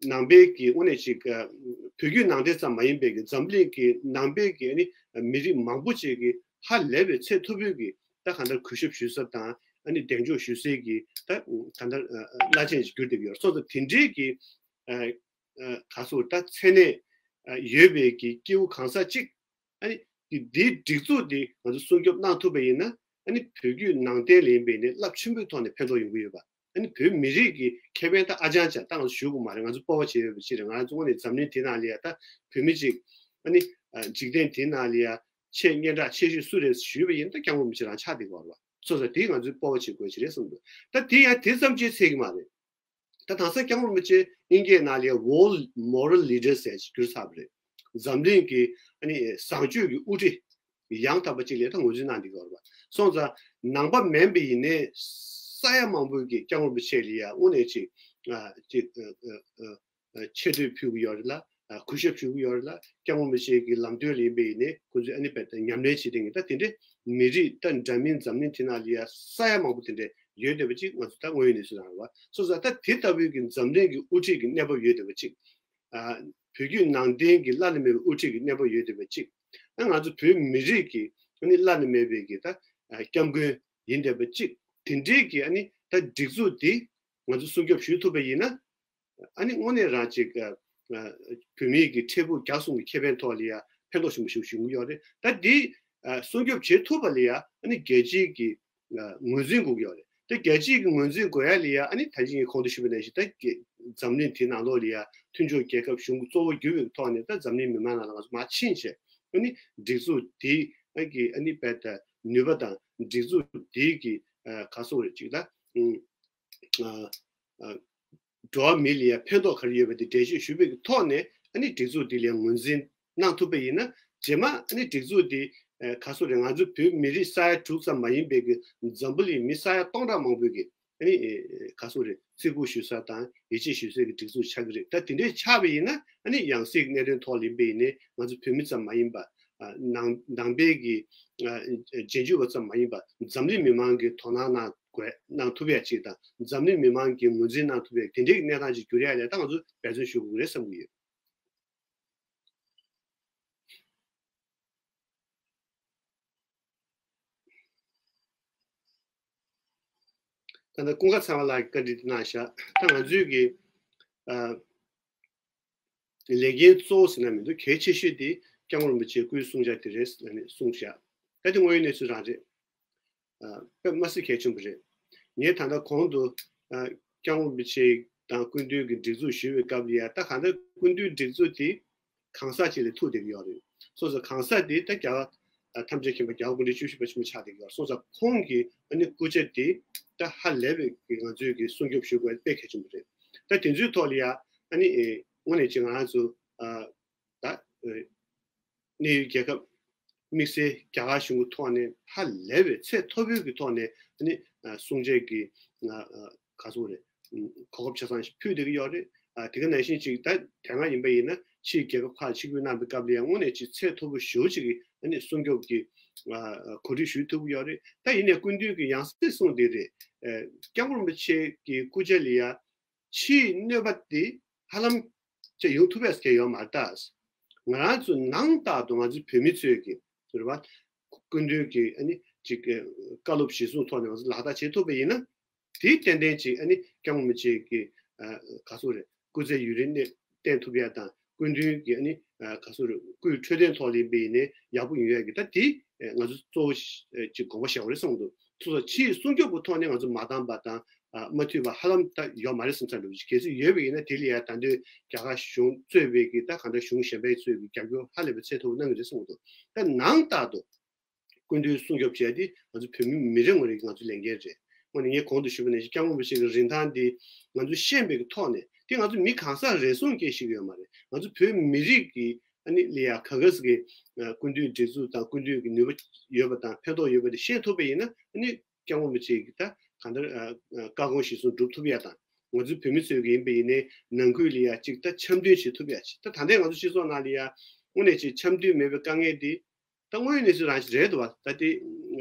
ནང་པའི་གི་དངོས་གནས་ཅིག་བོད་བརྒྱུད་ནང་བསྟན་ཙམ་མ་ཡིན་པའི་གི་འཛམ་གླིང་གི་ནང་པའི་གི་ཨ་ནི་མི་རིགས་མང་པོ་ཅིག་གི་ཧ་ལས་པའི་ཚད་མཐོ་པོའི་གི་ད་གང་ལྟར་གུས་ཞབས་ཞུ་ས་དང་ཨ་ནི་གདེང་འཇོག་ཞུ་སའི་གི་ད་གང་ལྟར་བླ་ཆེན་ཅིག་གྱུར་བསྡད་ཀྱི་ཡོད་རེད། སོང་ཙང་དེ་འདྲའི་གི་ག་ཚོད་ད་མཚན་གནས་ཡོད་པའི་གི་སྐྱེ་བོ་གང་ཟག་ཅིག་ཨ་ནི་འདིའི་སྒྲིག་འཛུགས་འདི་ང་ཚོ་སྲུང་སྐྱོབ་གནང་ཐུབ་པ་ཡིན་ན་ཨ་ནི་བོད་བརྒྱུད་ནང་བསྟན་ལ་ཡིན་པའི་ནི་རླབས་ཆེན་པོའི་ཐོག་ནས་ཕན་ཐོགས་ཡོང་གི་ཡོད་པ། ཨ་ནི་བོད་མི་རིགས་ཀྱི་ཁེ་ཕན་ད་ཨ་ཅང་ཅང་ད་ང་ཚོ་ཞུ་དགོས་མ་རེད། ང་ཚོ་སྤོབས་པ་བྱེད་འོས་པ་ཅིག་རེད། ང་ཚོ་དངོས་གནས་འཛམ་གླིང་དེ་ནང་ལ་ཡ་ད་བོད་མི་ཅིག་ཨ་ནི་འཇིག་རྟེན་དེ་ནང་ལ་ཡ་ཆེས་སྙན་གྲགས་ཆེ་ཤོས་སུ་རེད་ཞུས་པ་ཡིན་ན་ད་སྐྱབས་མགོན་རིན་པོ་ཆེ་རང་ཆགས་བསྡད་ཀྱི་ཡོད་རེད་བ། སོ་སོ་དེ་ང་ཚོས་སྤོབས་པ་བྱེད་དགོས་ཅིག་རེད་བསམ་འདུག་ད་དེ་ཡང་དེ་ཙམ་གྱིས་ཚད་ཀྱི་མ་རེད། ད་དེང་སང་སྐྱབས་མགོན་རིན་པོ་ཆེ་དབྱིན་སྐད་ནང་ལ་ཡ་World Moral Leader ཟེར་ཅིག་བསྒྱུར་ཚར་བ་རེད། འཛམ་གླིང་གི་ཨ་ནི་བཟང་སྤྱོད་ཀྱི་དབུ་ཁྲིད་ཡང་དག་པ་ཅིག་ལ་ད་ངོས་འཛིན་གནང་བསྡད་ཀྱི་ཡོད་རེད་བ། སོང་ཙང་ནང་པ་མིན་པ་ཡིན་ནའི་ས་ཡ་མང་པོ་གིས་སྐྱབས་མགོན་རིན་པོ་ཆེ་ལ་ཡ་དངོས་གནས་ཅིག་ཨ་ཅིག་ཨ་ཨ་ཨ་ཆེ་བསྟོད་ཕུལ་གྱི་ཡོད་རེད་ལ། ཨ་གུས་ཞབས་ཞུ་གི་ཡོད་རེད་ལ། སྐྱབས་མགོན་རིན་པོ་ཆེ་གི་ལམ་སྟོན་ལ་ཡིན་པ་ཡིན་ནའི་ཁོ་ཚོས་ཨ་ནི་དཔེ་ད་ཉམས་ལེན་བྱེད་མཁན་གྱི་ད་དེ་འདྲའི་མི་རིགས་ད་འདྲ་མིན་འཛམ་གླིང་དེ་ནང་ལ་ཡ་ས་ཡ་མང་པོ་དེ་འདྲ་ཡོད་བསྡད་པ་ཅིག་ང་ཚོ་ད་དངོས་ཡོད་གནས་ཚུལ་རང་རེད་བ། སོ་སོ་ད་དེ་ལྟ་བུའི་གི་འཛམ་གླིང་གི་དབུ་ཁྲིད་ཀྱི་གནས་བབ་ཡོད་བསྡད་པ་ཅིག་ཨ་བོད་བརྒྱུད་ནང་བསྟན་གྱི་བླ་ན་མེད་པའི་དབུ་ཁྲིད་ཀྱི་གནས་བབ་ཡོད་བསྡད་པ་ཅིག་ཨ་ང་ཚོ་བོད་མི་རིགས་ཀྱི་ཨ་ནི་བླ་ན་མེད་པའི་གི་ད་ཨ་སྐྱབས་མགོན་ཡིན་བསྡད་པ་ཅིག་དེ་འདྲའི་གི་ཨ་ནི་ད་སྒྲིག་འཛུགས་འདི་ང་ཚོ་སྲུང་སྐྱོབ་ཞུ་ཐུབ་པ་ཡིན་ན། ཨ་ནི་དངོས་གནས་རང་ཅིག་ཨ་ཨ་བོད་མིའི་གི་འཕྲལ་ཕུགས་རྒྱ་གསུམ་གྱི་ཁེ་ཕན་ཐོག་ལ་ཡ་ཕན་ཐོགས་ཆེན་པོ་ཞིག་བྱུང་གི་ཡོད་རེད། ད་འདི་ཨ་སྲུང་སྐྱོབ་བྱེད་ཐུབ་པ་ལ་ཡ་ཨ་ནི་རྒྱལ་སྤྱིའི་གི་ཨ་ངོས་འཛིན་དགོས་ཀྱི་ཡོད་རེད། ད་རྒྱལ་སྤྱིའི་གི་ངོས་འཛིན་དགོས་ཡ་ལ་ཡ་ཨ་ནི་ད་ཅི་ངས་གོང་དུ་ཞུས་པ་ནང་བཞིན་ད་རྒྱ་འཛམ་གླིང་དེ་ནང་ལོགས་ལ་ཡ་མཐུན་ཕྱོགས་རྒྱལ་ཁབ་གཞུང་གི་གཙོ་བོ་གྱུར་པའི་ཐོག་ནས་ད་འཛམ་གླིང་མི་མང་ནང་ལ་ང་ཚོ་མར་ཕྱིན་བྱས་ཨ་ནི་སྒྲིག་འཛུགས་དེ་ཨ་གི་ཨ་ནི་དཔེ་ད་ནུས་པ་དང་སྒྲིག་འཛུགས་དེ་གི་ཨ་ག་སོགས་རེད་ཅིག་ད་ཨ་ཨ། འགྲོ་བ་མི་ལ་ཡང་ཕན་ཐོགས་ག་རེ་ཡོད་པ་དེ་འགྲེལ་བརྗོད་ཞུས་པའི་ཐོག་ནས་ཨ་ནི་སྒྲིག་འཛུགས་འདི་ལ་ངོས་འཛིན་གནང་ཐུབ་པ་ཡིན་ན་རྗེས་མ་ཨ་ནི་སྒྲིག་འཛུགས་འདི་ག་སོ་རེད། ང་ཚོ་བོད་མི་རིགས་ས་ཡ་དྲུག་ཙམ་མ་ཡིན་པའི་གི་འཛམ་བུ་གླིང་མི་ས་ཡ་སྟོང་ཕྲག་མང་པོས་གི་ཨ་ནི་ག་སོ་རེད། བརྩི་བཀུར་ཞུ་ས་དང་ཡིད་ཆེས་ཞུ་སའི་གི་སྒྲིག་འཛུགས་ཆགས་ཀྱི་རེད། ད་དེ་འདྲའི་ཆགས་པ་ཡིན་ན་ཨ་ནི་ཡང་སྲིད་ཀྱི་གནད་དོན་ཐོག་ལ་ཡིན་པ་ཡིན་ནའི་ང་ཚོ་བོད་མི་ཙམ་མ་ཡིན་པ་ནང་ནང་པའི་གི་རྗེས་འཇུག་པ་ཙམ་མ་ཡིན་པ་འཛམ་གླིང་མི་མང་གི་དོ་སྣང་གནང་དགོས་གནང་ཐུབ་ཡ་ཅིག་དང་འཛམ་གླིང་མི་མང་གིས་ངོས་འཛིན་གནང་ཐུབ་ཡ་དེ་འདྲའི་གནས་སྟངས་ཅིག་འགྱུར་ཡ་ལ་ད་ང་ཚོ་འབད་བརྩོན་ཞུ་དགོས་རེད་བསམ་གྱི་ཡོད། ད་ལྟ་ཀུན་དགའ་ཚང་བ་ལགས་ཀྱིས་བཀའ་འདྲི་དེ་གནང་ཤག་ད་ང་ཚོའི་གི་ཨ། ལས་འགན་གཙོ་བོ་ཟེར་ན་མི་འདུག་གལ་ཆེ་ཤོས་དེ་སྐྱབས་མགོན་རིན་པོ་ཆེའི་སྐུའི་བསྲུང་བྱ་དེ་རེད་ཟེར་ནས་གསུངས་བཞག་ད་དེ་དངོས་ཡོད་གནས་ཚུལ་རང་རེད། ཨ། དཔེ་མ་སྲིད་གལ་ཆེན་པོ་རེད། ངས་ད་ལྟ་གོང་དུ་ཨ། སྐྱབས་མགོན་རིན་པོ་ཆེ་དང་སྐུ་མདུན་གྱི་སྒྲིག་འཛུགས་ཞུས་པའི་སྐབས་ལ་ཡ་ད་གང་ལྟར་སྐུ་མདུན་སྒྲིག་འཛུགས་དེ་གང་ཟག་ཅིག་ལ་ཐུག་བསྡད་ཀྱི་ཡོད་རེད། སོ་སོ་གང་ཟག་དེ་ད་རྒྱལ་བ་ཐམས་ཅད་མཁྱེན་པ་རྒྱལ་བ་སྐུ་ཕྲེང་བཅུ་བཞི་པ་ཆེན་པོ་ཆགས་བསྡད་ཀྱི་ཡོད་རེད། སོང་ཙང་ཁོང་གི་ཨ་ནི་སྐུ་ཕྱྭ་དེ་ད་ཧ་ལས་པའི་ང་ཚོས་ཀྱི་སྲུང་སྐྱོབ་ཞུ་དགོས་དཔེ་གལ་ཆེན་པོ་རེད། ད་དེ་ཚོའི་ཐོག་ལ་ཡ་ཨ་ནི་ཨེ་དངོས་གནས་ཅིག་ང་རང་ཚོ་ཨ་ད་ཨེ་གནས་ཡུལ་རྒྱལ་ཁབ་དམིགས་བསལ་རྒྱ་གར་གཞུང་གི་ཐོག་ནས་ཧ་ལས་པའི་ཚད་མཐོ་པོའི་གི་ཐོག་ནས་ཨ་ནི་ཨ་སྲུང་བྱའི་གི་ཨ་ཨ་ག་ཚོད་རེད། གོ་སྐབས་ཆ་ཚང་ཞིག་ཕུལ་བསྡད་ཀྱི་ཡོད་རེད། ཨ་དེ་ག་ནང་བཞིན་ཅིག་ད་དེ་སྔ་ཡིན་པ་ཡིན་ན་ཕྱིའི་རྒྱལ་ཁབ་ཁག་ཆིབས་བསྒྱུར་གནང་པའི་སྐབས་ལ་ཡང་དངོས་གནས་ཅིག་ཚད་མཐོ་པོ་ཞེ་པོ་ཅིག་གི་ཨ་ནི་སྲུང་སྐྱོབ་ཀྱི་ཨ་གོ་སྒྲིག་ཞུ་ཐུབ་ཀྱི་ཡོད་རེད། ད་ཡིན་ནའི་སྐུ་མདུན་གྱི་ཡང་སྲིད་གསུངས་བསྡད་རེད། ཨ་སྐྱབས་མགོན་རིན་པོ་ཆེ་གི་སྐུ་ཕྱྭ་ལ་ཡ་ཕྱིའི་གནོད་པ་དེ་ཧ་ལམ་ཅིག་ཡོང་ཐུབ་ཡས་ཀྱི་ཡོད་མ་རེད། ད་ང་རང་ཚོ་ནང་ལྟར་དུ་ང་ཚོ་བོད་མི་ཚོས་ཀྱི་རེད་བ། སྐུ་མདུན་གྱི་ཨ་ནི་ཅིག་བཀའ་སློབ་གཞིར་བཟུང་ཐོག་ནས་ང་ཚོ་ལག་བསྟར་བྱེད་ཐུབ་པ་ཡིན་ན། དེ་ཏན་ཏན་ཅིག་ཨ་ནི་སྐྱབས་མགོན་རིན་པོ་ཆེ་གི་ཨ་ག་ཚོད་རེད། སྐུ་ཚེ་ཡུན་རིང་གནས་བརྟན་ཐུབ་ཡ་དང་སྐུ་མདུན་གྱི་ཨ་ནི་ཨ་ག་ཚོད་རེད། སྐུའི་འཕྲོད་བསྟེན་ཐོག་ལ་ཡིན་པ་ཡིན་ནའི་ཡག་པོ་ཡོང་ཡ་གི་ད་དེ་ཨ་ང་ཚོ་གཙོ་བོ་ཨ་ཅིག་དགོངས་པ་བཞག་པ་རེད་བསམ་གྱི་འདུག་སོ་སོ་ཕྱིའི་སྲུང་སྐྱོབ་ཀྱི་ཐོག་ནས་ང་ཚོ་མ་འདང་པ་དང་ཨ་མ་འཐུས་པ་ཧ་ལམ་ད་ཡོད་མ་རེད་བསམ་ཚར་འདུག་གལ་སྲིད་ཡོད་པ་ཡིན་ན་དེ་ལ་ཡ་ད་འདོད་རྒྱ་གར་གཞུང་གཙོས་པའི་གི་ད་གང་ལྟར་གཞུང་གཞན་པ་གཙོས་པའི་རྒྱབ་སྐྱོར་ཧ་ལས་པའི་ཚད་མཐོ་པོ་གནང་གི་རེད་བསམ་གྱི་འདུག་ད་ནང་ལྟར་དུ། སྐུ་མདུན་སྲུང་སྐྱོབ་བྱས་ཏེ་ང་ཚོ་བོད་མི་མི་རེ་ངོ་རེ་གི་ང་ཚོ་ལས་འགན་རེད། དངོས་གནས་ངས་གོང་དུ་ཞུས་པ་ནང་བཞིན་སྐྱབས་མགོན་རིན་པོ་ཆེ་གི་རིན་ཐང་འདི་ང་ཚོ་ཤེས་པའི་གི་ཐོག་ནས་དེ་ང་ཚོ་མི་གང་ཟག་རེ་ཟུང་སྐད་ཤེས་ཀྱི་ཡོད་མ་རེད། ང་ཚོ་བོད་མི་རིགས་ཀྱི་ཨ་ནི་ལ་ཡ་ག་ག་ཟེ་གི་སྐུ་མདུན་སྒྲིག་འཛུགས་དང་སྐུ་མདུན་གྱི་ནུས་པ་ཡོད་པ་དང་ཕན་ཐོགས་ཡོད་པ་དེ་ཤེས་ཐུབ་པ་ཡིན་ན་ཨ་ནི་སྐྱབས་མགོན་རིན་པོ་ཆེ་གི་ད་གང་ལྟར་བཀའ་དགོངས་གཞིར་བཟུང་སྒྲུབ་ཐུབ་ཡ་དང་ང་ཚོ་བོད་མི་ཚོས་གི་ཡིན་པ་ཡིན་ནའི་ནང་ཁུལ་ལ་ཡ་གཅིག་ད་འཆམ་མཐུན་བྱེད་ཐུབ་ཡ་ཅིག་ད་ད་ལྟའི་ང་ཚོ་སྤྱི་ཚོགས་ནང་ལ་ཡ་དངོས་གནས་ཅིག་འཆམ་མཐུན་མེད་པའི་དཀའ་ངལ་འདི། ད་དངོས་ཡོད་གནས་ཚུལ་རང་ཞིག་རེད་འདུག་བ། ད་དེ་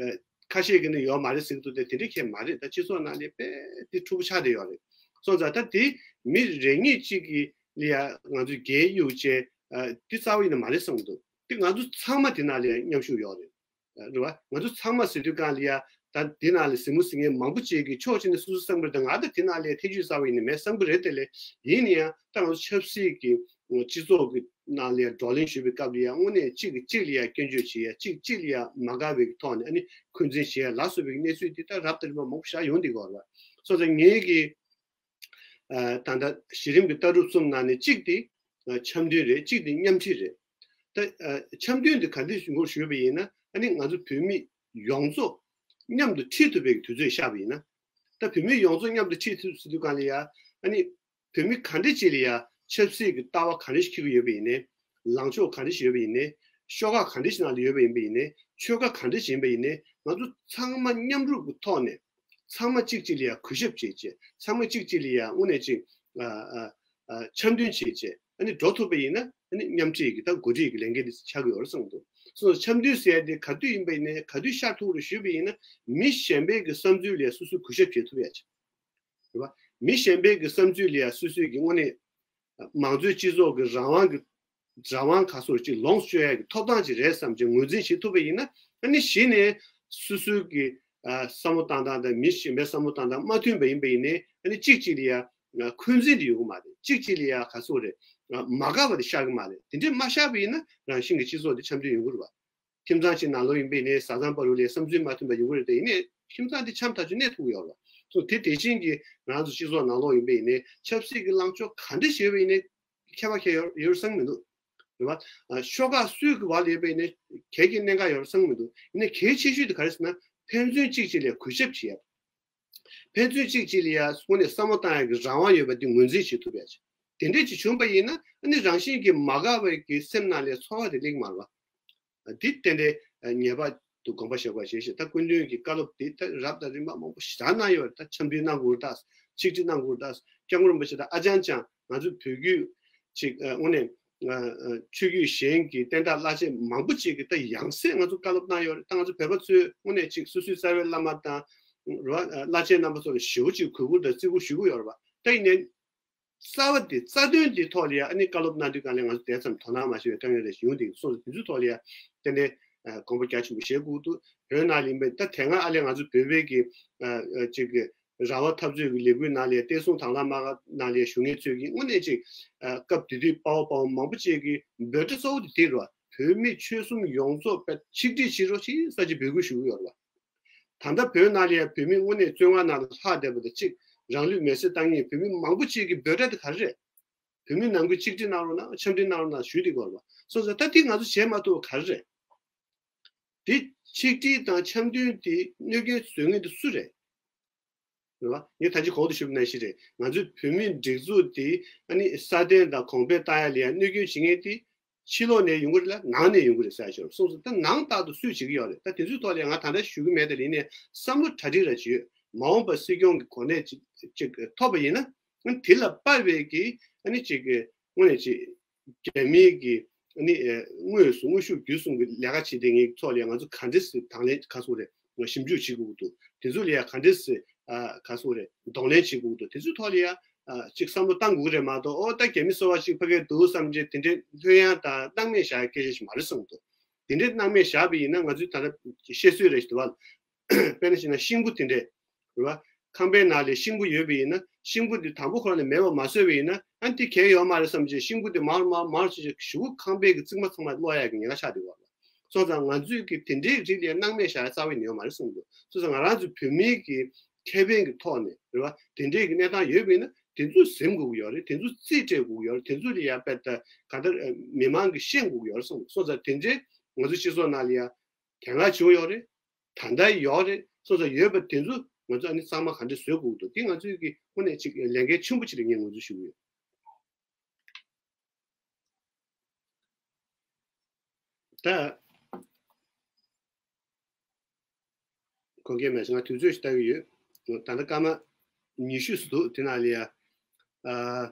ཁ་ཤས་ཀྱིས་ནི་ཡོད་མ་རེད་ཟེར་གྱི་འདུག་སྟེ་དེ་འདྲ་ཁྱད་མ་རེད། ད་སྤྱི་ཚོགས་ནང་ནས་དཔེ་དེ་འཁྲུག་པོ་ཆགས་བསྡད་ཡོད་རེད། སོང་ཙང་ད་དེ་མི་རེ་གཉིས་གཅིག་གིས་ལ་ཡ་ང་ཚོས་རྒྱལ་གཡུག་བྱས་དེ་རྩ་བ་ཡིན་ན་མ་རེད་བསམ་གྱི་འདུག་དེ་ང་ཚོ་ཚང་མ་དེ་ནང་ལ་ཡ་མཉམ་ཞུགས་ཡོད་རེད། རེད་བ། ང་ཚོ་ཚང་མ་ཟེར་དུས་གང་ལ་ཡ་ད་དེ་ནང་ལ་གཟིགས་མོ་གཟིགས་མཁན་མང་པོ་ཅིག་གིས་ཕྱོགས་གཅིག་ནས་སོ་སོ་བསམ་གྱི་རེད། ད་ང་ད་དེ་ནང་ལ་ཡ་ཐེ་ཇུས་རྩ་བ་ཡིན་ན་མེད་བསམ་གྱི་རེད། དེ་ལས་ཡིན་ན་ཡང་ད་ང་ཚོ་ཆབ་སྲིད་ཀྱི་སྤྱི་ཚོགས་ཀྱི་ནང་ལ་ཡ་བགྲོ་གླེང་ཞུ་བའི་སྐབས་ལ་ཡ་དངོས་གནས་གཅིག་གིས་གཅིག་ལ་ཡ་སྐྱོན་བརྗོད་བྱེད་ཡ། གཅིག་གཅིག་ལ་ཡ་མ་དགའ་བའི་ཐོག་ནས་ཨ་ནི་འཁོན་འཛིན་བྱེད་ཡ་ལ་སོགས་པའི་གནས་ཚུལ་འདི་ད་རབ་དང་རིམ་པ་མང་པོ་ཞིག་ཡོང་བསྡད་ཀྱི་ཡོད་རེད་ སོང་ཙང་ངེད་ཀྱི་ད་ལྟ་གཞི་རིམ་གྱི་ལྟ་གྲུབ་གསུམ་ནང་ནས་གཅིག་དེ་འཆམ་མཐུན་རེད། གཅིག་དེ་མཉམ་ཁྲིད་རེད། ད་འཆམ་མཐུན་དེ་ག་འདྲ་ཞིག་ཞུས་པ་ཡིན་ན། ཨ་ནི་ང་ཚོ་བོད་མི་ཡོངས་རྫོགས་མཉམ་དུ་ཁྲིད་ཐུབ་པའི་དུས་ཚོད་ཤར་བ་ཡིན་ན། ད་བོད་མི་ཡོངས་རྫོགས་མཉམ་དུ་ཁྲིད་ཐུབ་ཟེར་དུས་གང་ལ་ཡ། ཨ་ནི་བོད་མི་ག་འདྲ་ཅིག་ལ་ཡ་ཆབ་སྲིད་ཀྱི་ལྟ་བ་ག་འདྲ་ཞིག་འཁྱེར་གྱི་ཡོད་པ་ཡིན་ནའི། ལངས་ཕྱོགས་ག་འདྲ་ཞིག་ཡོད་པ་ཡིན་ནའི། ཤོག་ཁག་ག་འདྲ་ཞིག་ནང་ལ་ཡོད་པ་ཡིན་པ་ཡིན་ནའི། ཆོལ་ཁ་ག་འདྲ་ཞིག་ཡིན་པ་ཡིན་ནའི། ང་ཚོ་ཚང་མ་མཉམ་རུབ་ཀྱི་ཐོག་ནས་ཚང་མ་གཅིག་གཅིག་ལ་ཡ་གུས་ཞབས་བྱེད་བྱེད། ཚང་མ་གཅིག་གཅིག་ལ་ཡ་དངོས་གནས་ཅིག་ཨ་ཨ་ཨ་འཆམ་མཐུན་བྱེད་བྱེད། ཨ་ནི་འགྲོ་ཐུབ་པ་ཡིན་ན། ཨ་ནི་མཉམ་ཁྲིད་ཀྱི་ད་འགོ་ཁྲིད་ཀྱི་ལས་འགན་དེ་ཆགས་ཀྱི་ཡོད་རེད་བསམ་འདུག་སོ་སོ་འཆམ་མཐུན་ཟེར་ཡ་དེ་ག་དུས་ཡིན་པ་ཡིན་ནའི་ག་དུས་ཤར་ཐུབ་རེད་ཞུས་པ་ཡིན་ན། མི་གཞན་པའི་གི་བསམ་ཚུལ་ལ་ཡ་སོ་སོས་གུས་ཞབས་བྱེད་ཐུབ་ཡ་ཆེ། རེད་བ། མི་གཞན་པའི་གི་བསམ་ཚུལ་ལ་ཡ་སོ་སོའི་གི་དངོས་གནས་མང་གཙོའི་སྤྱི་ཚོགས་ཀྱི་རང་དབང་གི་རང་དབང་ག་སོགས་ཅིག་ལོངས་སྤྱོད་ཡ་གི་ཐོབ་ཐང་ཅིག་རེད་བསམ་ཅིག་ངོས་འཛིན་བྱེད་ཐུབ་པ་ཡིན་ན། ཨ་ནི་གཞི་ནས་སོ་སོའི་གི་ཨ་བསམ་བློ་བཏང་སྟངས་དང་མི་གཞན་པའི་བསམ་བློ་བཏང་སྟངས་མ་མཐུན་པ་ཡིན་པ་ཡིན་ནའི། ཨ་ནི་གཅིག་གཅིག་ལ་ཡ་འཁོན་འཛིན་དེ་ཡོང་གི་མ་རེད། གཅིག་གཅིག་ལ་ཡ་ག་སོགས་རེད། མ་དགའ་བ་དེ་ཤར་གི་མ་རེད། དེ་འདྲས་མ་ཤར་བ་ཡིན་ན་རང་བཞིན་གྱི་སྤྱི་ཚོགས་དེ་འཆམ་མཐུན་ཡོང་གི་རེད་བ། ཁྱིམ་ཚང་གཅིག་ནང་ལོགས་ཡིན་པ་ཡིན་ནའི་བཟའ་ཚང་བར་དུ་ལ་བསམ་ཚུལ་མ་མཐུན་པ་ཡོང་གི་རེད་དེ། ཡིན་ནའི་ཁྱིམ་ཚང་དེ་འཆམ་ཐག་ཆོད་གནས་ཐུབ་ཀྱི་ཡོད་རེད། སོ་དེ་དེ་བཞིན་གྱི་ང་རང་ཚོ་སྤྱི་ཚོགས་ནང་ལོགས་ཡིན་པ་ཡིན་ནའི་ཆབ་སྲིད་ཀྱི་ལངས་ཕྱོགས་ག་འདྲ་ཞིག་ཡོད་པ་ཡིན་ནའི་ཁྱད་པར་གང་ཡང་ཡོད་ཡོད་བསམ་གྱི་མི་འདུག་རེད་བ། ཨ་ཤོག་ཁག་སུའི་གི་བར་ལ་ཡོད་པ་ཡིན་ནའི་གལ་གྱི་གནད་འགག་ཡོད་བསམ་གྱི་མི་འདུག་ཡིན་ནའི་གལ་ཆེ་ཤོས་དེ་ག་རེ་ཟེར་ན། ཕན་ཚུན་གཅིག་གཅིག་ལ་གུས་ཞབས་བྱེད་ཡ། ཕན་ཚུན་གཅིག་གཅིག་ལ་ཡ་དངོས་གནས་བསམ་བློ་བཏང་ཡ་གི་རང་དབང་ཡོད་པ་དེ་ངོས་འཛིན་བྱེད་ཐུབ་ཡ་ཆེ། དེ་འདྲས་ཅིག་བྱུང་པ་ཡིན་ན། ཨ་ནི་རང་བཞིན་གྱིས་མ་དགའ་བའི་གི་སེམས་ནང་ལ་ཚོར་བ་དེ་སླེབས་ཀྱི་མ་རེད་བ། འདི་ཏན་ཏན་ངེས་པར་དུ་དགོངས་པ་བཞེས་དགོས་ཞེས་ཞུ། ད་སྐུ་མདུན་གྱི་བཀའ་སློབ་འདི་ད་རབ་དང་རིམ་པ་མང་པོ་ཞེ་དྲག་གནང་ཡོད་རེད། ད་འཆམ་མཐུན་གནང་དགོས་རེད། ད་ཆིག་སྒྲིལ་གནང་དགོས་རེད། ད་སྐྱབས་མགོན་རིན་པོ་ཆེ་ད་ཨ་ཅང་ཅང་ང་ཚོའི་བོད་བརྒྱུད་ཅིག་ཨ་དངོས་གནས་ཨ་ཨ་ཆོས་བརྒྱུད་གཞན་གྱི་བསྟན་བདག་བླ་ཆེན་མང་པོ་ཅིག་གིས་ད་ཡང་སེ་ང་ཚོ་བཀའ་སློབ་གནང་ཡོད་རེད། ད་ང་ཚོ་བོད་པ་ཚོས་དངོས་གནས་ཅིག་སོ་སོའི་རྩ་བའི་བླ་མ་དང་རེད་བ། བླ་ཆེན་རྣམ་པ་ཚོ་ལ་ཞེ་པོ་ཅིག་གུས་བཀུར་དང་བརྩི་བཀུར་ཞུ་གི་ཡོད་རེད་བ། ད་ཡིན་ནའི། རྩ་བ་དེ་རྩ་དོན་དེའི་ཐོག་ལ་ཡ་ཨ་ནི་བཀའ་སློབ་གནང་དུས་གང་ལ་ང་ཚོ་དེ་ཙམ་དོ་སྣང་མ་བྱས་པའི་དཀའ་ངལ་རེ་ཞིག་ཡོང་བསྡད་ཀྱི་སོང་ཙང་། དེ་ཚོའི་ཐོག་ལ་ཡ་ཏན་ཏན་ཨ་དགོངས་པ་རྒྱ་ཆེན་པོ་བཞེས་དགོས་འདུག་བོད་ནང་ལ་ཡིན་པའི་ད་དེ་སྔ་ཨ་ལས་ང་ཚོ་བོད་པའི་གི་ཨ་ཨ་ཅིག་གི་རང་དབང་འཐབ་རྩོད་ཀྱི་ལས་འགུལ་ནང་ལ་ཡ། བསྟན་སྲུང་དྭང་བླངས་དམག་སྒར་ནང་ལ་ཡ་བཞུགས་མཁན་ཚོས་ཀྱིས་དངོས་གནས་ཅིག་ཨ་སྐབས་དེ་དུས་དཔའ་བོ་དཔའ་མོ་མང་པོ་ཅིག་གིས་འབོད་སྒྲ་གཙོ་བོ་དེ་དེ་རེད་བ། བོད་མི་ཆོལ་གསུམ་ཡོངས་རྫོགས་དཔེ་ཆིག་སྒྲིལ་བྱེད་རོགས་ཞེས་ས་ཅིག་འབོད་སྐུལ་ཞུ་གི་ཡོད་རེད་བ། ད་ལྟ་བོད་ནང་ལ་ཡང་བོད་མི་དངོས་གནས་བཙོན་ཁང་ནང་ལ་ལྷག་བསྡད་པ་དང་གཅིག་རང་ལུས་མེར་སྲེག་བཏང་མཁན་བོད་མི་མང་པོ་ཅིག་གི་འབོད་སྒྲ་དེ་ག་རེ་རེད། བོད་མི་ནང་ཁུལ་གཅིག་སྒྲིལ་གནང་རོགས་གནང་། འཆམ་མཐུན་གནང་རོགས་གནང་ཞུས་བསྡད་ཀྱི་ཡོད་རེད་བ། སོང་ཙང་ད་འདི་ང་ཚོ་བྱེད་མ་ཐུབ་པ་ག་རེ་རེད། འདི་ཆིག་སྒྲིལ་དང་འཆམ་མཐུན་དེ་གནོད་སྐྱོན་བཟོ་མཁན་དེ་སུ་རེད། རེད་བ། ངས་ད་ཅི་གོང་དུ་ཞུས་པ་ནང་བཞིན་རེད། ང་ཚོའི་བོད་མིའི་སྒྲིག་འཛུགས་དེ་ཨ་ནི་སྲ་བརྟན་དང་གོང་འཕེལ་བཏང་ཡ་ལ་ཡ་གནོད་སྐྱོན་བྱེད་མཁན་དེ་ཕྱི་ལོགས་ནས་ཡོང་གི་རེད་ལ་ནང་ནས་ཡོང་གི་རེད་ཟེར་ཡ་ཞིག་ཡོད་རེད། སོང་ཙང་ད་ནང་ལྟར་དུ་སུས་བྱེད་ཀྱི་ཡོད་རེད། ད་དེ་ཚོའི་ཐོག་ལ་ཡ་ང་ད་ལྟ་ཞུ་གི་མེད། དེ་ལ་ཡིན་ནའི་བསམ་བློ་གྲ་སྒྲིག་ར་བྱེད་ཡོད། མ་འོངས་པར་སྲིད་སྐྱོང་གི་གོ་གནས་ཅིག་ཅིག་ཐོབ་པ་ཡིན་ན། དེ་ལ་དཔག་པའི་གི་ཨ་ནི་ཅིག་གི་དངོས་གནས་ཅིག་རྒྱ་མིའི་གི་ཨ་ནི་ཨེ་དངོས་སུ་དངོས་ཤུགས་བརྒྱུད་གསུམ་གྱི་ལས་ཀ་བྱེད་མཁན་ཚོ་ལ་ཡང་ང་ཚོ་ག་འདྲས་སེ་དང་ལེན་ག་ཚོད་རེད་ཞིབ་འཇུག་བྱེད་དགོས་ཀྱི་འདུག་དེ་ཚོ་ལ་ཡང་ག་འདྲས་སེ་ཨ་ག་ཚོད་རེད་གདོང་ལེན་བྱེད་དགོས་ཀྱི་འདུག་དེ་ཚོའི་ཐོག་ལ་ཡང་ཨ་ཅིག་བསམ་བློ་བཏང་དགོས་ཀྱི་རེད་མ་གཏོགས། ཨོ་ད་རྒྱ་མི་སོ་བ་ཅིག་ཕ་གིར་འདུག་བསམ་བྱས་དེ་འདྲའི་ལྷོད་ཡངས་དང་སྣང་མེད་བཞག་སྐད་ཆ་ཞིག་མ་རེད་བསམ་གྱི་འདུག་དེ་འདྲའི་སྣང་མེད་བཞག་པ་ཡིན་ན་ང་ཚོའི་ད་ལྟ་བཤད་སྲོལ་རེ་ཞིག་འདུག་བ། དཔེར་ན་བྱས་ན་ཤིང་བུ་དེ་འདྲས། རེད་བ། ཁང་པའི་ནང་ལ་ཤིང་བུ་ཡོད་པ་ཡིན་ན། ཤིང་བུ་འདི་དང་པོ་ཁོ་རང་ནས་མེད་པ་མ་བཟོས་པ་ཡིན་ན། ཨ་ནི་དེ་གལ་ཡོད་མ་རེད་བསམ་བྱས་ཤིང་བུ་དེ་མར་མར་མར་བྱས་བྱས་གཞུག་གུ་ཁང་པའི་གི་རྩིག་མ་ཚང་མ་གློག་ཡག་གི་ཉེན་ཁ་ཆགས་བསྡད་ཡོད་རེད། སོང་ཙང་ང་ཚོས་ཀྱི་དེ་འདྲའི་རིགས་ལ་སྣང་མེད་བཞག་ཡ་རྩ་བའི་ནས་ཡོད་མ་རེད་གསུངས་འདུག་སོང་ཙང་ང་རང་ཚོ་བོད་མིའི་གི་ཁེ་ཕན་གྱི་ཐོག་ནས་རེད་བ། དེ་འདྲའི་གི་གནས་སྟངས་ཡོད་པ་ཡིན་ན་དེ་ཚོ་ཟིན་དགོས་ཀྱི་ཡོད་རེད། དེ་ཚོ་རྩིས་སྤྲད་དགོས་ཀྱི་ཡོད་རེད། དེ་ཚོ་ལ་ཡ་དཔེ་ད་ག་ད་མི་མང་གིས་ཤེས་དགོས་ཀྱི་ཡོད་རེད་གསུངས་འདུག་སོང་ཙང་དེ་འདྲའི་ང་ཚོ་སྤྱི་ཚོགས་ནང་ལ་ཡ་གལ་འགངས་ཆེན་པོ་ཡོད་རེད། ད་ལྟ་ཡོད་རེད། སོ་སོ་ཡོད་པ་དེ་ཚོ་ང་ཚོ་ཨ་ནི་གཙང་མ་ག་འདྲ་བཟོ་དགོས་འདུག་དེ་ང་ཚོའི་གི་དངོས་གནས་ཅིག་ལས་འགན་ཆེན་པོ་ཅིག་རེད་ངས་ངོས་འཛིན་ཞུ་གི་ཡོད། ད་དགོངས་འགལ་མེད་ཙང་ང་དུས་ཚོད་ཞིག་ལྟ་གི་ཡོད། ད་ལྟ་སྐར་མ་ཉི་ཤུ་ཙམ་འདུག་དེ་ནང་ལ་ཡ། ཨ།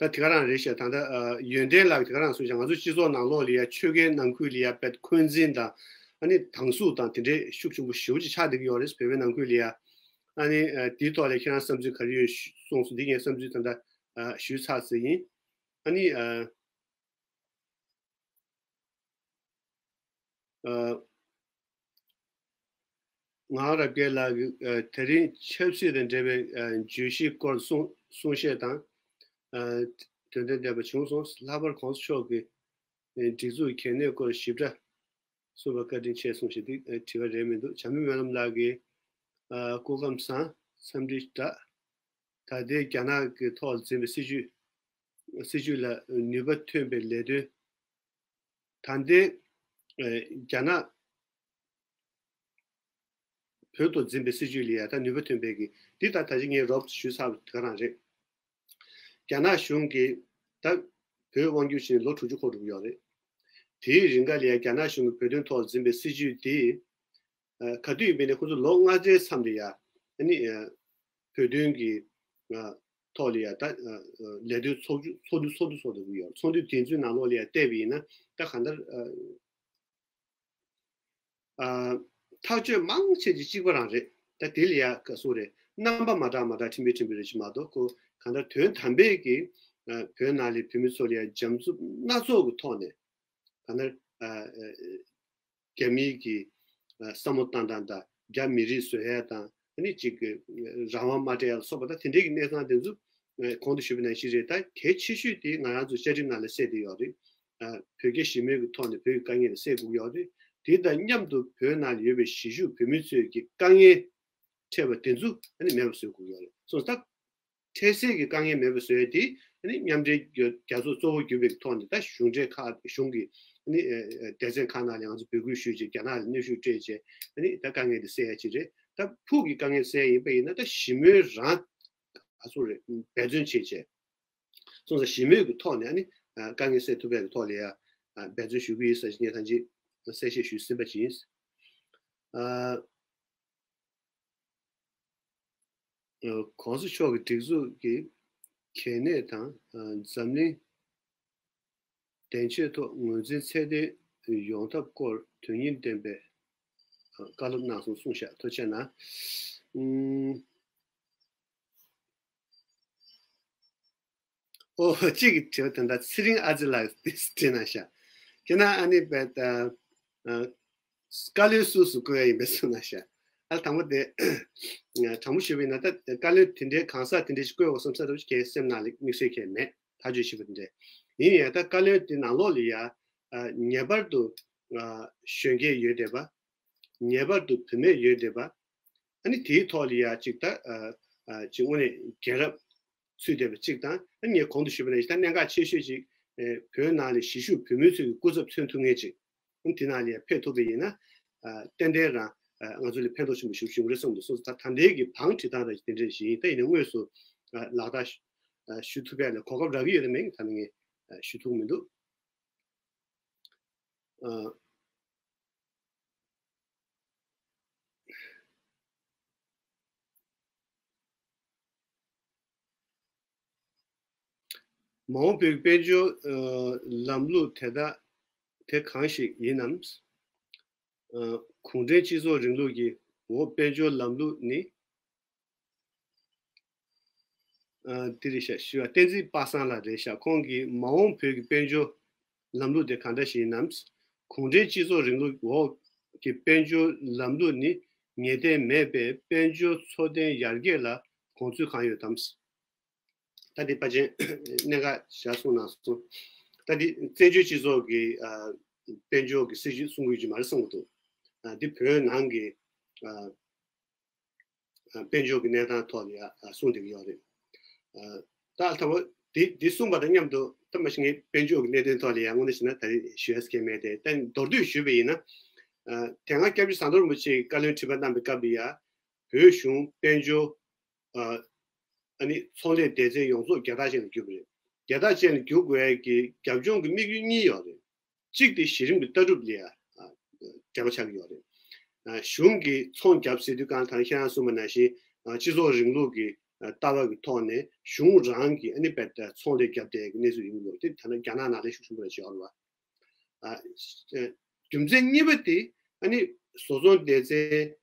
ད་དེ་ག་རང་རེད་ཤག་ད་ལྟ་ཨ་ཡོན་ཏན་ལགས་དེ་ག་རང་གསུངས་ཤག་ང་ཚོ་སྤྱི་ཚོགས་ནང་ལོགས་ལ་ཡ་ཆོལ་ཁའི་ནང་ཁུལ་ལ་ཡ་དཔེ་འཁོན་འཛིན་དང་ཨ་ནི་སྡང་ཟུག་དང་དེ་འདྲའི་ཤུགས་ཆེན་པོ་ཞེ་པོ་ཅིག་ཆགས་བསྡད་ཀྱི་ཡོད་རེད། བོད་པའི་ནང་ཁུལ་ལ་ཡ། ཨ་ནི་ཨ་དེའི་ཐོག་ལ་ཁྱེད་རང་བསམ་ཚུལ་ག་རེ་ཡོད་གསུངས་སོང་། འདི་ངས་བསམ་ཚུལ་ད་ལྟ་ཨ་ཞུས་ཚར་ཟིན་ཡིན། ཨ་ནི་ཨ། ཨ། ངག་རབ་རྒྱས་ལགས་ཀྱིས་ཨ་དེ་རིང་ཆབ་སྲིད་དང་འབྲེལ་བའི་ཨ་བརྗོད་གཞིའི་སྐོར་གསུང་གསུང་བཤད་དང་། ཨ་དོན་དོན་ལྡན་པ་བྱུང་སོང་། ལྷག་པར་གོང་ས་མཆོག་གིས་ཨ་སྒྲིག་འཛུགས་གལ་གནད་སྐོར་ཞིབ་ཕྲ་ གསུངས་པ་བཀའ་དྲིན་ཆེ་གསུངས་ཤིང་། འདི་དྲི་བ་རེད་མི་འདུག་བྱམས་པའི་སྨོན་ལམ་ལགས་ཀྱིས། ཨ། སྐུ་ཁམས་བཟང་། འཚམས་འདྲི་བཀྲ། ད་ལྟའི་རྒྱ་ནག་གི་ཐོག་ལ་འཛིན་པའི་སྲིད་ཇུས། སྲིད་ཇུས་ལ་ནུས་པ་ཐོན་པའི་ལས་དོན། ད་ལྟའི་ཨ་རྒྱ་ནག་བོད་དུ་འཛིན་པའི་སྲིད་ཇུས་ལ་ཡང་ད་ནུས་པ་ཐོན་པའི་གི། འདི་ད་ད་ཅི་ངས་རོབ་ཞུས་ཚར་བ་ག་རང་རེད། རྒྱ་ནག་གཞུང་གིས་ད་བོད་དབང་བསྒྱུར་བྱས་ནས་ལོ་དྲུག་ཅུ་འཁོར་འགྲོ་གི་ཡོད་རེད། དེའི་རིང་ག་ལ་ཡང་རྒྱ་ནག་གཞུང་གིས་བོད་དོན་ཐོག་འཛིན་པའི་སྲིད་ཇུས་དེ། ཨ། ག་དུས་ཡིན་པ་ཡིན་ནའི་ཁོ་ཚོ་ལོ་ལྔ་བཅུའི་མཚམས་དེ་ཡ། ཨ་ནི། ཨ། བོད་དོན་གྱི། ཨ། ཐོག་ལ་ཡ་ད། ཨ། ཨ། ལས་དོན་ཚོགས་རྒྱུ་ཚོགས་འདུ་ཚོགས་འདུ་ཚོགས་འདུ་ཡོད། ཚོགས་འདུ་དེ་ཚོའི་ནང་ལོགས་ལ་ཡ་བལྟས་པ་ཡིན་ན་ད་གང་ལྟར། ཨ། ཨ། ཐག་གཅོད་མང་ཆེ་ཅིག་གཅིག་པ་རང་རེད། ད་དེ་ལ་ཡ་ག་སུ་རེད། རྣམ་པ་མ་འདྲ་མ་འདྲ་ཁྲིམས་པའི་ཁྲིམས་པའི་རེད་ཅིག་མ་གཏོགས། ཁོ་གང་ལྟར་དོན་དམ་པའི་གི། ཨ། བོད་ནང་ལ་བོད་མི་ཚོ་ལ་ཡ་འཇམ་རྩུབ་སྣ་ཚོགས་ཀྱི་ཐོག་ནས། གང་ལྟར། ཨ། ཨ། རྒྱ་མིའི་གི། ཨ། བསམ་བློ་བཏང་སྟངས་དང་། རྒྱ་མི་རིགས་བཟོ་ཡ་དང་། ཨ་ནི་གཅིག་གི་རང་དབང་མ་སྤྲད་ཡ་ལ་སོགས་པ་དང་། དེ་འདྲའི་གི་གནས་སྟངས་དེ་ཚོ། ཨ། གོང་དུ་ཞུས་པ་ནང་བཞིན་རེད། ད་གལ་ཆེ་ཤོས་དེ་ང་རང་ཚོ་བཅའ་ཁྲིམས་ནང་ལ་གསལ་བསྡད་ཡོད་རེད། ཨ། བོད་རྒྱ་ཞི་མོལ་གྱི་ཐོག་ནས་བོད་ཀྱི་དཀའ་ངལ་ལ་སེལ་དགོས་ཡོད་རེད། དེ་དང་མཉམ་དུ་བོད་ནང་ལ་ཡོད་པའི་གཞིས་བཞུགས་བོད་མི་ཚོའི་གི་དཀའ་ངལ་འཕྲད་པ་དེ་ཚོ་ཨ་ནི་མེད་པ་བཟོ་དགོས་ཡོད་རེད་སོང་ཙང་། འཕྲལ་སེལ་གྱི་དཀའ་ངལ་མེད་པ་བཟོ་ཡ་དེ། ཨ་ནི་མཉམ་འབྲེལ་རྒྱལ་ཚོགས་གཙོ་བོ་གྱུར་པའི་ཐོག་ནས། ད་གཞུང་འབྲེལ་ཁག་གཞུང་གི། ཨ་ནི། ཨ། སྡེ་ཚན་ཁག་ནང་ལ་ང་ཚོ་འབོད་སྐུལ་ཞུས་བྱས། རྒྱ་ནག་ལ་གནོན་ཤུགས་སྤྲད་བྱས། ཨ་ནི་ད་དཀའ་ངལ་དེ་སེལ་ཡ་ཅིག་རེད། ད་ཕུགས་ཀྱི་དཀའ་ངལ་སེལ་ཡ་ཡིན་པ་ཡིན་ན། ད་ཞི་མོལ་རང་ག་ཚོད་རེད། འབད་བརྩོན་བྱས་བྱས་སོང་ཙང་། ཞི་མོལ་གྱི་ཐོག་ནས་ཨ་ནི། ཨ། དཀའ་ངལ་སེལ་ཐུབ་པའི་ཐོག་ལ་ཡ། ཨ། འབད་བརྩོན་ཞུ་གི་ཡིན་ཟེར་ངས་ད་ཅི་གསལ་བཤད་ཞུས་ཟིན་པ་ཅིག་ཡིན། ཨ། ཨ། ༸གོང་ས་མཆོག་གི་སྒྲིག་འཛུགས་ཀྱི་གལ་གནད་དང་། ཨ། འཛམ་གླིང་བདེན་བརྗོད་ཐོག་ངོས་འཛིན་ཚད་ལྡན་ཡོང་ཐབས་སྐོར་དོན་སྙིང་ལྡན་པའི། ཨ། བཀའ་སློབ་གནང་སོང་གསུངས་ཤག་ཐུགས་རྗེ་གནང་། ཨུམ། ཨོ། གཅིག་གི་དྲི་བ་དེ་འདྲ་ཚེ་རིང་ཨ་ཙི་ལགས་དེས་དྲིས་གནང་ཤག་ཁྱེད་རང་ཨ་ནི་བེད། ཨ། བཀའ་བློན་སུ་སུ་བསྐོ་ཡ་ཡིན་པས་གསུངས་གནང་ཤག་ཨ། དང་པོ་དེ། དྲང་པོ་ཞུས་པ་ཡིན་ན། ད་བཀའ་བློན་དེ་འདྲའི་གང་ཟག་དེ་འདྲ་ཞིག་བསྐོ་དགོས་བསམ་ས་ད་ཁྱེད་སེམས་ནང་ལ་དམིགས་བསལ་གང་ཡང་མེད། ཐག་གཅོད་བྱས་པ་དེ་འདྲ་ཡིན་ཡང་། ད་བཀའ་བློན་དེ་ནང་ལོགས་ལ་ཡ། ཨ། ངེས་པར་དུ། ཨ། གཞོན་སྐྱེས་ཡོད་བསྡད་པ། ངེས་པར་དུ་བུད་མེད་ཡོད་བསྡད་པ། ཨ་ནི་དེའི་ཐོག་ལ་ཡ་གཅིག་ད། ཨ། ཨ། གཅིག་དངོས་གནས་རྒྱལ་རབས་ཚུད་བསྡད་པ་གཅིག་དང་། ཨ་ནི་ངས་གོང་དུ་ཞུས་པ་ནང་བཞིན་ད་གནད་འགག་ཆེ་ཤོས་ཅིག་ཨེ། བོད་ནང་ལ་གཞིས་བཞུགས་བོད་མི་ཚོའི་སྐུ་ཚབ་མཚོན་ཐུབ་མཁན་ཅིག་ཨ་ནི་དེ་ནང་ལ་ཡ་ཕེབས་ཐུབ་པ་ཡིན་ན། ཨ། ཏན་ཏན་རང་། ཨ། ང་ཚོ་ལ་ཕན་ཐོགས་ཆེན་པོ་ཞིག་བྱུང་གི་རེད་བསམ་འདུག་སོང་ཙང་ད་ལྟའི་གི་བང་བསྒྲིགས་སྟངས་ར་དེ་འདྲ་ཞིག་ཡིན། ད་ཡིན་ནའི་དངོས་སུ། ཨ། ལག་བསྟར་ཞུ། ཨ། ཞུ་ཐུབ་ཡ་ལ་གོ་སྐབས་རག་གི་ཡོད་རེད་མེད་ད་ནི་ངས། ཨ། ཞུ་ཐུབ་མི་འདུག་ཨ། མ་འོངས་བོད་ཀྱི་དཔལ་འབྱོར། ཨ། ལམ་ལུགས་དེ་དག་དེ་གང་ཞིག་ཡིན་ནམ། ཨ། གུང་ཁྲན་སྤྱི་ཚོགས་རིང་ལུགས་ཀྱི་འོག་དཔལ་འབྱོར་ལམ་ལུགས་ནི། ཨ། འདི་རེད་ཤག་ཞུ་བ་བསྟན་འཛིན་པ་སངས་ལགས་རེད་ཤག་ཁོང་གིས་མ་འོངས་བོད་ཀྱི་དཔལ་འབྱོར་ལམ་ལུགས་དེ་གང་འདྲ་ཞིག་ཡིན་ནམ། གུང་ཁྲན་སྤྱི་ཚོགས་རིང་ལུགས་འོག་གི་དཔལ་འབྱོར་ལམ་ལུགས་ནི་ངེས་གཏན་མེད་པས་དཔལ་འབྱོར་འཚོ་རྟེན་ཡར་རྒྱས་ལ་དགོངས་ཚུལ་གང་ཡོད་དམ། ད་འདི་ཕལ་ཆེར་གནད་འགག་བཞག་སོང་ན་སོང་། ད་འདི་བཙན་བྱོལ་སྤྱི་ཚོགས་ཀྱི། ཨ། དཔལ་འབྱོར་གྱི་སྲིད་བྱུས་གསུང་གི་ཡོད་ཀྱི་མ་རེད་བསམ་གྱི་འདུག་ཨ། འདི་བོད་ནང་གི། ཨ། ཨ། དཔལ་འབྱོར་གྱི་གནས་སྟངས་ཐོག་ལ་ཡ། ཨ། གསུངས་བསྡད་ཀྱི་ཡོད་རེད། ཨ། ད་ལྟ་བ་འདི་འདི་གསུངས་པ་དང་མཉམ་དུ་ད་མ་གཞི་ངས་དཔལ་འབྱོར་གྱི་གནད་དོན་ཐོག་ལ་ཡ་དངོས་གནས་བྱས་ན་ད་རེས་ཞུ་ཡ་སྐད་མེད་དེ། ད་མདོར་བསྡུས་ཞུས་པ་ཡིན་ན། ཨ། དེ་སྔ་སྐྱབས་རྗེ་ཟམ་གདོང་རིན་པོ་ཆེས་བཀའ་བློན་ཁྲི་པ་གནང་པའི་སྐབས་ལ་ཡ། བོད་གཞུང་དཔལ་འབྱོར། ཨ། ཨ་ནི་ཚོང་ལས་སྡེ་ཚན་ཡོངས་རྫོགས་རྒྱལ་དར་ཅན་ལ་བསྒྱུར་བ་རེད། རྒྱལ་དར་ཅན་ལ་བསྒྱུར་དགོས་ཡ་གི་རྒྱབ་ལྗོངས་ཀྱི་དམིགས་ཡུལ་གཉིས་ཡོད་རེད། གཅིག་དེ་གཞི་རིམ་གྱི་ལྟ་གྲུབ་ལ་ཡ། ཨ། འབྲེལ་བ་ཆགས་ཀྱི་ཡོད་རེད། ཨ། གཞུང་གིས་ཚོང་བརྒྱབ་ཟེར་དུས་གང་ལྟར་ཁྱེད་རང་གསུངས་པ་ནང་བཞིན། ཨ། སྤྱི་ཚོགས་རིང་ལུགས་ཀྱི། ཨ། ལྟ་བ་གི་ཐོག་ནས་གཞུང་རང་གིས་ཨ་ནི་བེད་ཚོང་ལས་བརྒྱབ་བསྡད་ཀྱི་གནས་ཚུལ་ཡིན་གྱི་ཡོད་རེད། དེ་ཐ་ན་རྒྱ་ནག་ནང་ལ་ཤུགས་ཆེན་པོ་ལ་བྱེད་ཡོད་རེད་བ། ཨ། རྒྱུ་མཚན་གཉིས་པ་དེ་ཨ་ནི་བཟོ་ཚོང་སྡེ་ཚན་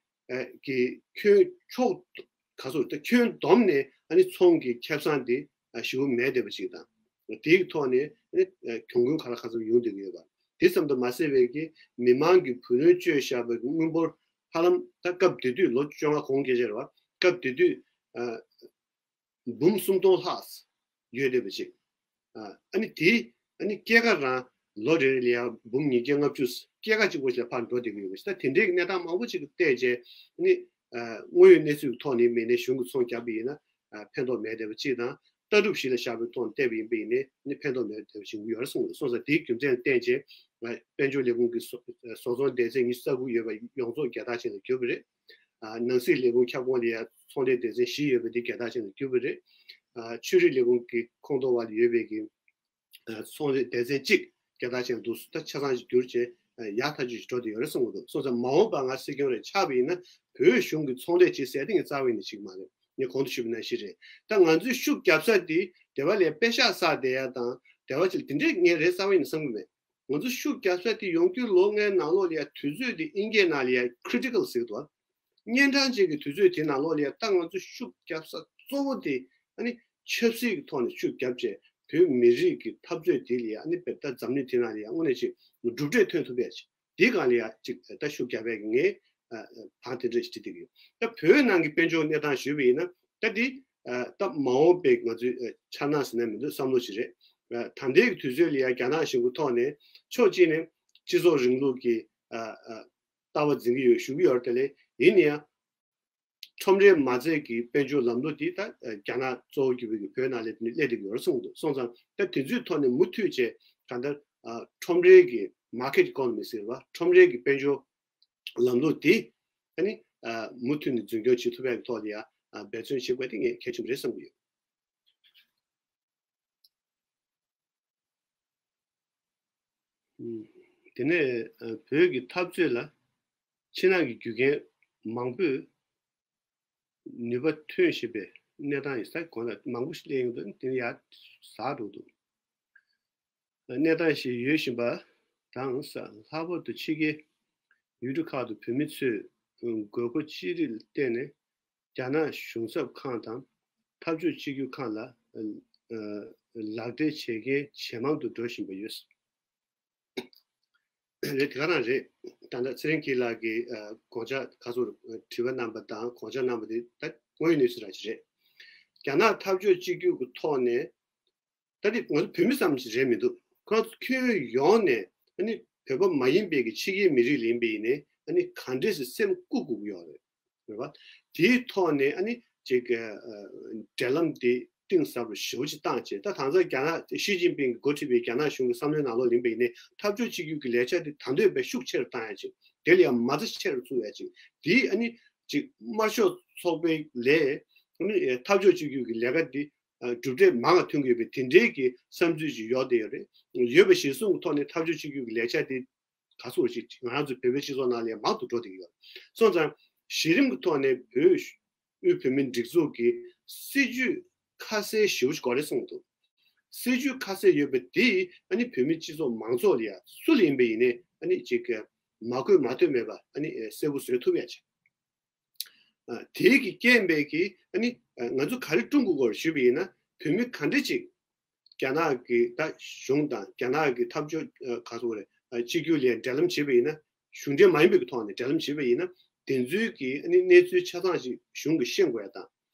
གྱི་ཁྱོན་ཕྱོགས་ག་ཚོད་ད་ཁྱོན་བསྡོམས་ནས་ཨ་ནི་ཚོང་གི་ཁེ་བཟང་དེ་ཞེ་པོ་མེད་བསྡད་པ་ཅིག་དང་། དེའི་ཐོག་ནས་ཨ་ནི་གྱོང་གུན་ག་ལ་ག་ཚོད་ཡོང་བསྡད་ཀྱི་ཡོད་པ། དེ་ཙམ་དུ་མ་ཟད་པའི་གི་མི་མང་གི་བུ་ལོན་བཅོལ་བཞག་པའི་དངུལ་འབོར་ཧ་ལམ་ད་སྐབས་དེ་དུས་ལོ་བཅོ་ལྔ་གོང་སྐད་ཆ་རེད་བ། སྐབས་དེ་དུས། ཨ། འབུམ་སུམ་སྟོང་ལྷག་ཡོད་བསྡད་པ་ཅིག་ཨ། ཨ་ནི་དེ་ཨ་ནི་སྐྱེད་ཀ་རང་ ལོ་རེ་རེ་ལ་ཡང་འབུམ་ཉིས་བརྒྱ་ལྔ་བཅུ་སྐྱེད་ཀ་གཅིག་པོ་ཞིག་ལ་ཕར་འགྲོ་བསྡད་ཀྱི་ཡོད་པ་ཞིག་ད་དེ་འདྲའི་གནས་སྟངས་མང་པོ་ཅིག་བལྟས་རྗེས་ནི་དངོས་ཡོད་གནས་ཚུལ་གྱི་ཐོག་ནས་མིན་ནས་གཞུང་གིས་ཚོང་བརྒྱབ་པ་ཡིན་ན་ཕན་ཐོགས་མེད་བསྡད་པ་གཅིག་དང་། ལྟ་གྲུབ་གཞི་ལ་བཞག་པའི་ཐོག་ནས་བལྟས་པ་ཡིན་པ་ཡིན་ནའི་ནི་ཕན་ཐོགས་མེད་པ་བྱུང་གི་ཡོད་རེད་གསུངས་འདུག་སོང་ཙང་དེའི་རྒྱུ་མཚན་ལ་བརྟེན་བྱས་དཔལ་འབྱོར་ལས་ཁུངས་ཀྱི་བཟོ་བཟོ་ཚོང་སྡེ་ཚན་ཉི་ཤུ་རྩ་དགུ་ཡོད་པ་ཡོངས་རྫོགས་རྒྱལ་ཐག་ཅན་ལ་གྱུར་པ་རེད། ནང་སྲིད་ལས་ཁུངས་ཁྱབ་ཁོངས་ལ་ཡང་ཚོང་ལས་སྡེ་ཚན་བཞི་ཡོད་པ་དེ་རྒྱལ་ཐག་ཅན་ལ་གྱུར་པ་རེད། ཆོས་རིག་ལས་ཁུངས་ཀྱི་ཁོངས་གཏོགས་བར་ལ་ཡོད་པའི་གི་ཚོང་ལས་སྡེ་ཚན་གཅིག་རྒྱལ་ཐག་ཅན་འདུག་ད་ཆ་ཚང་ཞིག་གྱུར་བྱས་ཡག་ཐག་ཆོད་ཞིག་འགྲོ་བསྡད་ཡོད་རེད་གསུངས་འདུག་སོང་ཙང་མ་འོངས་པ་ང་སྲིད་སྐྱོང་རེ་ཆགས་པ་ཡིན་ན་བོད་གཞུང་གི་ཚོང་ལས་བྱེད་ཟེར་དེ་ངས་རྩ་བ་ཡིན་ནས་བྱེད་ཀྱི་མ་རེད། ངས་གོང་དུ་ཞུས་པ་ནང་བཞིན་རེད། ད་ང་ཚོའི་ཤུགས་རྒྱབ་ས་དེ་སྡེ་བ་ལས་པེ་ཤག་བསགས་བསྡད་ཡ་དང་སྡེ་བ་ཅིག་དེ་འདྲས་ངས་རེད་རྩ་བ་ཡིན་ནས་བསམ་གྱི་མེད། ང་ཚོ་ཤུགས་རྒྱབ་ས་དེ་ཡོང་རྒྱུའི་ལོ་ལྔའི་ནང་ལོགས་ལ་ཡ་དུས་ཚོད་དེ་ཨིན་སྐད་ནང་ལ་ཡ་ཁི་རི་ཊི་ཀལ་ཟེར་གྱི་འདུག་ག་གཉན་འཕྲང་ཅན་གྱི་དུས་ཚོད་དེ་ནང་ལོགས་ལ་ཡ་ད་ང་ཚོ་ཤུགས་རྒྱབ་ས་གཙོ་བོ་དེ་ཨ་ནི་ཆབ་སྲིད་ཀྱི་ཐོག་ནས་ཤུགས་རྒྱབ་བྱས་བོད་མི་རིགས་ཀྱི་འཐབ་རྩོད་དེ་ལ་ཡ་ཨ་ནི་བོད་ད་འཛམ་གླིང་དེ་ནང་ལ་ཡ་དངོས་གནས་ཅིག་གྲུབ་འབྲས་ཐོན་ཐུབ་ཡ་ཅིག་དེའི་སྒང་ལ་ཡ་ཅིག་ད་ཤུགས་རྒྱབ་ཡ་གི་ངས་ཨ་ཨ་དང་དེ་འདྲ་ཞིག་བྲིས་བསྡད་ཀྱི་ཡོད། ད་བོད་ནང་གི་དཔལ་འབྱོར་གནས་སྟངས་ཞུས་པ་ཡིན་ན་ད་འདི་ཨ་ད་མ་འོངས་པའི་ང་ཚོའི་ཨ་འཆར་སྣང་ཟེར་ན་མི་འདུག་བསམ་བློ་ཞིག་རེད། ཨ་ད་ལྟའི་གི་དུས་ཚོད་ལ་ཡ་རྒྱ་ནག་གཞུང་གི་ཐོག་ནས་ཕྱོགས་གཅིག་ནས་སྤྱི་ཚོགས་རིང་ལུགས་ཀྱི་ཨ་ཨ་ལྟ་བ་འཛིན་གྱི་ཡོད་ཞུ་གི་ཡོད་རེད་དེ་ལས་ཡིན་ན་ཡང་ཁྲོམ་རའི་མ་རྩའི་གི་དཔལ་འབྱོར་ལམ་ལུགས་འདི་ད་རྒྱ་ནག་གཙོ་བོ་གྱུར་པའི་གི་བོད་ནང་སླེབས་སླེབས་བསྡད་ཀྱི་ཡོད་རེད་གསུངས་འདུག་སོང་ཙང་ད་དེ་ཚོའི་ཐོག་ནས་མུ་མཐུད་བྱས་གང་ལྟར་ཁྲོམ་རའི་གི་མར་ཀེ་ཊི་ཨི་ཀོ་ནོ་མི་ཟེར་བ་ཁྲོམ་རའི་གི་དཔལ་འབྱོར་ལམ་ལུགས་འདི་ཨ་ནི་མུ་མཐུད་ནས་འཛིན་སྐྱོང་བྱེད་ཐུབ་ཡག་གི་ཐོག་ལ་ཡང་འབད་བརྩོན་བྱེད་དགོས་དེ་ངས་གལ་ཆེན་པོ་རེད་བསམ་གྱི་ཡོད། དེ་ནས་བོད་ཀྱི་འཐབ་རྩོད་ལ་ཕྱི་ནང་གི་རྒྱུ་རྐྱེན་མང་པོས་ནུས་པ་ཐོན་བཞིན་པའི་གནས་སྟངས་ཡིན་ས་གོང་ལ་མང་པོ་ཞིག་གླེང་ཡོང་དུས་དེ་ནི་ཡར་ཟག་འགྲོ་འདུག་གནས་སྟངས་ཤིག་ཡོད་བཞིན་པ་དང་ལྷག་པར་དུ་ཕྱི་རྒྱལ་ཡུལ་གྲུ་ཁག་ཏུ་བོད་མི་ཚོས་དགོས་མཁོ་ཅི་རིགས་ལ་བརྟེན་ནས་རྒྱ་ནག་གཞུང་ཚབ་ཁང་དང་འཐབ་ཕྱོགས་གཅིག་གྱུར་ཁང་ལ་ལག་འབྲེལ་བྱེད་མཁན་ཇེ་མང་དུ་འགྲོ་བཞིན་པ་ཡོད། རེད་དེ་ག་རང་རེད། ད་ལྟ་ཚེ་རིང་སྐྱིད་ལགས་ཀྱིས་དགོངས་འཆར་ཁ་སོར་དྲི་བ་གནང་པ་དང་དགོངས་འཆར་གནང་པ་དེ་ད་དངོས་ཡོད་གནས་ཚུལ་རང་ཞིག་རེད། རྒྱ་ནག་འཐབ་ཕྱོགས་གཅིག་གྱུར་གྱི་ཐོག་ནས་ད་དེ་ང་ཚོ་བོད་མི་ཙམ་ཞིག་རེད་མི་འདུག་ཁོ་རང་ཚོ་ཁྱོན་ཡོངས་ནས་ཨ་ནི་བོད་པ་མ་ཡིན་པའི་གི་ཕྱི་རྒྱལ་མི་རིགས་ལ་ཡིན་པ་ཡིན་ནའི་ཨ་ནི་ག་འདྲས་སེ་སེམས་བཀུག་དགོས་ཀྱི་ཡོད་རེད། རེད་བ། དེའི་ཐོག་ནས་ཨ་ནི་ཅིག་འབྲེལ་ལམ་དེ་གཏིང་ཟབ་རུ་ཞེ་པོ་ཅིག་བཏང་བྱས་ད་ད་ལྟ་རྒྱ་ནག་ཞི་ཅིན་ཕིང་གིས་འགོ་ཁྲིད་པའི་རྒྱ་ནག་གཞུང་གི་བསམ་བློའི་ནང་ལོགས་ཡིན་པ་ཡིན་ནའི་འཐབ་ཕྱོགས་གཅིག་གྱུར་གྱི་ལས་འཆར་དེ་ད་འདོད་པའི་ཤུགས་ཆེ་རུ་བཏང་ཡ་ཅིག་དེ་ལ་ཡང་མ་རྩ་ཆེ་རུ་བཙུགས་ཡ་ཅིག་དེའི་ཨ་ནི་ཅིག་དམར་ཤོག་ཚོགས་པའི་ལས་ཨ་ནི་འཐབ་ཕྱོགས་གཅིག་གྱུར་གྱི་ལས་ཀ་འདི་གྲུབ་འབྲས་མང་བ་ཐོན་གྱི་ཡོད་པའི་དེ་འདྲའི་གི་བསམ་ཚུལ་ཅིག་ཡོད་བསྡད་ཡོད་རེད། ཡོད་པ་གཞིར་བཟུང་གི་ཐོག་ནས་འཐབ་ཕྱོགས་གཅིག་གྱུར་གྱི་ལས་འཆར་དེ་ག་ཚོད་ཅིག་ང་རང་ཚོ་བོད་པའི་སྤྱི་ཚོགས་ནང་ལ་ཡང་མང་དུ་འགྲོ་བསྡད་ཀྱི་ཡོད། སོང་ཙང་གཞི་རིམ་གྱི་ཐོག་ནས་བོད་དབུས་བོད་མིའི་སྒྲིག་འཛུགས་ཀྱི་སྲིད་ཇུས་ཁ་གསལ་ཞེ་པོ་ཅིག་དགོས་རེད་གསུངས་འདུག་སྲིད་ཇུས་ཁ་གསལ་ཡོད་པ་དེས་ཨ་ནི་བོད་མིའི་སྤྱི་ཚོགས་མང་ཚོགས་ལ་ཡང་སུ་ལ་ཡིན་པ་ཡིན་ནའི་ཨ་ནི་ཅིག་མ་གོ་མ་ཐོས་མེད་པ་ཨ་ནི་གསལ་པོ་བཟོ་ཐུབ་ཡ་ཅིག་ཨ་དེའི་གི་རྐྱེན་པས་ཀྱི་ཨ་ནི་ཨ་ང་ཚོ་ག་རེ་བསྐྲུན་དགོས་སྐོར་ཞུས་པ་ཡིན་ན་བོད་མི་ག་འདྲ་ཅིག་རྒྱ་ནག་གི་ད་གཞུང་དང་རྒྱ་ནག་གི་འཐབ་ཕྱོགས་ཨ་ག་ཚོད་རེད་ཨ་གཅིག་གྱུར་ལ་འབྲེལ་ལམ་བྱེད་པ་ཡིན་ན་གཞུང་འབྲེལ་མ་ཡིན་པའི་ཐོག་ནས་འབྲེལ་ལམ་བྱེད་པ་ཡིན་ན་དེ་ཚོའི་གི་ཨ་ནི་གནས་ཚུལ་ཆ་ཚང་ཞིག་གཞུང་གིས་ཤེས་དགོས་ཡ་དང་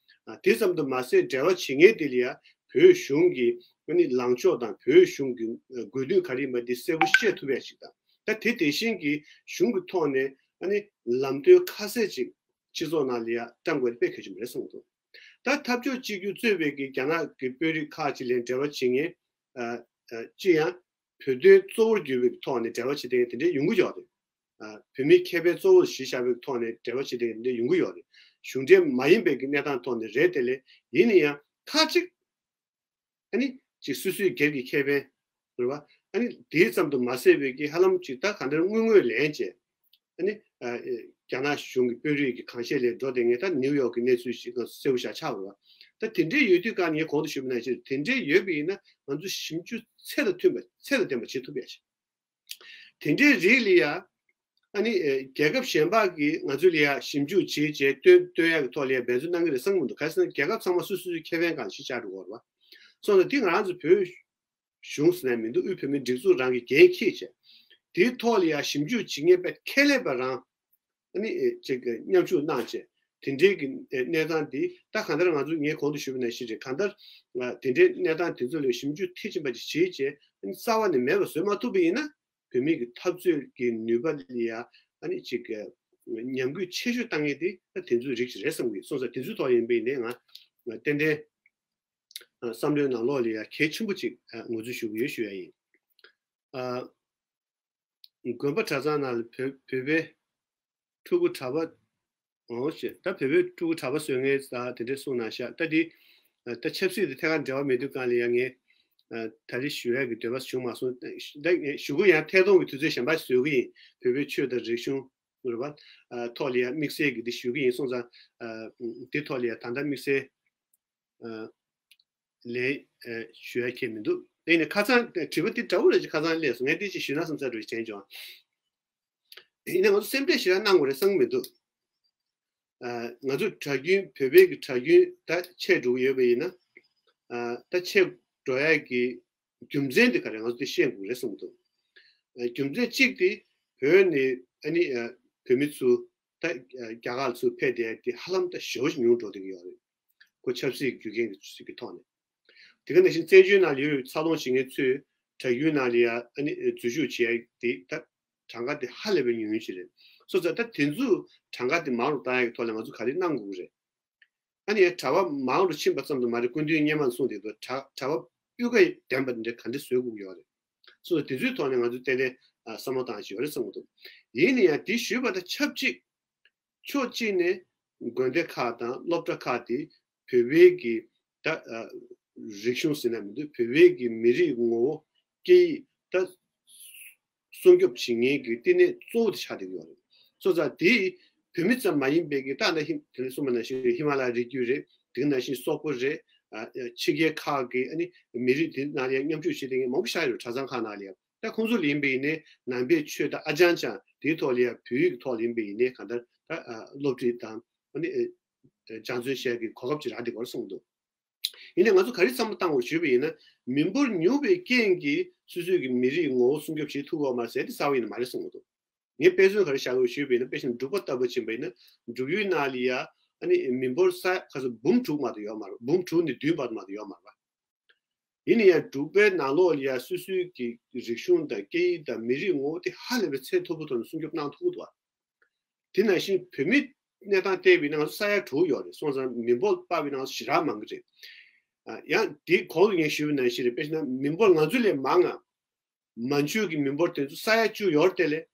ཨ་དེ་ཙམ་དུ་མ་ཟད་འབྲེལ་བ་བྱེད་མཁན་དེ་ལ་ཡ་བོད་གཞུང་གི་ཨ་ནི་ལངས་ཕྱོགས་དང་བོད་གཞུང་གི་ཨ་དགོས་འདུན་ག་རེ་ཡིན་པ་འདི་གསལ་པོ་ཤེས་ཐུབ་ཡ་ཞིག་དང་ད་དེ་དེ་བཞིན་གྱི་གཞུང་གི་ཐོག་ནས་ཨ་ནི་ལམ་སྟོན་ཁ་གསལ་ཅིག་སྤྱི་ཚོགས་ནང་ལ་ཡ་བཀྲམ་དགོས་དཔེ་གལ་ཆེན་པོ་རེད་གསུངས་འདུག་ད་འཐབ་ཕྱོགས་གཅིག་གྱུར་གཙོས་པའི་གི་རྒྱ་ནག་གི་དཔོན་རིགས་ཁག་ཅིག་ལ་འབྲེལ་བ་བྱེད་མཁན་ཨ་ཨ་ཅི་ཡང་བོད་དོན་གཙོ་བོར་གྱུར་པའི་ཐོག་ནས་འབྲེལ་བ་བྱེད་མཁན་དེ་འདྲ་ཡོང་གི་ཡོད་རེད། ཨ་བོད་མིའི་ཁེ་ཕན་གཙོ་བོར་གཞི་བཞག་པའི་ཐོག་ནས་འབྲེལ་བ་བྱེད་མཁན་དེ་འདྲ་ཡོང་གི་ཡོད་རེད། གཞུང་འབྲེལ་མ་ཡིན་པའི་གི་གནས་སྟངས་ཐོག་ནས་རེད་དེ་ལས་ཡིན་ན་ཡང་ཁག་ཅིག་ཨ་ནི་ཅིག་སོ་སོའི་སྒེར་གྱི་ཁེ་ཕན་རེད་བ། ཨ་ནི་དེ་ཙམ་དུ་མ་ཟད་པའི་གི་ཧ་ལམ་ཅིག་ད་ག་འདྲ་དངུལ་དངོས་ལེན་བྱས། ཨ་ནི་ཨ་རྒྱ་ནག་གཞུང་གི་དཔོན་རིགས་ཀྱི་གང་བཤད་ལས་འགྲོ་བསྡད་མཁན་ད་ནིའུ་ཡོག་གི་གནས་ཚུལ་ཞིག་གསལ་པོ་ཞིག་ཆགས་པ་རེད་བ། ད་དེ་འདྲའི་ཡོད་དུས་ཀ་ངས་གོང་དུ་ཞུས་པ་ནང་བཞིན་དེ་འདྲའི་ཡོད་པ་ཡིན་ན་ང་ཚོ་ཞིབ་འཇུག་ཚད་དང་མཐུན་པ་ཚད་དང་ལྡན་པ་བྱེད་ཐུབ་ཡ་ཆེ། དེ་འདྲའི་རིགས་ལ་ཡ། ཨ་ནི་ཨེ་རྒྱལ་ཁབ་གཞན་པ་གིས་ང་ཚོ་ལ་ཡ་ཞིབ་འཇུག་བྱེད་བྱས་སྟོན་སྟོན་ཡག་གི་ཐོག་ལ་ཡ་འབད་བརྩོན་གནང་གི་རེད་བསམ་གི་མི་འདུག་གལ་སྲིད་ན་རྒྱལ་ཁབ་ཚང་མ་སོ་སོའི་ཁེ་ཕན་སྒང་ལ་གཞི་བཅག་འགྲོ་གི་རེད་བ། སོང་ཙང་འདི་ང་རང་ཚོ་བོད་གཞུང་ཟེར་ན་མི་འདུག་དབུས་བོད་མིའི་སྒྲིག་འཛུགས་རང་གི་འགན་འཁྱེར་བྱས། དེའི་ཐོག་ལ་ཡ་ཞིབ་འཇུག་བྱེད་མཁན་དཔེ་ཁས་ལེན་པ་རང་ཨ་ནི་ཨེ་ཅིག་མཉམ་ཞུགས་གནང་བྱས། དེ་འདྲའི་གི་གནས་སྟངས་དེ་ད་གང་ལྟར་ང་ཚོ་ངས་གོང་དུ་ཞུས་པ་ནང་བཞིན་རེད། གང་ལྟར་དེ་འདྲའི་གནས་སྟངས་དེ་ཚོ་ལ་ཞིབ་འཇུག་མཐིལ་ཕྱིན་པ་ཅིག་བྱས་རྗེས་རྩ་བ་ནས་མེད་པ་བཟོ་མ་ཐུབ་པ་ཡིན་ན། བོད་མི་གི་འཐབ་རྩོད་ཀྱི་ནུས་པ་ལ་ཡ་ཨ་ནི་ཅིག་ཉམས་རྒུད་ཆེ་ཤོས་བཏང་མཁན་དེ་ད་དེ་ཚོའི་རིགས་ཤིག་རེད་བསམ་གྱི་སོང་ཙང་། དེ་ཚོའི་ཐོག་ཡིན་པ་ཡིན་ནའི་ང་ཏན་ཏན་བསམ་བློའི་ནང་ལོགས་ལ་ཡ་གལ་ཆེན་པོ་ཅིག་ངོས་འཛིན་ཞུ་གི་ཡོད་ཞུ་ཡ་ཡིན། དགོན་པ་གྲྭ་ཚང་ནང་ལ་བོད་བོད་པའི་ཕྲུ་གུ་གྲྭ་པ་འོང་ཞེས། ད་བོད་པའི་ཕྲུ་གུ་གྲྭ་པ་བཟོ་མཁན་ད་དེ་འདྲས་གསུངས་གནང་ཤག་ད་དེ་ད་ཆབ་སྲིད་དེ་ཐད་ཀར་འབྲེལ་བ་མེད་དུས་གང་ལ་ཡང་ངས་ད་རེས་ཞུ་ཡག་གི་འདོད་པ་བྱུང་མ་སོང་། ད་ཞུ་གི་ཡང་ཐད་གཏོང་གི་དུས་ཚོད་གཞན་པ་བཟོ་གི་ཡིན། བོད་པའི་ཆོས་དང་རིག་གཞུང་རེད་པ། ཐོག་ལ་ཡང་དམིགས་བསལ་གྱི་འདི་ཞུ་གི་ཡིན་སོང་ཙང་། འདི་ཐོག་ལ་ཡང་ད་ལྟ་དམིགས་བསལ་ལན་ཞུ་ཡ་ཁྱད་མི་འདུག་དེ་ནས་ཁ་སང་དྲི་བ་དེ་འདྲ་བོ་རེད། ཅིག་ཁ་སང་སླེབས་སོང་། ངས་དེ་ཅིག་ཞུས་ན་བསམ་ས་རུ་དྲན་བྱུང་། ཡིན་ན་ང་ཚོ་སེམས་ཁྲལ་ཞེ་དྲག་གནང་དགོས་རེད་བསམ་གྱི་མི་འདུག་ང་ཚོ་གྲྭ་རྒྱུན་བོད་པའི་གི་གྲྭ་རྒྱུན་ད་ཆད་འགྲོ་གི་ཡོད་པ་ཡིན་ན། ད་ཆད་འགྲོ་ཡ་གི་རྒྱུ་མཚན་དེ་ག་རེ་ང་ཚོ་དེ་ཤེས་དགོས་རེད་བསམ་གྱི་འདུག་རྒྱུ་མཚན་གཅིག་དེ་བོད་ནས་ཨ་ནི་བོད་མི་ཚོ་ད་རྒྱ་གར་ཚུར་ཕེབས་བསྡད་དེ་ཧ་ལམ་ད་ཞེ་པོ་ཅིག་ཉུང་འགྲོ་བསྡད་ཀྱི་ཡོད་རེད། ཁོ་ཆབ་སྲིད་ཀྱི་རྒྱུ་རྐྱེན་གྱི་ཐོག་ནས། དེ་ག་ནང་བཞིན་བཙན་བྱོལ་ནང་ལ་ཡོད་པའི་འཚར་ལོངས་བྱེད་མཁན་ཚོས་གྲྭ་རྒྱུན་ནང་ལ་ཡ་ཨ་ནི་འཛུལ་ཞུགས་བྱེད་ཡ་དེ་ད་གྲངས་ཀ་དེ་ཧ་ལས་པའི་ཉུང་ཉུང་ཞིག་རེད། སོང་ཙང་ད་དེ་ཚོའི་གྲངས་ཀ་དེ་མང་རུ་བཏང་ཡ་གི་ཐོག་ལ་ང་ཚོ་ག་རེ་གནང་དགོས་ཀྱི་རེད། ཨ་ནི་གྲྭ་པ་མང་རུ་ཕྱིན་པ་ཙམ་དུ་མ་རེད། སྐུ་མདུན་སྔོན་མ་གསུངས་དེ་ཚོ་གྲྭ་གྲྭ་པ་སྤུས་ཀ་ལྡན་པ་འདྲ་ག་འདྲ་བཟོ་དགོས་ཀྱི་ཡོད་རེད། སོ་སོ་དེ་ཚོའི་ཐོག་ནས་ང་ཚོས་ཏན་ཏན་བསམ་བློ་བཏང་བཞིན་ཡོད་རེད་བསམ་གྱི་འདུག་ཡིན་ན་ཡང་དེ་ཞུས་པ་དང་ཆབས་ཅིག་ཕྱོགས་གཅིག་ནས་དགོན་སྡེ་ཁག་དང་སློབ་གྲྭ་ཁག་དེ་བོད་པའི་གི་ད་རིག་གཞུང་ཟེར་ན་མི་འདུག་བོད་པའི་གི་མི་རིགས་ངོ་བོ་སྐད་ཡིག་ད་སྲུང་སྐྱོབ་བྱེད་མཁན་གྱི་བསྟི་གནས་གཙོ་བོ་དེ་ཆགས་བསྡད་ཀྱི་ཡོད་རེད། སོ་ཙང་དེ་བོད་མི་ཙམ་མ་ཡིན་པའི་གི་ད་ལྟ་ཧི་དེ་ནས་གསུངས་པ་ནང་བཞིན་ཧི་མ་ལ་ཡའི་རི་རྒྱུད་རེད། དེ་ག་ནང་བཞིན་སོག་པོ་རེད། ཕྱི་རྒྱལ་ཁག་གི་ཨ་ནི་མི་རིགས་དེ་ནང་ལ་ཡང་མཉམ་ཞུགས་བྱེད་མཁན་མང་པོ་ཞིག་ཡོད་རེད། གྲྭ་ཚང་ཁག་ནང་ལ་ཡང་། ད་ཁོང་ཚོ་ལ་ཡིན་པ་ཡིན་ནའི་ནང་པའི་ཆོས་དང་ཨ་ཅང་ཅང་དེའི་ཐོག་ལ་ཡང་བོད་ཡིག་གི་ཐོག་ལ་ཡིན་པ་ཡིན་ནའི་གང་ལྟར་ད་སློབ་ཁྲིད་དང་ཨ་ནི་སྦྱང་བརྩོན་བྱེད་ཡག་གི་གོ་སྐབས་ཅིག་རག་བསྡད་ཡོད་རེད་གསུངས་འདུག་ཡིན་ནའི་ང་ཚོ་ག་རེ་བསམ་བློ་བཏང་དགོས་ཞུས་པ་ཡིན་ན། མི་འབོར་ཉུང་བའི་རྐྱེན་གྱིས་སོ་སོའི་གི་མི་རིགས་ངོ་བོ་སྲུང་སྐྱོབ་བྱེད་ཐུབ་ཡོད་མ་རེད་ཟེར་དེ་གསལ་པོ་ཡིན་ནི་མ་རེད་གསུངས་འདུག་ངས་དཔེ་མཚོན་ག་རེ་བཞག་དགོས་ཞུས་པ་ཡིན་ན། དཔེ་བཞིན་འབྲུག་པ་ལྟ་བུ་ཕྱིན་པ་ཡིན་ན། འབྲུག་ཡུལ་ནང་ལ་ཡ་ཨ་ནི་མི་འབོར་ས་ཁ་སང་འབུམ་དྲུག་མ་གཏོགས་ཡོད་མ་རེད། འབུམ་དྲུག་ནས་བདུན་བར་དུ་མ་གཏོགས་ཡོད་མ་རེད་པ། ཡིན་ན་ཡང་འབྲུག་པའི་ནང་ལོགས་ལ་ཡ་སོ་སོའི་གི་རིག་གཞུང་དང་སྐད་ཡིག་དང་མི་རིགས་ངོ་བོ་དེ་ཧ་ལས་པའི་ཚད་མཐོ་པོ་ཐོག་ནས་སྲུང་སྐྱོབ་གནང་ཐུབ་ཀྱི་འདུག་བ། དེ་ནང་བཞིན་བོད་མིའི་གནས་སྟངས་བལྟས་པ་ཡིན་ན་ང་ཚོ་ས་ཡ་དྲུག་ཡོད་རེད། སོང་ཙང་མི་འབོར་དཔག་པ་ཡིན་ན་ང་ཚོ་ཞེ་དྲག་མང་གི་རེད། ཡང་དེ་གོང་དུ་ངས་ཞུས་པ་ནང་བཞིན་རེད། དཔེ་བཞག་ན་མི་འབོར་ང་ཚོ་ལས་མང་ང་། མན་ཇུ་གི་མི་འབོར་དེ་ཚོ་ས་ཡ་བཅུ་ཡོད་རེད་དེ་ལས།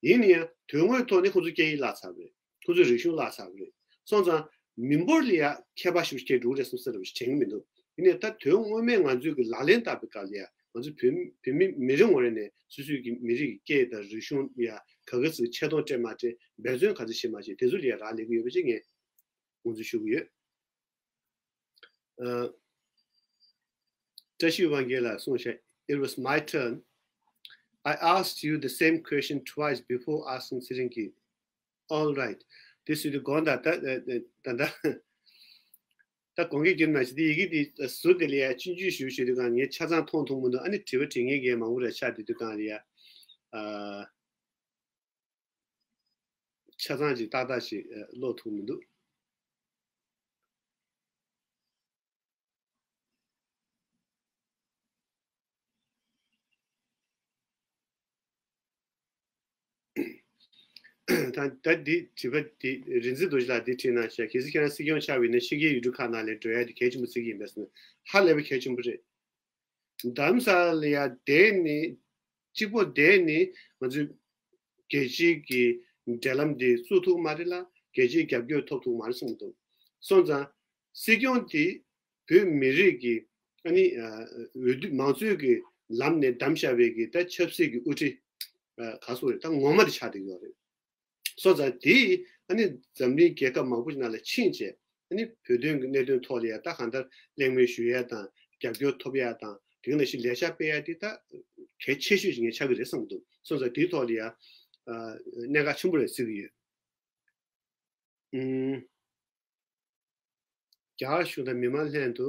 ཡིན་ན་ཡང་དོན་དངོས་ཐོག་ནས་ཁོ་ཚོ་སྐད་ཡིག་བརླག་ཚར་བ་རེད། ཁོ་ཚོའི་རིག་གཞུང་བརླག་ཚར་བ་རེད། སོང་ཙང་མི་འབོར་ལ་ཡ་ཁྱད་པར་ཞིག་སྐྱེ་འགྲོ་གི་རེད་བསམ་ས་རེད་དྲན་གྱི་མི་འདུག་ཡིན་ནའི་ད་དོན་དངོས་མེད་ང་ཚོའི་གི་ལག་ལེན་བསྟར་བའི་སྐབས་ལ་ཡ་ང་ཚོ་བོད་བོད་མི་མི་རེ་ངོ་རེ་ནས་སོ་སོའི་གི་མི་རིགས་ཀྱི་སྐད་དང་རིག་གཞུང་ལ་ཡ་ག་ག་ཚོད་ཆེ་མཐོང་སྤྲད་མ་སྤྲད། འབད་བརྩོན་ག་ཚོད་བྱས་མ་བྱས། དེ་ཚོ་ལ་ཡ་རག་ལས་ཀྱི་ཡོད་པ་ཅིག་ངས་དགོངས་ཚུལ་ཞུ་གི་ཡོད། Uh, བཀྲ་ཤིས་དབང་རྒྱལ་ལགས་གསུངས་ཤག It was my turn. I asked you the same question twice before asking Tshering Gyur. All right. དེ་སུས་དེ་དགོངས་དག་ད་ད་ད་ད་དགོངས་འགལ་གྱི་མ་ཞིག་དེ་ཡི་གེ་དེ་ཟུར་དེ་ལ་ཡ་ཆུང་ཆུང་ཞུ་ཞུ་དུས་གང་ངས་ཆ་ཚང་མཐོང་ཐུབ་མི་འདུག་ཨ་ནི་དྲི་བ་དྲི་མཁན་གྱི་མང་པོ་ར་ཆགས་དེ་དུས་གང་ལ་ཡ་ཨ། ཆ་ཚང་ཅིག་ཏག་ཏག་ཅིག་ཀློག་ཐུབ་མི་འདུག་ད་ད་འདི་དྲི་བ་འདི་རིག་འཛིན་རྡོ་རྗེ་ལགས་འདི་དྲིས་གནང་ཤག་གལ་སྲིད་ཁྱེད་རང་སྲིད་སྐྱོང་ཆགས་པ་ཡིན་ན་ཕྱི་རྒྱལ་ཡུལ་གྲུ་ཁག་ནང་ལ་འགྲོ་ཡ་དེ་གལ་ཆེན་པོ་བརྩི་གི་ཡིན་པས་ཟེར་ན་ཧ་ལས་པའི་གལ་ཆེན་པོ་རེད། རྡ་རམ་ས་ལ་ཡ་བསྡད་ནས་གཅིག་པོ་བསྡད་ནས་ང་ཚོས་རྒྱལ་སྤྱིའི་གི་འབྲེལ་ལམ་འདི་བཙུགས་ཐུབ་མ་རེད་ལ་རྒྱལ་སྤྱིའི་རྒྱབ་སྐྱོར་ཐོབ་ཐུབ་མ་རེད་གསུངས་འདུག་སོང་ཙང་སྲིད་སྐྱོང་དེ་བོད་མི་རིགས་ཀྱི་ཨ་ནི་འོས་བསྡུ་མང་གཙོའི་གི་ལམ་ནས་བདམས་བཞག་པའི་གི་ད་ཆབ་སྲིད་ཀྱི་དབུ་ཁྲིད་ག་སོ་རེད། ད་ངོ་མ་དེ་ཆགས་བསྡད་ཡོད་རེད། སོང་ཙང་དེས་ཨ་ནི་འཛམ་གླིང་རྒྱལ་ཁབ་མང་པོ་ཞིག་ནང་ལ་ཕྱིན་བྱས་ཨ་ནི་བོད་དོན་གྱི་གནད་དོན་ཐོག་ལ་ཡ་ད་གང་ལྟར་གླེང་མོལ་ཞུ་ཡ་དང་རྒྱབ་སྐྱོར་ཐོབ་ཡ་དང་དེ་ག་ནང་བཞིན་ལས་འཆར་སྤེལ་ཡ་དེ་ད་གལ་ཆེ་ཤོས་ཤིག་ངས་ཆགས་ཀྱི་རེད་བསམ་གྱི་འདུག་སོང་ཙང་དེའི་ཐོག་ལ་ཡ་གནད་འགག་ཆེན་པོ་རེད་བརྩི་གི་ཡོད། ཨུམ། རྒྱ་གར་གཞུང་དང་མི་མང་ལྷན་དུ་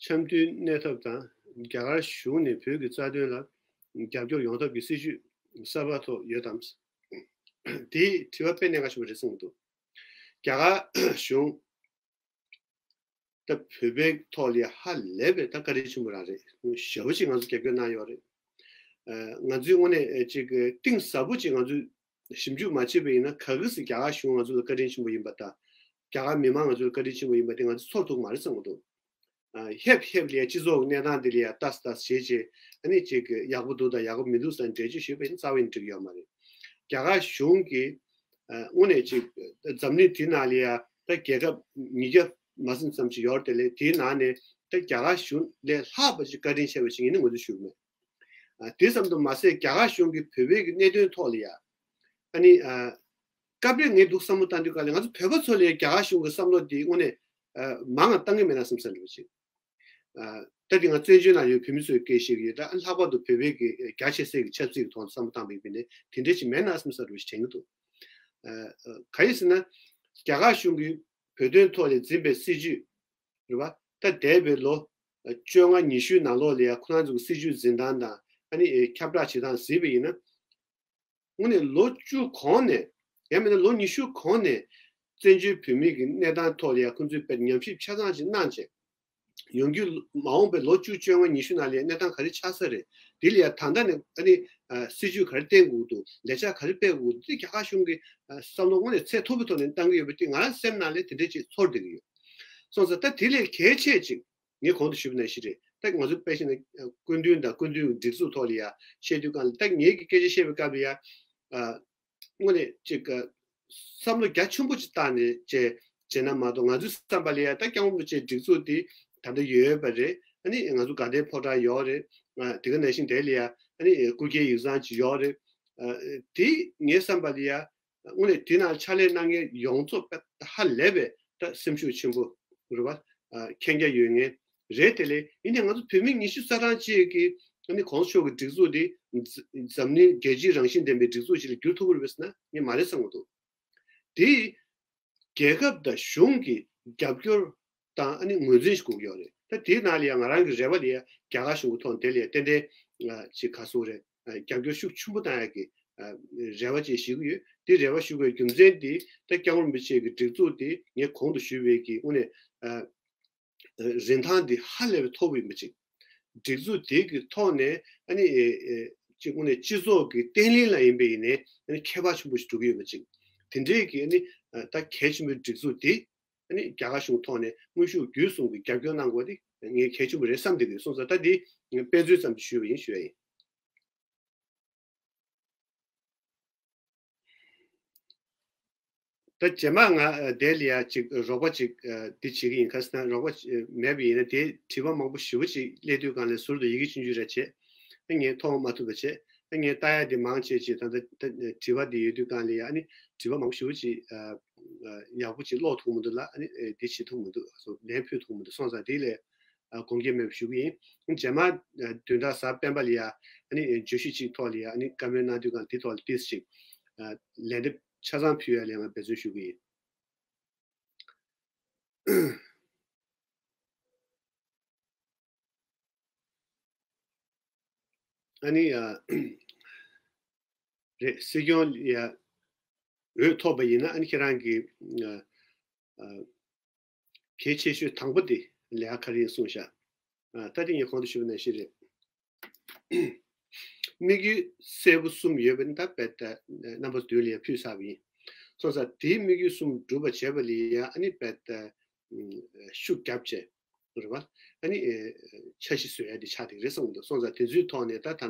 འཆམ་མཐུན་གནས་ཐབས་དང་རྒྱ་གར་གཞུང་ནས་བོད་ཀྱི་རྩ་དོན་ལ་རྒྱབ་སྐྱོར་ཡོང་ཐབས་ཀྱི་སྲིད་བྱུས་གསར་པ་ཐོག་ཡོད་དམ། དེའི་དྲི་བ་དཔེ་གནད་འགག་ཆེན་པོ་རེད་གསུངས་འདུག་རྒྱ་གར་གཞུང་ད་བོད་པའི་ཐོག་ལ་ཧ་ལས་པའི་ད་བཀའ་དྲིན་ཆེན་པོ་རང་རེད། ཞེ་པོ་ཅིག་ང་ཚོ་རྒྱབ་སྐྱོར་གནང་ཡོད་རེད། ཨ་ང་ཚོའི་ངོས་ནས་ཅིག་གཏིང་ཟབ་པོ་ཅིག་ང་ཚོས་ཞིབ་འཇུག་མ་བྱས་པ་ཡིན་ན། ག་གི་སེ་རྒྱ་གར་གཞུང་ང་ཚོ་ལ་བཀའ་དྲིན་ཆེན་པོ་ཡིན་པ་དང་། རྒྱ་གར་མི་མང་ང་ཚོ་ལ་བཀའ་དྲིན་ཆེན་པོ་ཡིན་པ་དེ་ང་ཚོས་ཚོར་ཐུབ་མ་རེད་བསམ་གྱི་འདུག་ཨ་ཧེབ་ཧེབ་ལ་ཡ་སྤྱི་ཚོགས་ཀྱི་གནས་སྟངས་འདི་ལ་ཡ་ལྟ་ས་ལྟ་ས་བྱས་བྱས། ཨ་ནི་ཅིག་ཡག་པོ་འདུག་དང་ཡག་པོ་མི་འདུག་ཟེར་འགྲེལ་བརྗོད་ཞུས་པ་ཡིན་ན་རྩ་བ་ཡིན་འགྲིག་ཡོད་མ་རེད། རྒྱ་གར་གཞུང་གིས་ཨ་དངོས་གནས་ཅིག་འཛམ་གླིང་དེའི་ནང་ལ་ཡ་ད་རྒྱལ་ཁབ་ཉིས་བརྒྱ་མ་ཟིན་ཙམ་ཞིག་ཡོད་རེད། དེ་ལས་དེའི་ནང་ནས་ད་རྒྱ་གར་གཞུང་ལས་ལྷག་པ་ཅིག་བཀའ་དྲིན་ཆེ་བ་ཞིག་ཡིན་ནི་ངོས་འཛིན་ཞུ་གི་མེད། ཨ་དེ་ཙམ་དུ་མ་ཟད། རྒྱ་གར་གཞུང་གིས་བོད་པའི་གི་གནད་དོན་ཐོག་ལ་ཡ་ཨ་ནི་ཨ་སྐབས་རེ་ངས་འདུག་བསམ་བློ་བཏང་དུས་ག་ལ་ང་ཚོ་བོད་པ་ཚོ་ལ་ཡ་རྒྱ་གར་གཞུང་གི་བསམ་བློ་དེ་དངོས་གནས་ཨ་མང་ང་བཏང་གི་མེད་ན་བསམ་ས་འདྲ་བོ་ཅིག་ཨ་ད་དེ་ང་བཙན་བྱོལ་ནང་ཡོད་བོད་མི་ཚོའི་སྐད་བཤད་ཀྱི་ཡོད། ད་ལྷག་པར་དུ་བོད་པའི་གི་རྒྱ་ཆེ་སའི་གི་ཆབ་སྲིད་ཀྱི་ཐོག་ནས་བསམ་བློ་བཏང་བ་ཡིན་ན་དེ་འདྲ་ཅིག་མེད་ན་བསམ་ས་འདྲ་བོ་ཞིག་དྲན་གྱི་འདུག་ཨ་ག་ཡིན་ཟེར་ན། རྒྱ་གར་གཞུང་གིས་བོད་དོན་ཐོག་ལ་འཛིན་པའི་སྲིད་བྱུས་རེད་བ། ད་འདས་པའི་ལོ་བཅོ་ལྔ་ཉི་ཤུའི་ནང་ལོགས་ལ་ཡ་ཁོ་རང་ཚོ་གི་སྲིད་བྱུས་འཛིན་སྟངས་དང་ཨ་ནི་ཁྱབ་བསྒྲགས་བྱེད་སྟངས་གཟིགས་པ་ཡིན་ན། དངོས་གནས་ལོ་བཅུ་གོང་ནས། ཡང་མིན་ན་ལོ་ཉི་ཤུ་གོང་ནས་བཙན་བྱོལ་བོད་མིའི་གི་གནས་སྟངས་ཐོག་ལ་ཡ་ཁོང་ཚོས་དཔེ་ཉམས་ཞིབ་ཆ་ཚང་ཅིག་གནང་བྱས། ཡོང་རྒྱུའི་མ་འོངས་པའི་ལོ་བཅུ་བཅོ་ལྔ་ཉི་ཤུ་ནང་ལ་ཡ་གནས་སྟངས་ག་རེ་ཆགས་ས་རེད། དེ་ལ་ཡ་ད་ལྟ་ནས་ཨ་ནི་ཨ་སྲིད་ཇུས་ག་རེ་བཏིང་དགོས་འདུག་ལས་འཆར་ག་རེ་སྤེལ་དགོས་འདུག་དེ་རྒྱ་གར་གཞུང་གི་ཨ་བསམ་བློ་དངོས་གནས་ཚད་མཐོ་པོའི་ཐོག་ནས་བཏང་གི་ཡོད་པ་དེ་ང་རང་སེམས་ནང་ལ་དེ་འདྲ་ཅིག་ཚོར་བསྡད་ཀྱི་ཡོད། སོང་ཙང་ད་དེ་ལས་གལ་ཆེ་ཅིག་ངས་གོང་དུ་ཞུས་པ་ནང་བཞིན་རེད། ད་ང་ཚོ་དཔེ་བཞག་ན་སྐུ་མདུན་དང་སྐུ་མདུན་གྱི་སྒྲིག་འཛུགས་ཐོག་ལ་ཡ་བཤད་དུས་སྒང་ལ། ད་ངེད་ཀྱིས་སྐད་ཆ་བཤད་པའི་སྐབས་ལ་ཡ་ཨ་དངོས་གནས་ཅིག་ཨ་བསམ་བློ་རྒྱ་ཆེན་པོ་ཅིག་བཏང་ནས་བྱས་བྱས་ན་མ་གཏོགས། ང་ཚོའི་བསམ་པ་ལ་ཡ་ད་སྐྱབས་མགོན་རིན་པོ་ཆེའི་སྒྲིག་འཛུགས་འདི་ད་ལྟ་ཡོད་པ་རེད། ཨ་ནི་ང་ཚོ་དགའ་ལྡན་ཕོ་བྲང་ཡོད་རེད། ཨ་དེ་ག་ནང་བཞིན་དེ་ལ་ཡ་ཨ་ནི་སྐུ་སྒེར་ཡིག་ཚང་ཅིག་ཡོད་རེད། ཨ་དེ་ངའི་བསམ་པ་ལ་ཡ་དངོས་གནས་དེ་ནང་ཕྱག་ལས་གནང་མཁན་ཡོངས་རྫོགས་དཔེ་ཧ་ལས་པའི་ད་སེམས་ཤུགས་ཆེན་པོ་རེད་བ། ཨ་མཁྱེན་རྒྱ་ཡོད་མཁན་རེད། དེ་ལས་ཡིན་ནའི་ང་ཚོ་བོད་མི་ཉི་ཤུ་རྩ་གྲངས་ཅིག་གིས་ཨ་ནི་གོང་ས་མཆོག་གི་སྒྲིག་འཛུགས་འདི་འཛམ་འཛམ་གླིང་རྒྱལ་སྤྱིའི་རང་བཞིན་ལྡན་པའི་སྒྲིག་འཛུགས་ཅིག་ལ་འགྱུར་ཐུབ་ཀྱི་རེད་པས་ཟེར་ན་ངས་མ་རེད་བསམ་གྱི་འདུག་དེ་རྒྱལ་ཁབ་དང་གཞུང་གི་རྒྱབ་སྐྱོར་དང་ཨ་ནི་ངོས་འཛིན་ཞིག་དགོས་ཀྱི་ཡོད་རེད། ད་དེའི་ནང་ལ་ཡང་ང་རང་གི་རེ་བ་ལ་ཡང་རྒྱ་གར་གཞུང་གི་ཐོག་དེ་ལ་ཡང་ཏན་ཏན་ཅིག་ག་སོ་རེད། རྒྱབ་སྐྱོར་ཤུགས་ཆེན་པོ་གནང་ཡག་གི་རེ་བ་ཅིག་ཞུ་གི་ཡོད། དེ་རེ་བ་ཞུ་དགོས་རྒྱུ་མཚན་དེ་ད་སྐྱབས་མགོན་རིན་པོ་ཆེ་གི་སྒྲིག་འཛུགས་དེ་ངས་གོང་དུ་ཞུས་པའི་གི་དངོས་གནས་རིན་ཐང་དེ་ཧ་ལས་པའི་མཐོ་པོ་ཡིན་པ་ཅིག་སྒྲིག་འཛུགས་དེ་གི་ཐོག་ནས་ཨ་ནི་ཅིག་དངོས་གནས་སྤྱི་ཚོགས་ཀྱི་བརྟན་ལྷིང་ལ་ཡིན་པ་ཡིན་ནའི་ཨ་ནི་ཁྱད་པར་ཆེན་པོ་ཞིག་འགྲོ་གི་ཡོད་པ་ཅིག་དེ་འདྲའི་གི་ཨ་ནི་ད་གལ་ཆེན་པོའི་སྒྲིག་འཛུགས་དེ་ཨ་ནི་རྒྱ་གར་གཞུང་ཐོག་ནས་དངོས་ཤུགས་བརྒྱུད་གསུམ་གྱི་རྒྱབ་སྐྱོར་གནང་དགོས་དེ་ངས་གལ་ཆེན་པོ་རེད་བསམ་བསྡད་ཀྱི་ཡོད། སོང་ཙང་ད་འདི་དཔེ་མཚོན་ཙམ་ཞུས་པ་ཡིན་ཞུ་ཡ་ཡིན། ད་རྗེས་མ་ང་དེ་ལ་ཡ་ཅིག་རོགས་པ་ཅིག་འདི་བྱེད་ཀྱི་ཡིན། ག་ཟེར་ན་རོགས་པ་མེད་པ་ཡིན་ན་དེ་དྲི་བ་མང་པོ་ཞེ་པོ་ཅིག་སླེབས་དུས་སྒང་ལ་ཟུར་དུ་ཡི་གེ་ཆུང་ཆུང་རེ་བྱས། ངས་མཐོང་མ་ཐུབ་པ་བྱས། ངས་ལྟ་ཡ་དེ་མང་ཆེ་ཅིག་ད་ལྟ་དྲི་བ་དེ་ཡོད་དུས་སྒང་ལ་ཡ་ཨ་ནི་དྲི་བ་མང་པོ་ཞེ་པོ་ཅིག་ཡག་པོ་ཅིག་ཀློག་ཐུབ་མི་འདུག་ལ། ཨ་ནི་དེ་བྱེད་ཐུབ་མི་འདུག་སོ་ལན་ཕུལ་ཐུབ་མི་འདུག་སོང་ཙང་དེ་ལས་དགོངས་འགལ་མེད་པ་ཞུ་གི་ཡིན། རྗེས་མ་བདུན་ཕྲག་གཟའ་སྤེན་པ་ལ་ཡ་ཨ་ནི་བརྗོད་གཞི་གཅིག་ཐོག་ལ་ཡ་ཨ་ནི་བཀའ་མོལ་གནང་དུས་སྒང་དེ་ཐོག་ལ་ཏིས་ཅིག་ལན་འདེབས་ཆ་ཚང་ཕུལ་ཡ་ལ་ཡ་ང་འབད་བརྩོན་ཞུ་གི་ཡིན། ཨ་ནི་ཨ་རེད། སྲིད་སྐྱོང་ཡ་འོས་ཐོབ་པ་ཡིན་ན་ཨ་ནི་ཁྱེད་རང་གི་ཨ་ཨ་གལ་ཆེ་ཤོས་དང་པོ་དེ་ལས་ཀ་ག་རེ་ཡིན་གསུངས་ཤག་ཨ་ད་དེ་ངས་གོང་དུ་ཞུས་པ་ནང་བཞིན་རེད། དམིགས་ཡུལ་གསལ་པོ་གསུམ་ཡོད་པ་ནི་ད་དཔེ་ད་རྣམ་པ་བདུན་ལ་ཡང་ཕུལ་ཚར་བ་ཡིན། སོང་ཙང་དེའི་དམིགས་ཡུལ་གསུམ་འགྲུབ་པ་བྱས་པ་ལ་ཡང་ཨ་ནི་དཔེ་ད་ཤུགས་རྒྱབ་བྱས་རེད་བ། ཨ་ནི་འཆར་གཞི་བཟོ་ཡ་དེ་ཆགས་བསྡད་ཀྱི་རེད་བསམ་གྱི་འདུག་སོང་ཙང་དེ་ཚོའི་ཐོག་ནས་ད་ད་ལྟ་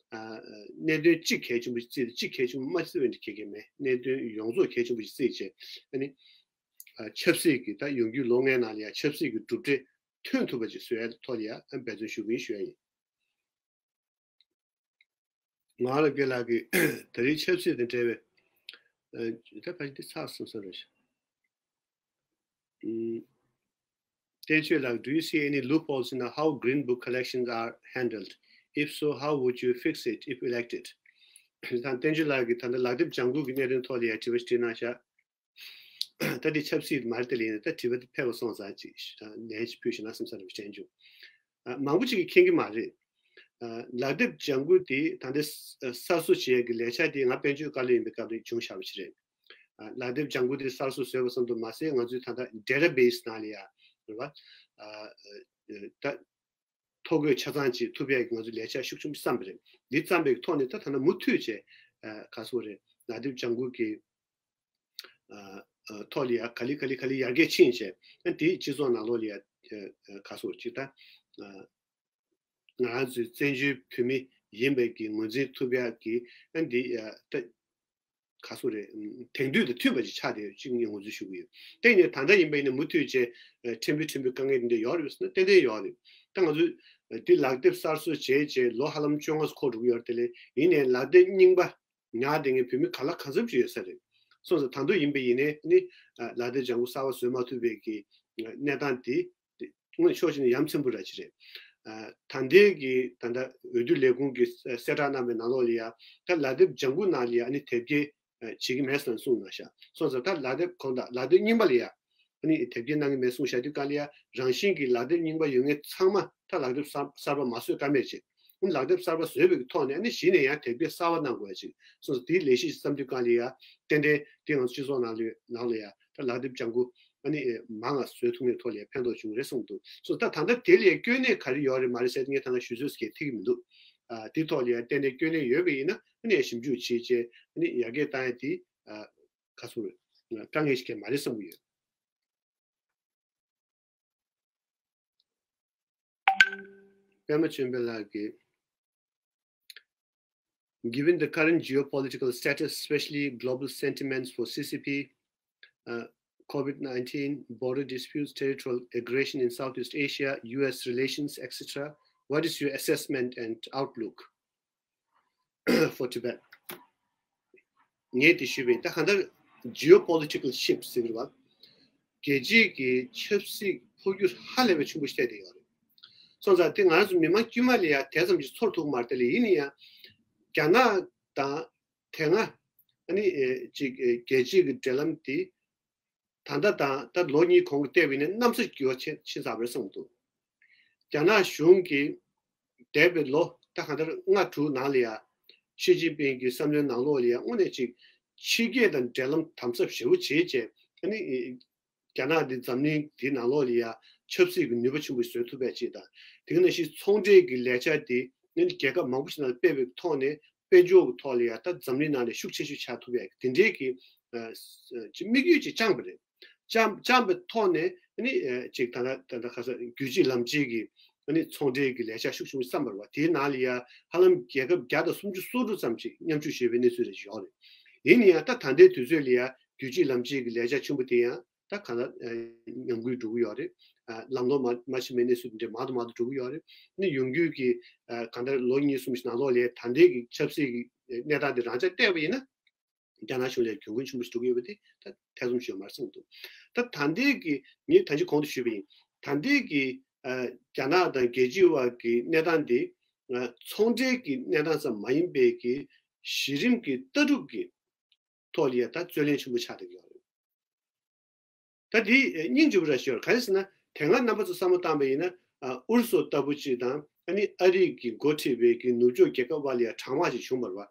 གནད་དོན་གཅིག་གལ་ཆེན་པོ་ཞིག་བརྩིས་ཏེ། གཅིག་གལ་ཆེན་པོ་མ་བརྩི་བ་འདྲ་གང་ཡང་མེད། གནད་དོན་ཡོངས་རྫོགས་གལ་ཆེན་པོ་ཞིག་བརྩིས་བྱས་ཨ་ནི་ཆབ་སྲིད་ཀྱི་ད་ཡོང་རྒྱུའི་ལོ་ལྔའི་ནང་ལ་ཡང་ཆབ་སྲིད་ཀྱི་གྲུབ་འབྲས་ཐོན་ཐུབ་པ་ཅིག་བཟོ་ཡ་ཐོག་ལ་ཡང་འབད་བརྩོན་ཞུ་གི་ཡིན་ཞུ་ཡ་ཡིན། ང་ལ་དགེ་ལགས་ཀྱིས་ད་རེས་ཆབ་སྲིད་དང་འབྲེལ་བའི་ཨ་ད་ཕལ་ཆེར་འདི་ཚར་སོང་ས་རེད། ཨུམ། བསྟན་ཆོས་ལགས། Do you see any loopholes in how Green Book collections are handled? If so, how would you fix it if elected? དང་བསྟན་ཆོས་ལགས་ཀྱིས་ད་ལྟ་ལག་དེབ་ལྗང་གུ་གི་གནད་དོན་ཐོག་ལ་ཡང་དྲི་བ་ཞིག་དྲིས་གནང་ཤག་ད་འདི་ཆབ་སྲིད་མ་རེད་དེ་ལས་ནས་ད་དྲི་བ་འདི་ཕལ་པ་སོང་ཙང་ཅིག་ལན་ཞིག་ཕུལ་ཞིག་གནང་བསམ་ས་རེད་དྲན་བྱུང་། ཨ་མང་པོ་ཅིག་གིས་མཁྱེན་གྱི་མ་རེད། ཨ་ལག་དེབ་ལྗང་གུ་དེ་ད་ལྟ་གསར་བཟོ་བྱེད་ཡས་ཀྱི་ལས་འཆར་དེ་ང་དཔལ་འབྱོར་བཀའ་བློན་ཡིན་པའི་སྐབས་ལ་བྱུང་བཞག་པ་ཞིག་རེད། ཨ་ལག་དེབ་ལྗང་གུ་དེ་གསར་བཟོ་བཟོས་པ་ཙམ་དུ་མ་ཟད། ང་ཚོའི་ད་ལྟ་database་ནང་ལ་ཡ་རེད་བ། ཨ་ད་ཐོ་འགོད་ཆ་ཚང་ཅིག་ཐུབ་ཡག་གི་ང་ཚོ་ལས་འཆར་ཤུགས་ཆེན་པོ་བརྩམས་པ་རེད། འདི་བརྩམས་པའི་ཐོག་ནས་ད་ཐ་ན་མུ་མཐུད་བྱས་ཨ་ག་སོ་རེད། ལག་དེབ་ལྗང་གུ་གི་ཨ་ཨ་ཐོག་ལ་ཡ་ག་ལེ་ག་ལེ་ག་ལེ་ཡར་རྒྱས་ཕྱིན་བྱས། ཨ་དེ་སྤྱི་ཚོགས་ནང་ལོགས་ལ་ཡ་ཨ་ཨ་ག་སོ་ཅིག་ད་ཨ་ང་རང་ཚོའི་བཙན་བྱོལ་བོད་མི་ཡིན་པའི་གི་ངོས་འཛིན་ཐུབ་ཡག་གི་ཨ་འདི་ཨ་ད་ག་སོ་རེད། དེང་དུས་དང་མཐུན་པ་ཅིག་ཆགས་བསྡད་ཡོད་ཅིག་ངས་ངོས་འཛིན་ཞུ་གི་ཡོད། དེ་ནས་ད་ལྟ་ཡིན་པ་ཡིན་ན་མུ་མཐུད་བྱས་ཨ་ཕྲན་བུ་ཕྲན་བུ་དཀའ་ངལ་འདི་འདྲ་ཡོད་རེད་ཟེར་ན་ཏན་ཏན་ཡོད་རེད། ད་ང་ཚོས་ཨ་འདི་ལག་དེབ་གསར་བཟོ་བྱས་བྱས་ལོ་ཧ་ལམ་བཅོ་ལྔ་ཙམ་འཁོར་འགྲོ་གི་ཡོད་རེད། དེ་ལས་ཡིན་ནའི་ལག་དེབ་རྙིང་པ་ཉར་བསྡད་མཁན་བོད་མི་གང་ལ་གང་འཚམ་ཅིག་ཡོད་ས་རེད། སོང་ཙང་ད་དུང་ཡིན་པ་ཡིན་ནའི་ནི་ཨ་ལག་དེབ་ལྗང་གུ་གསར་བ་བཟོས་མ་ཐུབ་པའི་གི་ཨ་གནས་སྟངས་དེ་དངོས་ཕྱོགས་གཅིག་ནས་ཡ་མཚན་པོ་ར་ཅིག་རེད། ཨ་ད་ལྟའི་གི་ད་ལྟ་འོས་བསྡུ་ལས་ཁུངས་ཀྱི་གསལ་བསྒྲགས་གནང་བའི་ནང་ལོགས་ལ་ཡ་ད་ལག་དེབ་ལྗང་གུ་ནང་ལ་ཡ་ཨ་ནི་དེབ་སྐྱེལ་ཨ་བྱེད་ཀྱི་མེད་ཟེར་ནས་གསུངས་གནང་ཤག་སོང་ཙང་ད་ལག་དེབ་གོང་དང་ལག་དེབ་རྙིང་པ་ལ་ཡ་ཨ་ནི་དེབ་སྐྱེལ་གནང་གི་མེད་གསུངས་བཞག་དུས་ག་ལ་ཡ་རང་བཞིན་གྱི་ལག་དེབ་རྙིང་པ་ཡོད་མཁན་ཚང་མ་ད་ལག་དེབ་གསར་གསར་པ་མ་བཟོས་ཀ་མེད་ཅིག་ཨ་ནི་ལག་དེབ་གསར་པ་བཟོས་པའི་ཐོག་ནས་ཨ་ནི་གཞི་ནས་ཡང་དེབ་སྐྱེལ་གསར་པ་གནང་དགོས་ཡ་ཅིག་སོང་ཙང་དེའི་ལས་གཞི་བརྩམས་དུས་ག་ལ་ཡ་ཏན་ཏན་དེ་ང་ཚོ་སྤྱི་ཚོགས་ནང་ལ་ནང་ལ་ཡ་ད་ལག་དེབ་ལྗང་གུ་ཨ་ནི་མང་ང་བཟོ་ཐུབ་མཁན་ཐོག་ལ་ཡ་ཕན་ཐོགས་བྱུང་རེད་གསུངས་འདུག་སོ་ད་ད་ལྟ་དེ་ལ་ཡ་སྐྱོན་གནས་ག་རེ་ཡོད་རེད་མ་རེད་ཟེར་ངས་ད་ལྟ་ཞུ་ཚོད་ཀྱི་ཐིག་གི་མི་འདུག་ཨ་དེ་ཐོག་ལ་ཡ་ཏན་ཏན་སྐྱོན་གནས་ཡོད་པ་ཡིན་ན་ཨ་ནི་ཡ་ཞིབ་འཇུག་བྱེད་བྱས་ཨ་ནི་ཡར་རྒྱས་བཏང་ཡ་དེ་ཨ་ག་ཚོད་རེད། དཀའ་ངལ་ཞིག་གང་ཡང་མ་རེད་བསམ་གྱི་ཡོད། པད་མ་ཆོས་འཕེལ་ལགས་ཀྱིས། Given the current geopolitical status, especially global sentiments for C C P, uh, COVID nineteen, border disputes, territorial aggression in Southeast Asia, U S relations, et cetera, what is your assessment and outlook for Tibet? ངས་དེ་ཞུས་པ་ཡིན། ད་གང་ལྟར་geopolitical shifts ཟེར་བ། རྒྱལ་སྤྱིའི་གི་ཆབ་སྲིད་འཕོ་འགྱུར་ཧ་ལས་པའི་ཆེན་པོ་ཞིག་ཐེབས་བསྡད་ཡོད་རེད། སོང་ཙང་དེ་ང་རང་ཚོ་མི་མང་དཀྱུས་མ་ལ་ཡ་དེ་ཙམ་གྱིས་ཚོར་ཐུབ་ཀྱི་མ་རེད། དེ་ལས་ཡིན་ན་ཡང་རྒྱ་ནག་དང་དེ་སྔ་ཨ་ནི་ཨེ་ཅིག་ཨེ་རྒྱལ་སྤྱིའི་གི་འབྲེལ་ལམ་དེ་ད་ལྟ་དང་ད་ལོ་གཉིས་གོང་གི་བལྟས་པ་ཡིན་ན་གནམ་ས་འགྱུར་བ་ཕྱིན་ཕྱིན་ཚར་བ་རེད་བསམ་གྱི་འདུག་རྒྱ་ནག་གཞུང་གིས་འདས་པའི་ལོ་ད་གང་ལྟར་ལྔ་དྲུག་ནང་ལ་ཡ་ཞི་ཅིན་ཕིང་གི་བསམ་བློའི་ནང་ལོགས་ལ་ཡ་དངོས་གནས་ཅིག་ཕྱི་རྒྱལ་དང་འབྲེལ་ལམ་དམ་ཟབ་ཞེ་པོ་བྱས་བྱས་ཨ་ནི་རྒྱ་ནག་འདི་འཛམ་གླིང་འདི་ནང་ལོགས་ལ་ཡ་ཆབ་སྲིད་ཀྱི་ནུས་པ་ཆེན་པོ་བཟོ་ཐུབ་པའི་ཆེད་དང་། དེ་ག་ནང་བཞིན་ཚོང་འབྲེལ་གྱི་ལས་འཆར་འདི་ཨ་ནི་རྒྱལ་ཁབ་མང་པོ་ཞིག་ནང་ལ་སྤེལ་བའི་ཐོག་ནས་དཔལ་འབྱོར་གྱི་ཐོག་ལ་ཡ་ད་འཛམ་གླིང་ནང་ནས་ཤུགས་ཆེ་ཤོས་ཆགས་ཐུབ་ཡ་དེ་འདྲའི་གི་ཨ་ཅིག་དམིགས་ཡུལ་ཅིག་བཅངས་པ་རེད། བཅངས་བཅངས་པའི་ཐོག་ནས་ཨ་ནི་ཨ་ཅིག་ད་ལྟ་ད་ལྟ་ཁ་སང་རྒྱུད་གཅིག་ལམ་གཅིག་གི་ཨ་ནི་ཚོང་འབྲེལ་གྱི་ལས་འཆར་ཤུགས་ཆེན་པོ་བརྩམས་པ་རེད་བ། དེའི་ནང་ལ་ཡ་ཧ་ལམ་རྒྱལ་ཁབ་བརྒྱ་དང་སུམ་ཅུ་སོ་དྲུག་ཙམ་ཅིག་མཉམ་ཞུགས་བྱས་པའི་གནས་ཚུལ་རེ་ཞིག་ཡོད་རེད། ཡིན་ན་ཡང་ད་ད་ལྟའི་དུས་ཚོད་ལ་ཡ་རྒྱུད་གཅིག་ལམ་གཅིག་གི་ལས་འཆར་ཆེན་པོ་དེ་ཡང་ད་གང་ལྟར་ཨ་ཉམས་རྒུད་འགྲོ་གི་ཡོད་རེད། ཨ་ལམ་ལྷོང་མ་མ་ཕྱིན་པའི་གནས་ཚུལ་འདི་འདྲ་མང་དུ་མང་དུ་འགྲོ་གི་ཡོད་རེད། ཨ་ནི་ཡོང་རྒྱུས་ཀྱི་ཨ་གང་ལྟར་ལོ་གཉིས་གསུམ་ཞིག་ནང་ལོགས་ལ་ད་ལྟའི་གི་ཆབ་སྲིད་ཀྱི་གནས་སྟངས་འདི་རང་འཇགས་བལྟས་པ་ཡིན་ན། རྒྱ་ནག་གཞུང་ལ་གྱོང་གུན་ཆེན་པོ་ཞིག་འགྲོ་གི་ཡོད་པ་དེ་ད་ཐེ་ཚོམ་ཞིག་ཡོད་མ་རེད་བསམ་གྱི་འདུག་ད་ད་ལྟའི་གི་ངས་ད་ཅི་གོང་དུ་ཞུས་པ་ཡིན། ད་ལྟའི་གི་ཨ་རྒྱ་ནག་དང་རྒྱལ་སྤྱིའི་བར་གྱི་གནས་སྟངས་འདི་ཨ་ཚོང་འབྲེལ་གྱི་གནས་སྟངས་ཙམ་མ་ཡིན་པའི་གི་གཞི་རིམ་གྱི་ལྟ་གྲུབ་ཀྱི་ཐོག་ལ་ཡ་ད་རྩོད་གླེང་ཆེན་པོ་ཆགས་བསྡད་ཀྱི་ཡོད་རེད། ད་འདི་སྙིང་རྗེ་པོ་ར་ཞིག་ཡོད་རེད། གང་ཡིན་ཟེར་ན་དེ་སྔ་རྣམ་པ་ཚོ་བསམ་བློ་བཏང་པ་ཡིན་ན་ཨ་ཨུ་རུ་སུ་ལྟ་བུ་ཅིག་དང་ཨ་ནི་ཨ་རི་གི་འགོ་ཁྲིད་པའི་གི་ནུབ་ཕྱོགས་རྒྱལ་ཁབ་བར་ལ་ཡ་གྲང་དམག་ཅིག་བྱུང་བ་རེད་བ།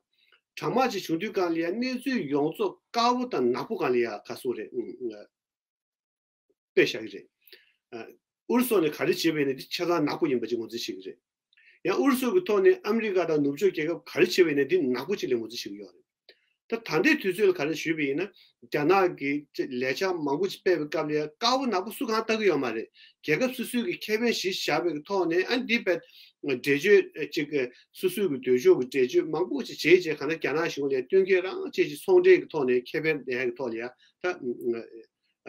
གྲང་དམག་ཅིག་བྱུང་དུས་སྒང་ལ་ཡ་གནས་ཚུལ་ཡོངས་རྫོགས་དཀར་པོ་དང་ནག་པོ་སྒང་ལ་ཡ་ག་སོ་རེད་ཨང་ཨང་། དཔེ་བཞག་གི་རེད། ཨ་ཨུ་རུ་སུ་ནས་ག་རེ་བྱས་པ་ཡིན་ན་འདི་ཆ་ཚང་ནག་པོ་ཡིན་པ་ཅིག་ངོས་འཛིན་བྱེད་ཀྱི་རེད། ཡང་ཨུ་རུ་སུ་གི་ཐོག་ནས་ཨ་མི་རི་ཀ་དང་ནུབ་ཕྱོགས་རྒྱལ་ཁབ་ག་རེ་བྱས་པ་ཡིན་ན་འདི་ནག་པོ་ཅིག་ལ་ངོས་འཛིན་བྱེད་ཀྱི་ཡོད་རེད། ད་ད་ལྟའི་དུས་ཚོད་ལ་ག་རེ་ཞུས་པ་ཡིན་ན་རྒྱ་ནག་གིས་ལས་འཆར་མང་པོ་ཅིག་སྤེལ་བའི་སྐབས་ལ་ཡང་དཀར་པོ་ནག་པོ་སུ་གང་ལྟ་གི་ཡོད་མ་རེད། རྒྱལ་ཁབ་སོ་སོའི་གི་ཁེ་ཕན་གཞི་བཞག་པའི་གི་ཐོག་ནས་ཨ་འདི་བས་འགྲེལ་བརྗོད་ཅིག་སོ་སོའི་གི་འདོད་ཕྱོགས་གི་འགྲེལ་བརྗོད་མང་པོ་ཅིག་བྱས་རྗེས་གང་ལྟར་རྒྱ་ནག་གཞུང་ལ་སྟོན་མཁན་རང་བྱས་ཅིག་ཚོང་འབྲེལ་གི་ཐོག་ནས་ཁེ་ཕན་ལེན་ཡག་གི་ཐོག་ལ་ཡང་ད།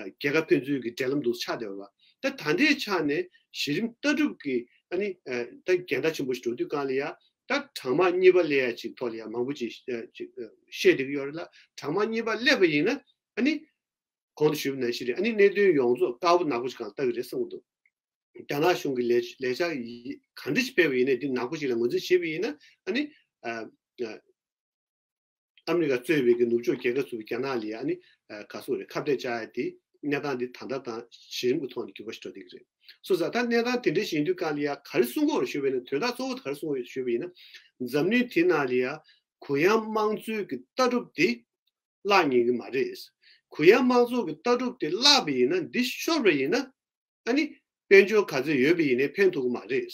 རྒྱལ་ཁབ་ཕན་ཚུན་གྱི་འབྲེལ་ལམ་འདུག་ཆགས་བསྡད་པ། ད་ད་ལྟའི་ཆ་ནས་གཞི་རིམ་ལྟ་གྲུབ་ཀྱི་ཨ་ནི་ད་འགལ་ཟླ་ཆེན་པོ་ཞིག་འགྲོ་དུས་སྒང་ལ་ཡ་ད་གྲངས་མང་གཉིས་པ་སླེབས་ཡ་ཅིག་ཐོག་ལ་ཡ་མང་པོ་ཅིག་ཅིག་བཤད་བསྡད་ཀྱི་ཡོད་རེད་ལ། གྲངས་མང་གཉིས་པ་སླེབས་པ་ཡིན་ན་ཨ་ནི་གོང་དུ་ཞུས་པ་ནང་བཞིན་རེད། ཨ་ནི་གནད་དོན་ཡོངས་རྫོགས་དཀར་པོ་ནག་པོ་ཅིག་གང་ལྟ་གི་རེད་བསམ་གྱི་འདུག་རྒྱ་ནག་གཞུང་གི་ལས་ལས་འཆར་ག་འདྲ་ཞིག་སྤེལ་བ་ཡིན་ནའི་འདི་ནག་པོ་ཅིག་ལ་ངོས་འཛིན་བྱེད་པ་ཡིན་ན་ཨ་ནི་ཨ་ཨ། ཨ་མི་རི་ཀ་གཙོས་པའི་གི་ནུབ་ཕྱོགས་རྒྱལ་ཁབ་ཚོ་གི་རྒྱ་ནག་ལ་ཡ་ཨ་ནི་ག་སོ་རེད་ཁ་གཏད་བཅག་ཡ་དེ་གནས་སྟངས་འདི་ད་ལྟ་དང་གཞི་རིམ་གྱི་ཐོག་ནས་འགྱུར་བ་ཞིག་འགྲོ་བསྡད་ཀྱི་རེད། སོང་ཙང་ད་གནས་སྟངས་དེ་འདྲ་ཞིག་ཡིན་དུས་སྒང་ལ་ཡ་ག་རེ་གསུང་གི་ཡོད་རེད་ཞུས་པ་ཡིན་ན་དོན་དག་གཙོ་བོ་དེ་ག་རེ་གསུང་གི་ཡོད་ཞུས་པ་ཡིན་ན་འཛམ་གླིང་དེ་ནང་ལ་ཡ་གུ་ཡངས་དམངས་གཙོའི་གི་ལྟ་གྲུབ་དེ་བརླག་ཉེན་གི་མ་རེད། གུ་ཡངས་དམངས་གཙོ་གི་ལྟ་གྲུབ་དེ་བརླག་པ་ཡིན་ན། འདི་ཤོར་བ་ཡིན་ན། ཨ་ནི་དཔལ་འབྱོར་ག་ཚོད་ཡོད་པ་ཡིན་ནའི་ཕན་ཐོགས་ཀྱི་མ་རེད། རེད་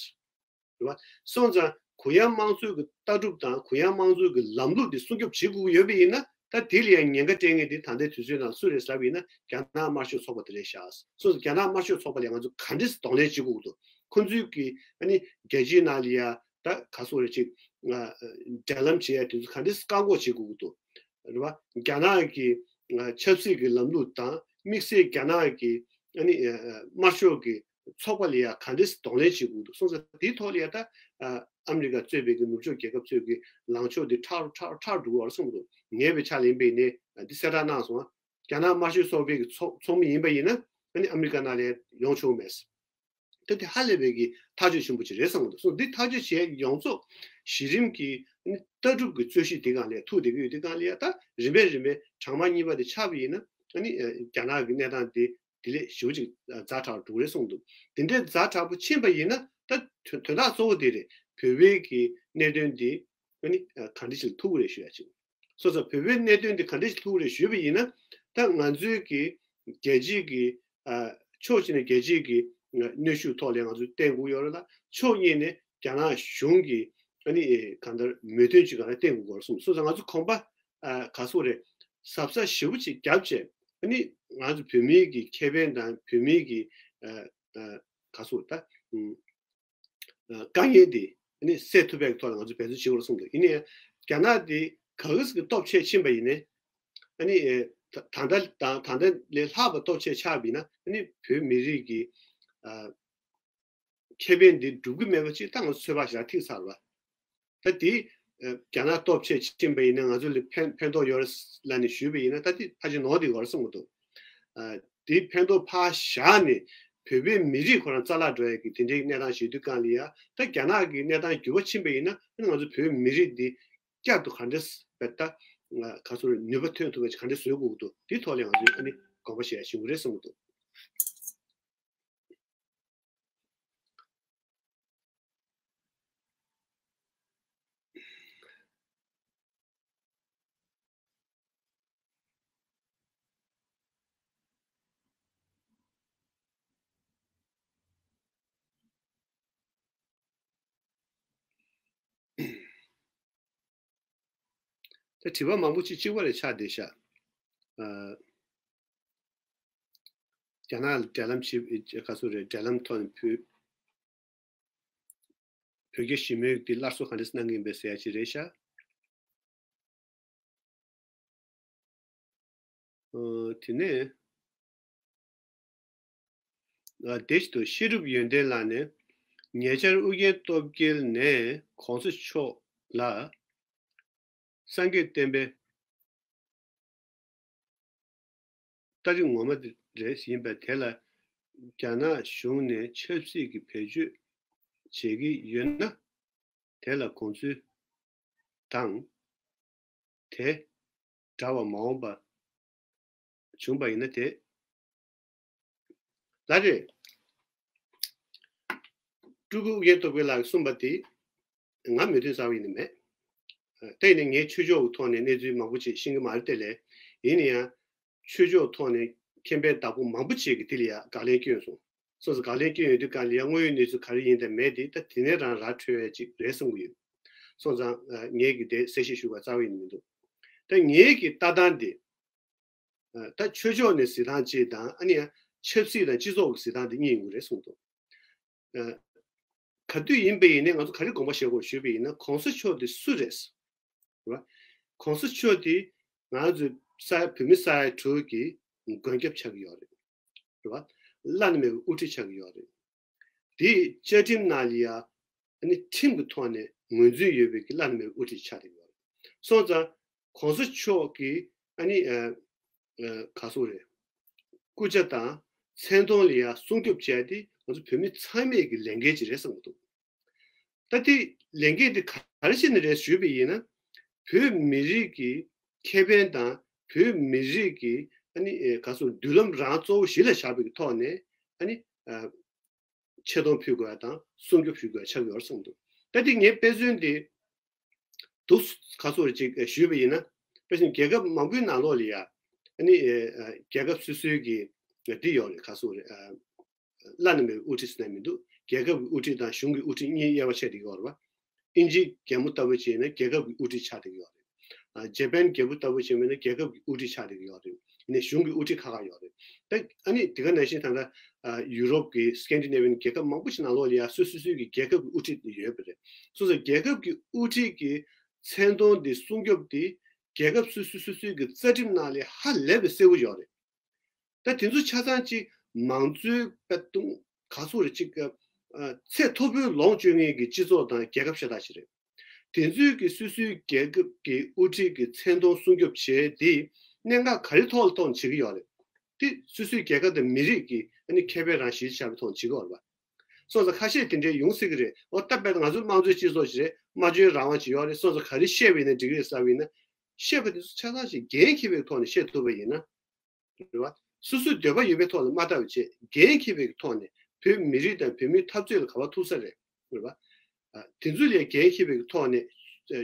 བ། སོང་ཙང་གུ་ཡངས་དམངས་གཙོའི་གི་ལྟ་གྲུབ་དང་གུ་ཡངས་དམངས་གཙོའི་གི་ལམ་ལུགས་དེ་སྲུང་སྐྱོབ་བྱེད་དགོས་ཀྱི་ཡོད་པ་ཡིན་ན། ད་དེ་ལ་ཡང་ཉེན་ཁ་སྤྲད་མཁན་དེ་ད་ལྟའི་དུས་ཚོད་ནང་སུ་རེད་ཟེར་བ་ཡིན་ན། རྒྱ་ནག་དམར་ཤོག་ཚོགས་པ་དེ་རེད་ཤག་སོང་ཙང་རྒྱ་ནག་དམར་ཤོག་ཚོགས་པ་ལ་ང་ཚོ་ག་འདྲས་གདོང་ལེན་བྱེད་དགོས་ཀྱི་འདུག་ཁོང་ཚོའི་གི་ཨ་ནི་རྒྱལ་སྤྱིའི་ནང་ལ་ཡ་ད་ག་སོགས་རེད་ཅིག་འབྲེལ་ལམ་བྱེད་ཡ་དེ་ཚོ་ག་འདྲས་བཀག་འགོག་བྱེད་དགོས་ཀྱི་འདུག་རེད་བ། རྒྱ་ནག་གི་ཆབ་སྲིད་ཀྱི་ལམ་ལུགས་དང་། དམིགས་བསལ་རྒྱ་ནག་གི་ཨ་ནི་དམར་ཤོག་གི་ཚོགས་པ་ལ་ཡ་ག་འདྲས་གདོང་ལེན་བྱེད་དགོས་འདུག་སོང་ཙང་དེའི་ཐོག་ལ་ཡ་ད་ཨ་མི་རི་ཀ་གཙོས་པའི་གི་ནུབ་ཕྱོགས་རྒྱལ་ཁབ་ཚོས་ཀྱི་ལངས་ཕྱོགས་འདི་ཁྲག་ཁྲག་ཁྲག་འགྲོ་བར་སོང་འདུག་ངས་བའི་ཕྱག་ལེན་པའི་ནས་འདི་གསལ་བསྒྲགས་གནང་སོང་། རྒྱ་ནག་དམར་ཤོག་ཚོགས་པའི་གི་ཚོགས་ཚོགས་མི་ཡིན་པ་ཡིན་ན་ཨ་ནི་ཨ་མི་རི་ཀ་ནང་ལ་ཡོང་ཆོག་མེད། ད་དེ་ཧ་ལས་པའི་གི་ཐག་གཅོད་ཆེན་པོ་ཅིག་རེད་བསམ་གི་འདུག་སོང་འདི་ཐག་གཅོད་བྱས་ཡོངས་རྫོགས་གཞི་རིམ་གྱི་ཨ་ནི་ལྟ་གྲུབ་ཀྱི་རྩོད་གཞི་འདི་སྒང་ལ་ཐུག་བསྡད་ཀྱི་ཡོད། འདི་སྒང་ལ་ཡ་ད་རིམ་པས་རིམ་པས་གྲངས་མ་གཉིས་པ་དེ་ཆགས་པ་ཡིན་ན། ཨ་ནི་རྒྱ་ནག་གི་གནས་སྟངས་དེ་དེ་ལས་ཞེ་པོ་ཅིག་ཛ་དྲག་འགྲོ་གི་རེད་གསུངས་འདུག་དེ་འདྲའི་ཛ་དྲག་པོ་ཕྱིན་པ་ཡིན་ན། ད་དོན་དོན་དག་གཙོ་བོ་དེ་རེད། བོད་པའི་གི་གནད་དོན་དེ་ཨ་ནི་ག་འདྲ་ཞིག་ཐུག་གི་རེད་ཞུ་ཡ་ཅིག་སོ་སོ་བོད་པའི་གནད་དོན་དེ་ག་འདྲ་ཞིག་ཐུག་གི་རེད་ཞུས་པ་ཡིན་ན། ད་ང་ཚོའི་གི་རྒྱལ་སྤྱིའི་གི་ཕྱོགས་གཅིག་ནས་རྒྱལ་སྤྱིའི་གི་གནོན་ཤུགས་ཐོག་ལ་ང་ཚོས་བསྟེན་དགོས་ཡོད་རེད་ལ། ཕྱོགས་གཉིས་ནས་རྒྱ་ནག་གཞུང་གི་ཨ་ནི་གང་ལྟར་མོས་མཐུན་ཅིག་ག་ལ་བསྟེན་དགོས་སྐོར་གསུངས། སོ་སོ་ང་ཚོ་གོམ་པ་ག་སོག་རེད། གཟབ་གཟབ་ཞེ་པོ་ཅིག་བརྒྱབ་བྱས། ཨ་ནི་ང་ཚོ་བོད་མིའི་གི་ཁེ་ཕན་དང་བོད་མིའི་གི་ག་སོག་ད་དཀའ་ངལ་དེ་ཨ་ནི་སེལ་ཐུབ་པའི་ཐོག་ལ་ང་ཚོ་འབད་བརྩོན་བྱེད་དགོས་གསུངས་འདུག་ཡིན་ནའི་རྒྱ་ནག་དེ་ག་གི་སི་གི་སྟོབས་ཆེ་ཕྱིན་པ་ཡིན་ནའི། ཨ་ནི་ད་ལྟ་དང་ད་ལྟ་ལས་ལྷག་པ་སྟོབས་ཆེ་ཆགས་པ་ཡིན་ན། ཨ་ནི་བོད་མི་རིགས་ཀྱི་ཁེ་ཕན་འདི་འགྲུབ་ཀྱི་མེད་པ་ཅིག་ད་ང་ཚོ་ཚོད་དཔག་ཞིག་ལ་ཐིག་ཚར་བ། ད་དེ་རྒྱ་ནག་སྟོབས་ཆེ་ཕྱིན་པ་ཡིན་ན་ང་ཚོ་ལ་ཕན་ཕན་ཐོགས་ཡོད་རེད་ལབ་ནས་ཞུས་པ་ཡིན་ན། ད་དེ་ཕལ་ཆེར་ནོར་དེ་ཡོད་རེད་གསུངས་འདུག་དེ་ཕན་ཐོགས་ཕར་བཞག་ནས་བོད་པའི་མི་རིགས་ཁོ་རང་རྩ་བརླག་འགྲོ་ཡ་གི་དེ་འདྲའི་གནས་སྟངས་ཞིག་དུས་སྒང་ལ་ཡ། ད་རྒྱ་ནག་གི་གནས་སྟངས་འགྱུར་བ་ཕྱིན་པ་ཡིན་ན། ང་ཚོ་བོད་མི་རིགས་འདི་བསྐྱར་དུ་ག་འདྲས་བེད་ད་ག་ཚོད་ནུས་པ་ཐོན་ཐུབ་པ་ཅིག་ག་འདྲས་བཟོ་དགོས་ཀྱི་འདུག་དེའི་ཐོག་ལ་ང་ཚོས་ཨ་ནི་དགོངས་པ་བཞེས་ཡ་ཞུ་གི་རེད་གསུངས་འདུག་ད་དྲི་བ་མང་པོ་ཅིག་གཅིག་པ་རེ་ཆགས་བསྡད་ཤག་ཨ། རྒྱ་ནག་ལ་འབྲེལ་ལམ་བྱེད། ག་ཚོད་རེད། འབྲེལ་ལམ་ཐོག་ནས་བོད་བོད་རྒྱ་ཞི་མོལ་དེ་སླར་གསོ་ག་འདྲས་གནང་གི་ཡིན་པས་ཟེར་ཡ་ཅིག་རེད་ཤག་ཨ། དེ་ནས་ཨ། དེ་བཞིན་དུ་བཤད་སྒྲུབ་ཡོན་ཏན་ལགས་ནས། ཉེ་ཆར་ཨུ་རྒྱན་སྟོབས་རྒྱལ་ནས་གོང་ས་མཆོག་ལ་སངས་རྒྱས་བསྟན་པའི་ལྟ་གྲུབ་ངོ་མ་རེད་ཡིན་པས། དེ་ལ་རྒྱ་ནག་གཞུང་ནས་ཆབ་སྲིད་ཀྱི་བེད་སྤྱོད་བྱེད་ཀྱི་ཡོད་ན། དེ་ལ་དགོངས་ཚུལ་དང་། དེ་འདྲ་བ་མ་འོངས་པ་བྱུང་པ་ཡིན་ན། དེ་ལ་རེད། སྤྲུལ་སྐུ་ཨུ་རྒྱན་སྟོབས་རྒྱལ་ལགས་ཀྱིས་གསུངས་པ་དེ་ང་མོས་མཐུན་རྩ་བ་ཡིན་ནི་མེད། ཨ། དེ་ནི་ངས་ཆོས་ཕྱོགས་ཀྱི་ཐོག་ནས་གནས་ཚུལ་མང་པོ་ཅིག་ཤེས་ཀྱི་མ་རེད་དེ་ལས། ཡིན་ན་ཡང་ཆོས་ཕྱོགས་ཐོག་ནས་མཁྱེན་པའི་བདག་པོ་མང་པོ་ཅིག་གིས་དེ་ལ་ཡ་དགག་ལན་བསྐྱོན་སོང་། སོ་སོ་དགག་ལན་བསྐྱོན་ཡོང་དུས་སྒང་ལ་ཡ་དངོས་ཡོད་གནས་ཚུལ་ག་རེ་ཡིན་དང་མེད་དེ་ད་དེ་ནས་རང་ར་འཕྲོད་ཡ་ཅིག་རེད་བསམ་གྱི་ཡོད། སོང་ཙང་ཨ། ངས་ཀྱི་དེ་གསལ་བཤད་ཞུ་དགོས་རྩ་བ་ཡིན་མི་འདུག་ད་ངས་ཀྱི་ལྟ་སྟངས་དེ། ཨ། ད་ཆོས་ཕྱོགས་ནས་གཟིགས་སྟངས་གཅིག་དང་། ཨ་ནི་ཡང་ཆབ་སྲིད་དང་སྤྱི་ཚོགས་ཀྱི་གཟིགས་སྟངས་དེ་གཉིས་ཡོང་གི་རེད་གསུངས་འདུག་ཨ། ག་དུས་ཡིན་པ་ཡིན་ནའི་ང་ཚོ་ག་རེ་དགོངས་པ་བཞེས་དགོས་ཞུས་པ་ཡིན་ན། གོང་ས་མཆོག་དེ་སུ་རེད། རེད་བ། གོང་ས་མཆོག་དེ་ང་ཚོ་ས་ཡ་བོད་མི་ས་ཡ་དྲུག་གི་མགོན་སྐྱབས་ཆགས་ཀྱི་ཡོད་རེད། རེད་བ། བླ་ན་མེད་པའི་དབུ་ཁྲིད་ཆགས་ཀྱི་ཡོད་རེད། དེ་བཅའ་ཁྲིམས་ནང་ལ་ཡ་ཨ་ནི་ཁྲིམས་ཀྱི་ཐོག་ནས་ངོས་འཛིན་ཡོད་པའི་གི་བླ་ན་མེད་པའི་དབུ་ཁྲིད་ཆགས་ཀྱི་ཡོད་རེད། སོང་ཙང་གོང་ས་མཆོག་གི་ཨ་ནི་ཨ་ཨ་ག་སོགས་རེད། སྐུ་ཕྱྭ་དང་མཚན་མཐོང་ལ་ཡ་སྲུང་སྐྱོབ་བྱས་ཏེ་ང་ཚོ་བོད་མི་ཚང་མས་ཀྱི་ལས་འགན་ཅིག་རེད་བསམ་གྱི་འདུག་ད་དེ་ལས་འགན་དེ་ག་རེ་བྱས་ནས་རེད་ཞུས་པ་ཡིན་ན། བོད་མི་རིགས་ཀྱི་ཁེ་ཕན་དང་བོད་མི་རིགས་ཀྱི་ཨ་ནི་ཨེ་ག་སོགས་མདུན་ལམ་རང་གཙོ་བོ་གཞི་ལ་བཞག་པའི་ཐོག་ནས། ཨ་ནི་ཨ་ཆེ་མཐོང་ཕུལ་དགོས་ཡ་དང་སྲུང་སྐྱོབ་ཞུ་དགོས་ཡ་ཆགས་ཡོད་རེད་བསམ་འདུག་ད་དེ་ངས་དཔེ་མཚོན་དེ་འདུག་ག་སོགས་ཅིག་ཞུས་པ་ཡིན་ན། དཔེ་བཞིན་རྒྱལ་ཁབ་མང་པོའི་ནང་ལོགས་ལ་ཡ་ ཨ་ནི་ཨ་རྒྱལ་ཁབ་སོ་སོའི་གི་འདི་ཡོད་རེད། ག་སོ་རེད། ཨ་བླ་ན་མེད་པའི་དབུ་ཁྲིད་ཟེར་ནས་མི་འདུག་རྒྱལ་ཁབ་ཀྱི་དབུ་ཁྲིད་དང་གཞུང་གི་དབུ་ཁྲིད་གཉིས་དབྱེ་བ་ཕྱེ་བསྡད་ཀྱི་ཡོད་རེད་པ། ཨིན་ཇིའི་རྒྱལ་མོ་ལྟ་བུ་བྱས་ན་རྒྱལ་ཁབ་ཀྱི་དབུ་ཁྲིད་ཆགས་བསྡད་ཀྱི་ཡོད་རེད། ཨ་ཇེ་པན་རྒྱལ་པོ་ལྟ་བུ་བྱས་པ་ཡིན་ན་རྒྱལ་ཁབ་ཀྱི་དབུ་ཁྲིད་ཆགས་བསྡད་ཀྱི་ཡོད་རེད། ཡིན་ནའི་གཞུང་གི་དབུ་ཁྲིད་ཁག་ཁག་ཡོད་རེད། ད་ཨ་ནི་དེ་ག་ནང་བཞིན་ད་ལྟ་ཨ་ཡུ་རོབ་ཀྱི་སི་ཀེན་ཌི་ནེ་ཝི་ཡན་རྒྱལ་ཁབ་མང་པོ་ཞིག་ནང་ལོགས་ལ་ཡ་སོ་སོ་སོའི་གི་རྒྱལ་ཁབ་ཀྱི་དབུ་ཁྲིད་ཡོད་པ་རེད། སོ་སོ་རྒྱལ་ཁབ་ཀྱི་དབུ་ཁྲིད་ཀྱི་མཚན་མཐོང་དེ་སྲུང་སྐྱོབ་དེ་རྒྱལ་ཁབ་སོ་སོ་སོ་སོའི་གི་རྩ་ཁྲིམས་ནང་ལ་ཧ་ལས་པའི་གསལ་པོ་ཡོད་རེད། ད་དེ་ཚོ་ཆ་ཚང་ཅིག་མང་གཙོའི་དཔེ་སྟོང་ག་ཚོད་རེད་ཅིག་ཨ་ཚད་མཐོ་པོའི་ལོངས་སྤྱོད་མཁན་གྱི་སྤྱི་ཚོགས་དང་རྒྱལ་ཁབ་ཤ་སྟག་ཞིག་རེད། དེ་ཚོའི་གི་སོ་སོའི་རྒྱལ་ཁབ་ཀྱི་དབུ་ཁྲིད་ཀྱི་མཚན་མཐོང་སྲུང་སྐྱོབ་བྱས་དེ་གནད་འགག་ག་རེ་ཐོག་ལ་ཐོག་ནས་བྱེད་ཀྱི་ཡོད་རེད། དེ་སོ་སོའི་རྒྱལ་ཁབ་དང་མི་རིགས་ཀྱི་ཨ་ནི་ཁེ་ཕན་རང་གཞི་བཞག་པའི་ཐོག་ནས་བྱེད་ཀྱི་ཡོད་རེད་པ། སོང་ཙང་ཁ་ཤས་དེ་འདྲའི་ཡོང་སྲིད་ཀྱི་རེད། འོ་ད་དཔེར་ན་ང་ཚོ་དམངས་གཙོའི་སྤྱི་ཚོགས་ཤིག་རེད། སྨྲ་བརྗོད་རང་དབང་ཅིག་ཡོད་རེད། སོང་ཙང་ག་རེ་བཤད་པ་ཡིན་ན་འགྲིག་གི་རེད་བསམ་པ་ཡིན་ན། བཤད་པ་དེ་ཚོ་ཆ་ཚང་ཞིག་འགན་འཁྱེར་བའི་ཐོག་ནས་བཤད་ཐུབ་པ་ཡིན་ན། རེད་བ། སོ་སོའི་འདོད་པ་ཡོད་པའི་ཐོག་ནས་མ་ལྟ་བ་བྱས་འགན་འཁྱེར་བའི་ཐོག་ནས་བོད་མི་རིགས་དང་བོད་མིའི་འཐབ་རྩོད་ལ་ག་པར་ཐུག་ས་རེད། རེད་བ། ཨ་དེ་ཚོ་ལ་འགན་འཁྱེར་བའི་ཐོག་ནས་ཨ་ཨ་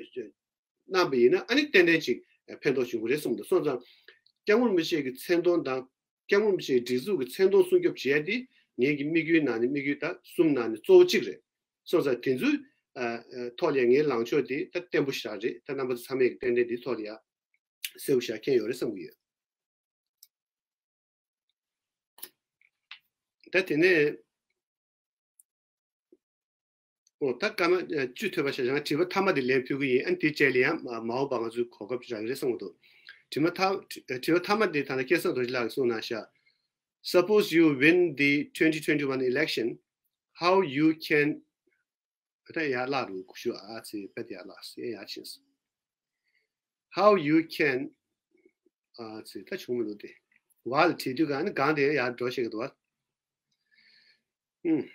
གནང་བ་ཡིན་ན་ཨ་ནི་ཏན་ཏན་ཅིག་ཕན་ཐོགས་བྱུང་གི་རེད་གསུངས་འདུག་སོང་ཙང་སྐྱབས་མགོན་རིན་པོ་ཆེ་གི་མཚན་མཐོང་དང་སྐྱབས་མགོན་རིན་པོ་ཆེའི་སྒྲིག་འཛུགས་ཀྱི་མཚན་མཐོང་སྲུང་སྐྱོབ་བྱས་ཏེ་ངེད་ཀྱི་དམིགས་ཡུལ་ནང་ནས་དམིགས་ཡུལ་ད་གསུམ་ནང་ནས་གཙོ་བོ་གཅིག་རེད། སོང་ཙང་དེ་ཚོའི་ཨ་ཨ་ཐོག་ལ་ངའི་ལངས་ཕྱོགས་དེ་ད་བརྟན་པོ་ཞེ་དྲག་རེད། ད་རྣམ་པ་ཚོ་ཚང་མས་ཀྱི་ཏན་ཏན་འདིའི་ཐོག་ལ་ཡ་གསལ་པོ་ཞེ་དྲག་མཁྱེན་ཡོད་རེད་བསམ་གྱི་ཡོད། ད་དེ་ནས་ཨོ་ད་སྐར་མ་ཨ་བཅུ་ཐོན་པ་ཞིག་ཡང་དྲི་བ་མཐའ་མ་དེ་ལན་ཕུལ་གྱི་ཡིན། ཨ་ནི་དེ་རྗེས་ལ་ཡང་མ་འོངས་པ་ང་ཚོའི་གོ་སྐབས་རག་གི་རེད་བསམ་གྱི་འདུག་དྲི་མ་མཐའ་དྲི་བ་མཐའ་མ་དེ་ད་ལྟ་སྐལ་བཟང་རྡོ་རྗེ་ལགས་ཀྱིས་གསུངས་གནང་ཤག Suppose you win the twenty twenty-one election, how you can ད་ཡར་བརླག་འགྲོ་གི་ཞུ། ཨ་ཙི་པད་ཡར་བརླག་སོང་། ཡར་ཕྱིན་སོང་། How you can ཨ་ཙི་ད་བྱུང་མི་འདུག་སྟེ། while བྲིས་དུས་གང་ནི་གང་དེ་ཡར་འགྲོ་ཤེས་ཀྱི་འདུག་བ། ཨུམ།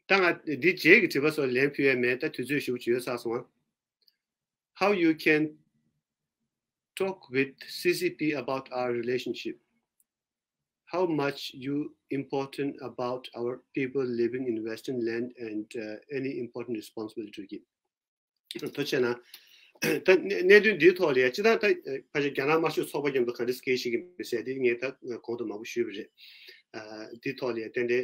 ད་ང་འདི་རྗེས་ཀྱི་དྲི་བ་སོགས་ལན་ཕུལ་ཡས་མེད། ད་དུས་ཚོད་ཞེ་པོ་ཅིག་ཡོལ་ཚར་སོང་ང་། How you can talk with C C P about our relationship? How much you important about our people living in Western land and uh, any important responsibility to give? ཐུགས་རྗེ་གནང་། ད་གནད་གནད་དོན་འདིའི་ཐོག་ལ་ཡ་སྤྱིར་བཏང་ད་ཕལ་ཆེར་རྒྱ་ནག་དམར་ཤོག་ཚོགས་པ་མཉམ་དུ་ག་འདྲ་སྐད་བཤད་ཀྱི་མིན་ཟེར་དེ་ངས་ད་གོང་དུ་མང་པོ་ཞུས་པ་རེད། འདིའི་ཐོག་ལ་ཡ་ཏན་ཏན་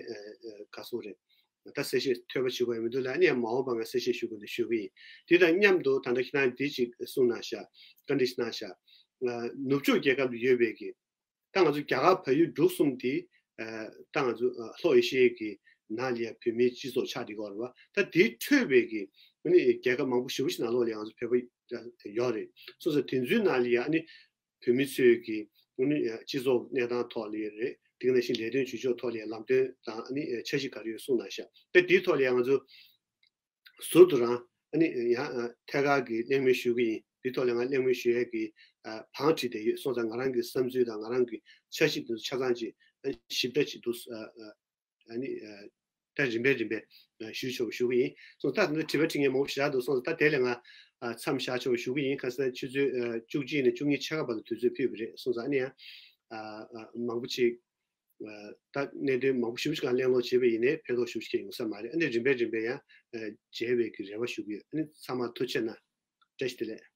ག་སོང་རེད། ད་གསལ་བཤད་ཐོས་པ་བྱེད་དགོས་ཡ་མི་འདུག་ལ། ཨ་ནི་ཡང་མ་འོངས་པ་ང་གསལ་བཤད་ཞུ་དགོས་འདུག་ཞུ་གི་ཡིན། དེ་དང་མཉམ་དུ་ད་ལྟ་ཁྱེད་རང་འདི་ཅིག་གསུངས་གནང་ཤག་བཀའ་འདྲི་ཞིག་གནང་ཤག་ནུབ་ཕྱོགས་རྒྱལ་ཁབ་ལ་ཡོད་པའི་གི་ད་ང་ཚོ་རྒྱ་གར་བལ་ཡུལ་འབྲུག་གསུམ་དེ་ད་ང་ཚོ་ལྷོ་ཨེ་ཤི་ཡའི་གི་ནང་ལ་ཡ་བོད་མིའི་སྤྱི་ཚོགས་ཆགས་བསྡད་ཀྱི་ཡོད་རེད་བ། ད་དེའི་འཕྲོས་པའི་གི་ཨ་ནི་རྒྱལ་ཁབ་མང་པོ་ཞེ་པོ་ཞིག་ནང་ལོགས་ལ་ཡ་ང་ཚོ་བོད་པ་ཡོད་རེད། སོ་སོ་དེ་ཚོའི་ནང་ལ་ཡ་ཨ་ནི་བོད་མི་ཚོས་ཀྱི་ཨ་ནི་སྤྱི་ཚོགས་གནས་སྟངས་ཐོག་ལ་རེད། དེ་ག་ནང་བཞིན་ལས་དོན་བྱེད་ཕྱོགས་ཐོག་ལ་ལམ་སྟོན་དང་ཨ་ནི་འཆར་གཞི་ག་རེ་ཡོད་གསུངས་གནང་ཤག་ད་དེའི་ཐོག་ལ་ང་ཚོ་ཟུར་དུ་རང་ཨ་ནི་ཡང་ཐད་ཀར་གྱི་གླེང་མོལ་ཞུ་གི་ཡིན། དེའི་ཐོག་ལ་ང་གླེང་མོལ་ཞུ་ཡས་ཀྱི་བང་བསྒྲིགས་བསྡད་ཡོད། སོང་ཙང་ང་རང་གི་བསམ་ཚུལ་དང་ང་རང་གི་འཆར་གཞི་དེ་ཚོ་ཆ་ཚང་ཅིག་ཞིབ་ཕྲ་ཅིག་ཏུ་ཨ་ནི་ད་རིམ་པས་རིམ་པས་ཞུ་ཆོག་ཞུ་གི་ཡིན། སོང་ཙང་ད་དྲི་བ་དྲི་མཁན་མང་པོ་ཞེ་དྲག་འདུག་སོང་ཙང་ད་དེ་ལ་ང་མཚམས་བཞག་ཆོག་ཞུ་གི་ཡིན། གང་ཟེར་ན་ཆུ་ཚོད་བཅུ་གཅིག་ནས་བཅུ་གཉིས་ཆ་ག་བར་དུ་དུས་ཚོད་ཕུལ་བ་རེད། སོང་ཙང་ཨ་ནི་ཡང་མང་པོ་ཅིག་ད་གནད་དོན་མང་པོ་ཞེ་པོ་ཞིག་གང་གླེང་སློང་བྱས་པ་ཡིན་ནའི་ཕན་ཐོགས་ཞེ་པོ་ཞིག་ཡོང་ས་མ་རེད། ཨ་ནི་རིམ་པས་རིམ་པས་ཡང་མཇལ་བའི་གི་རེ་བ་ཞུ་གི་ཡོད། ཨ་ནི་ཚང་མ་ཐུགས་རྗེ་གནང་། བཀྲ་ཤིས་བདེ་ལེགས།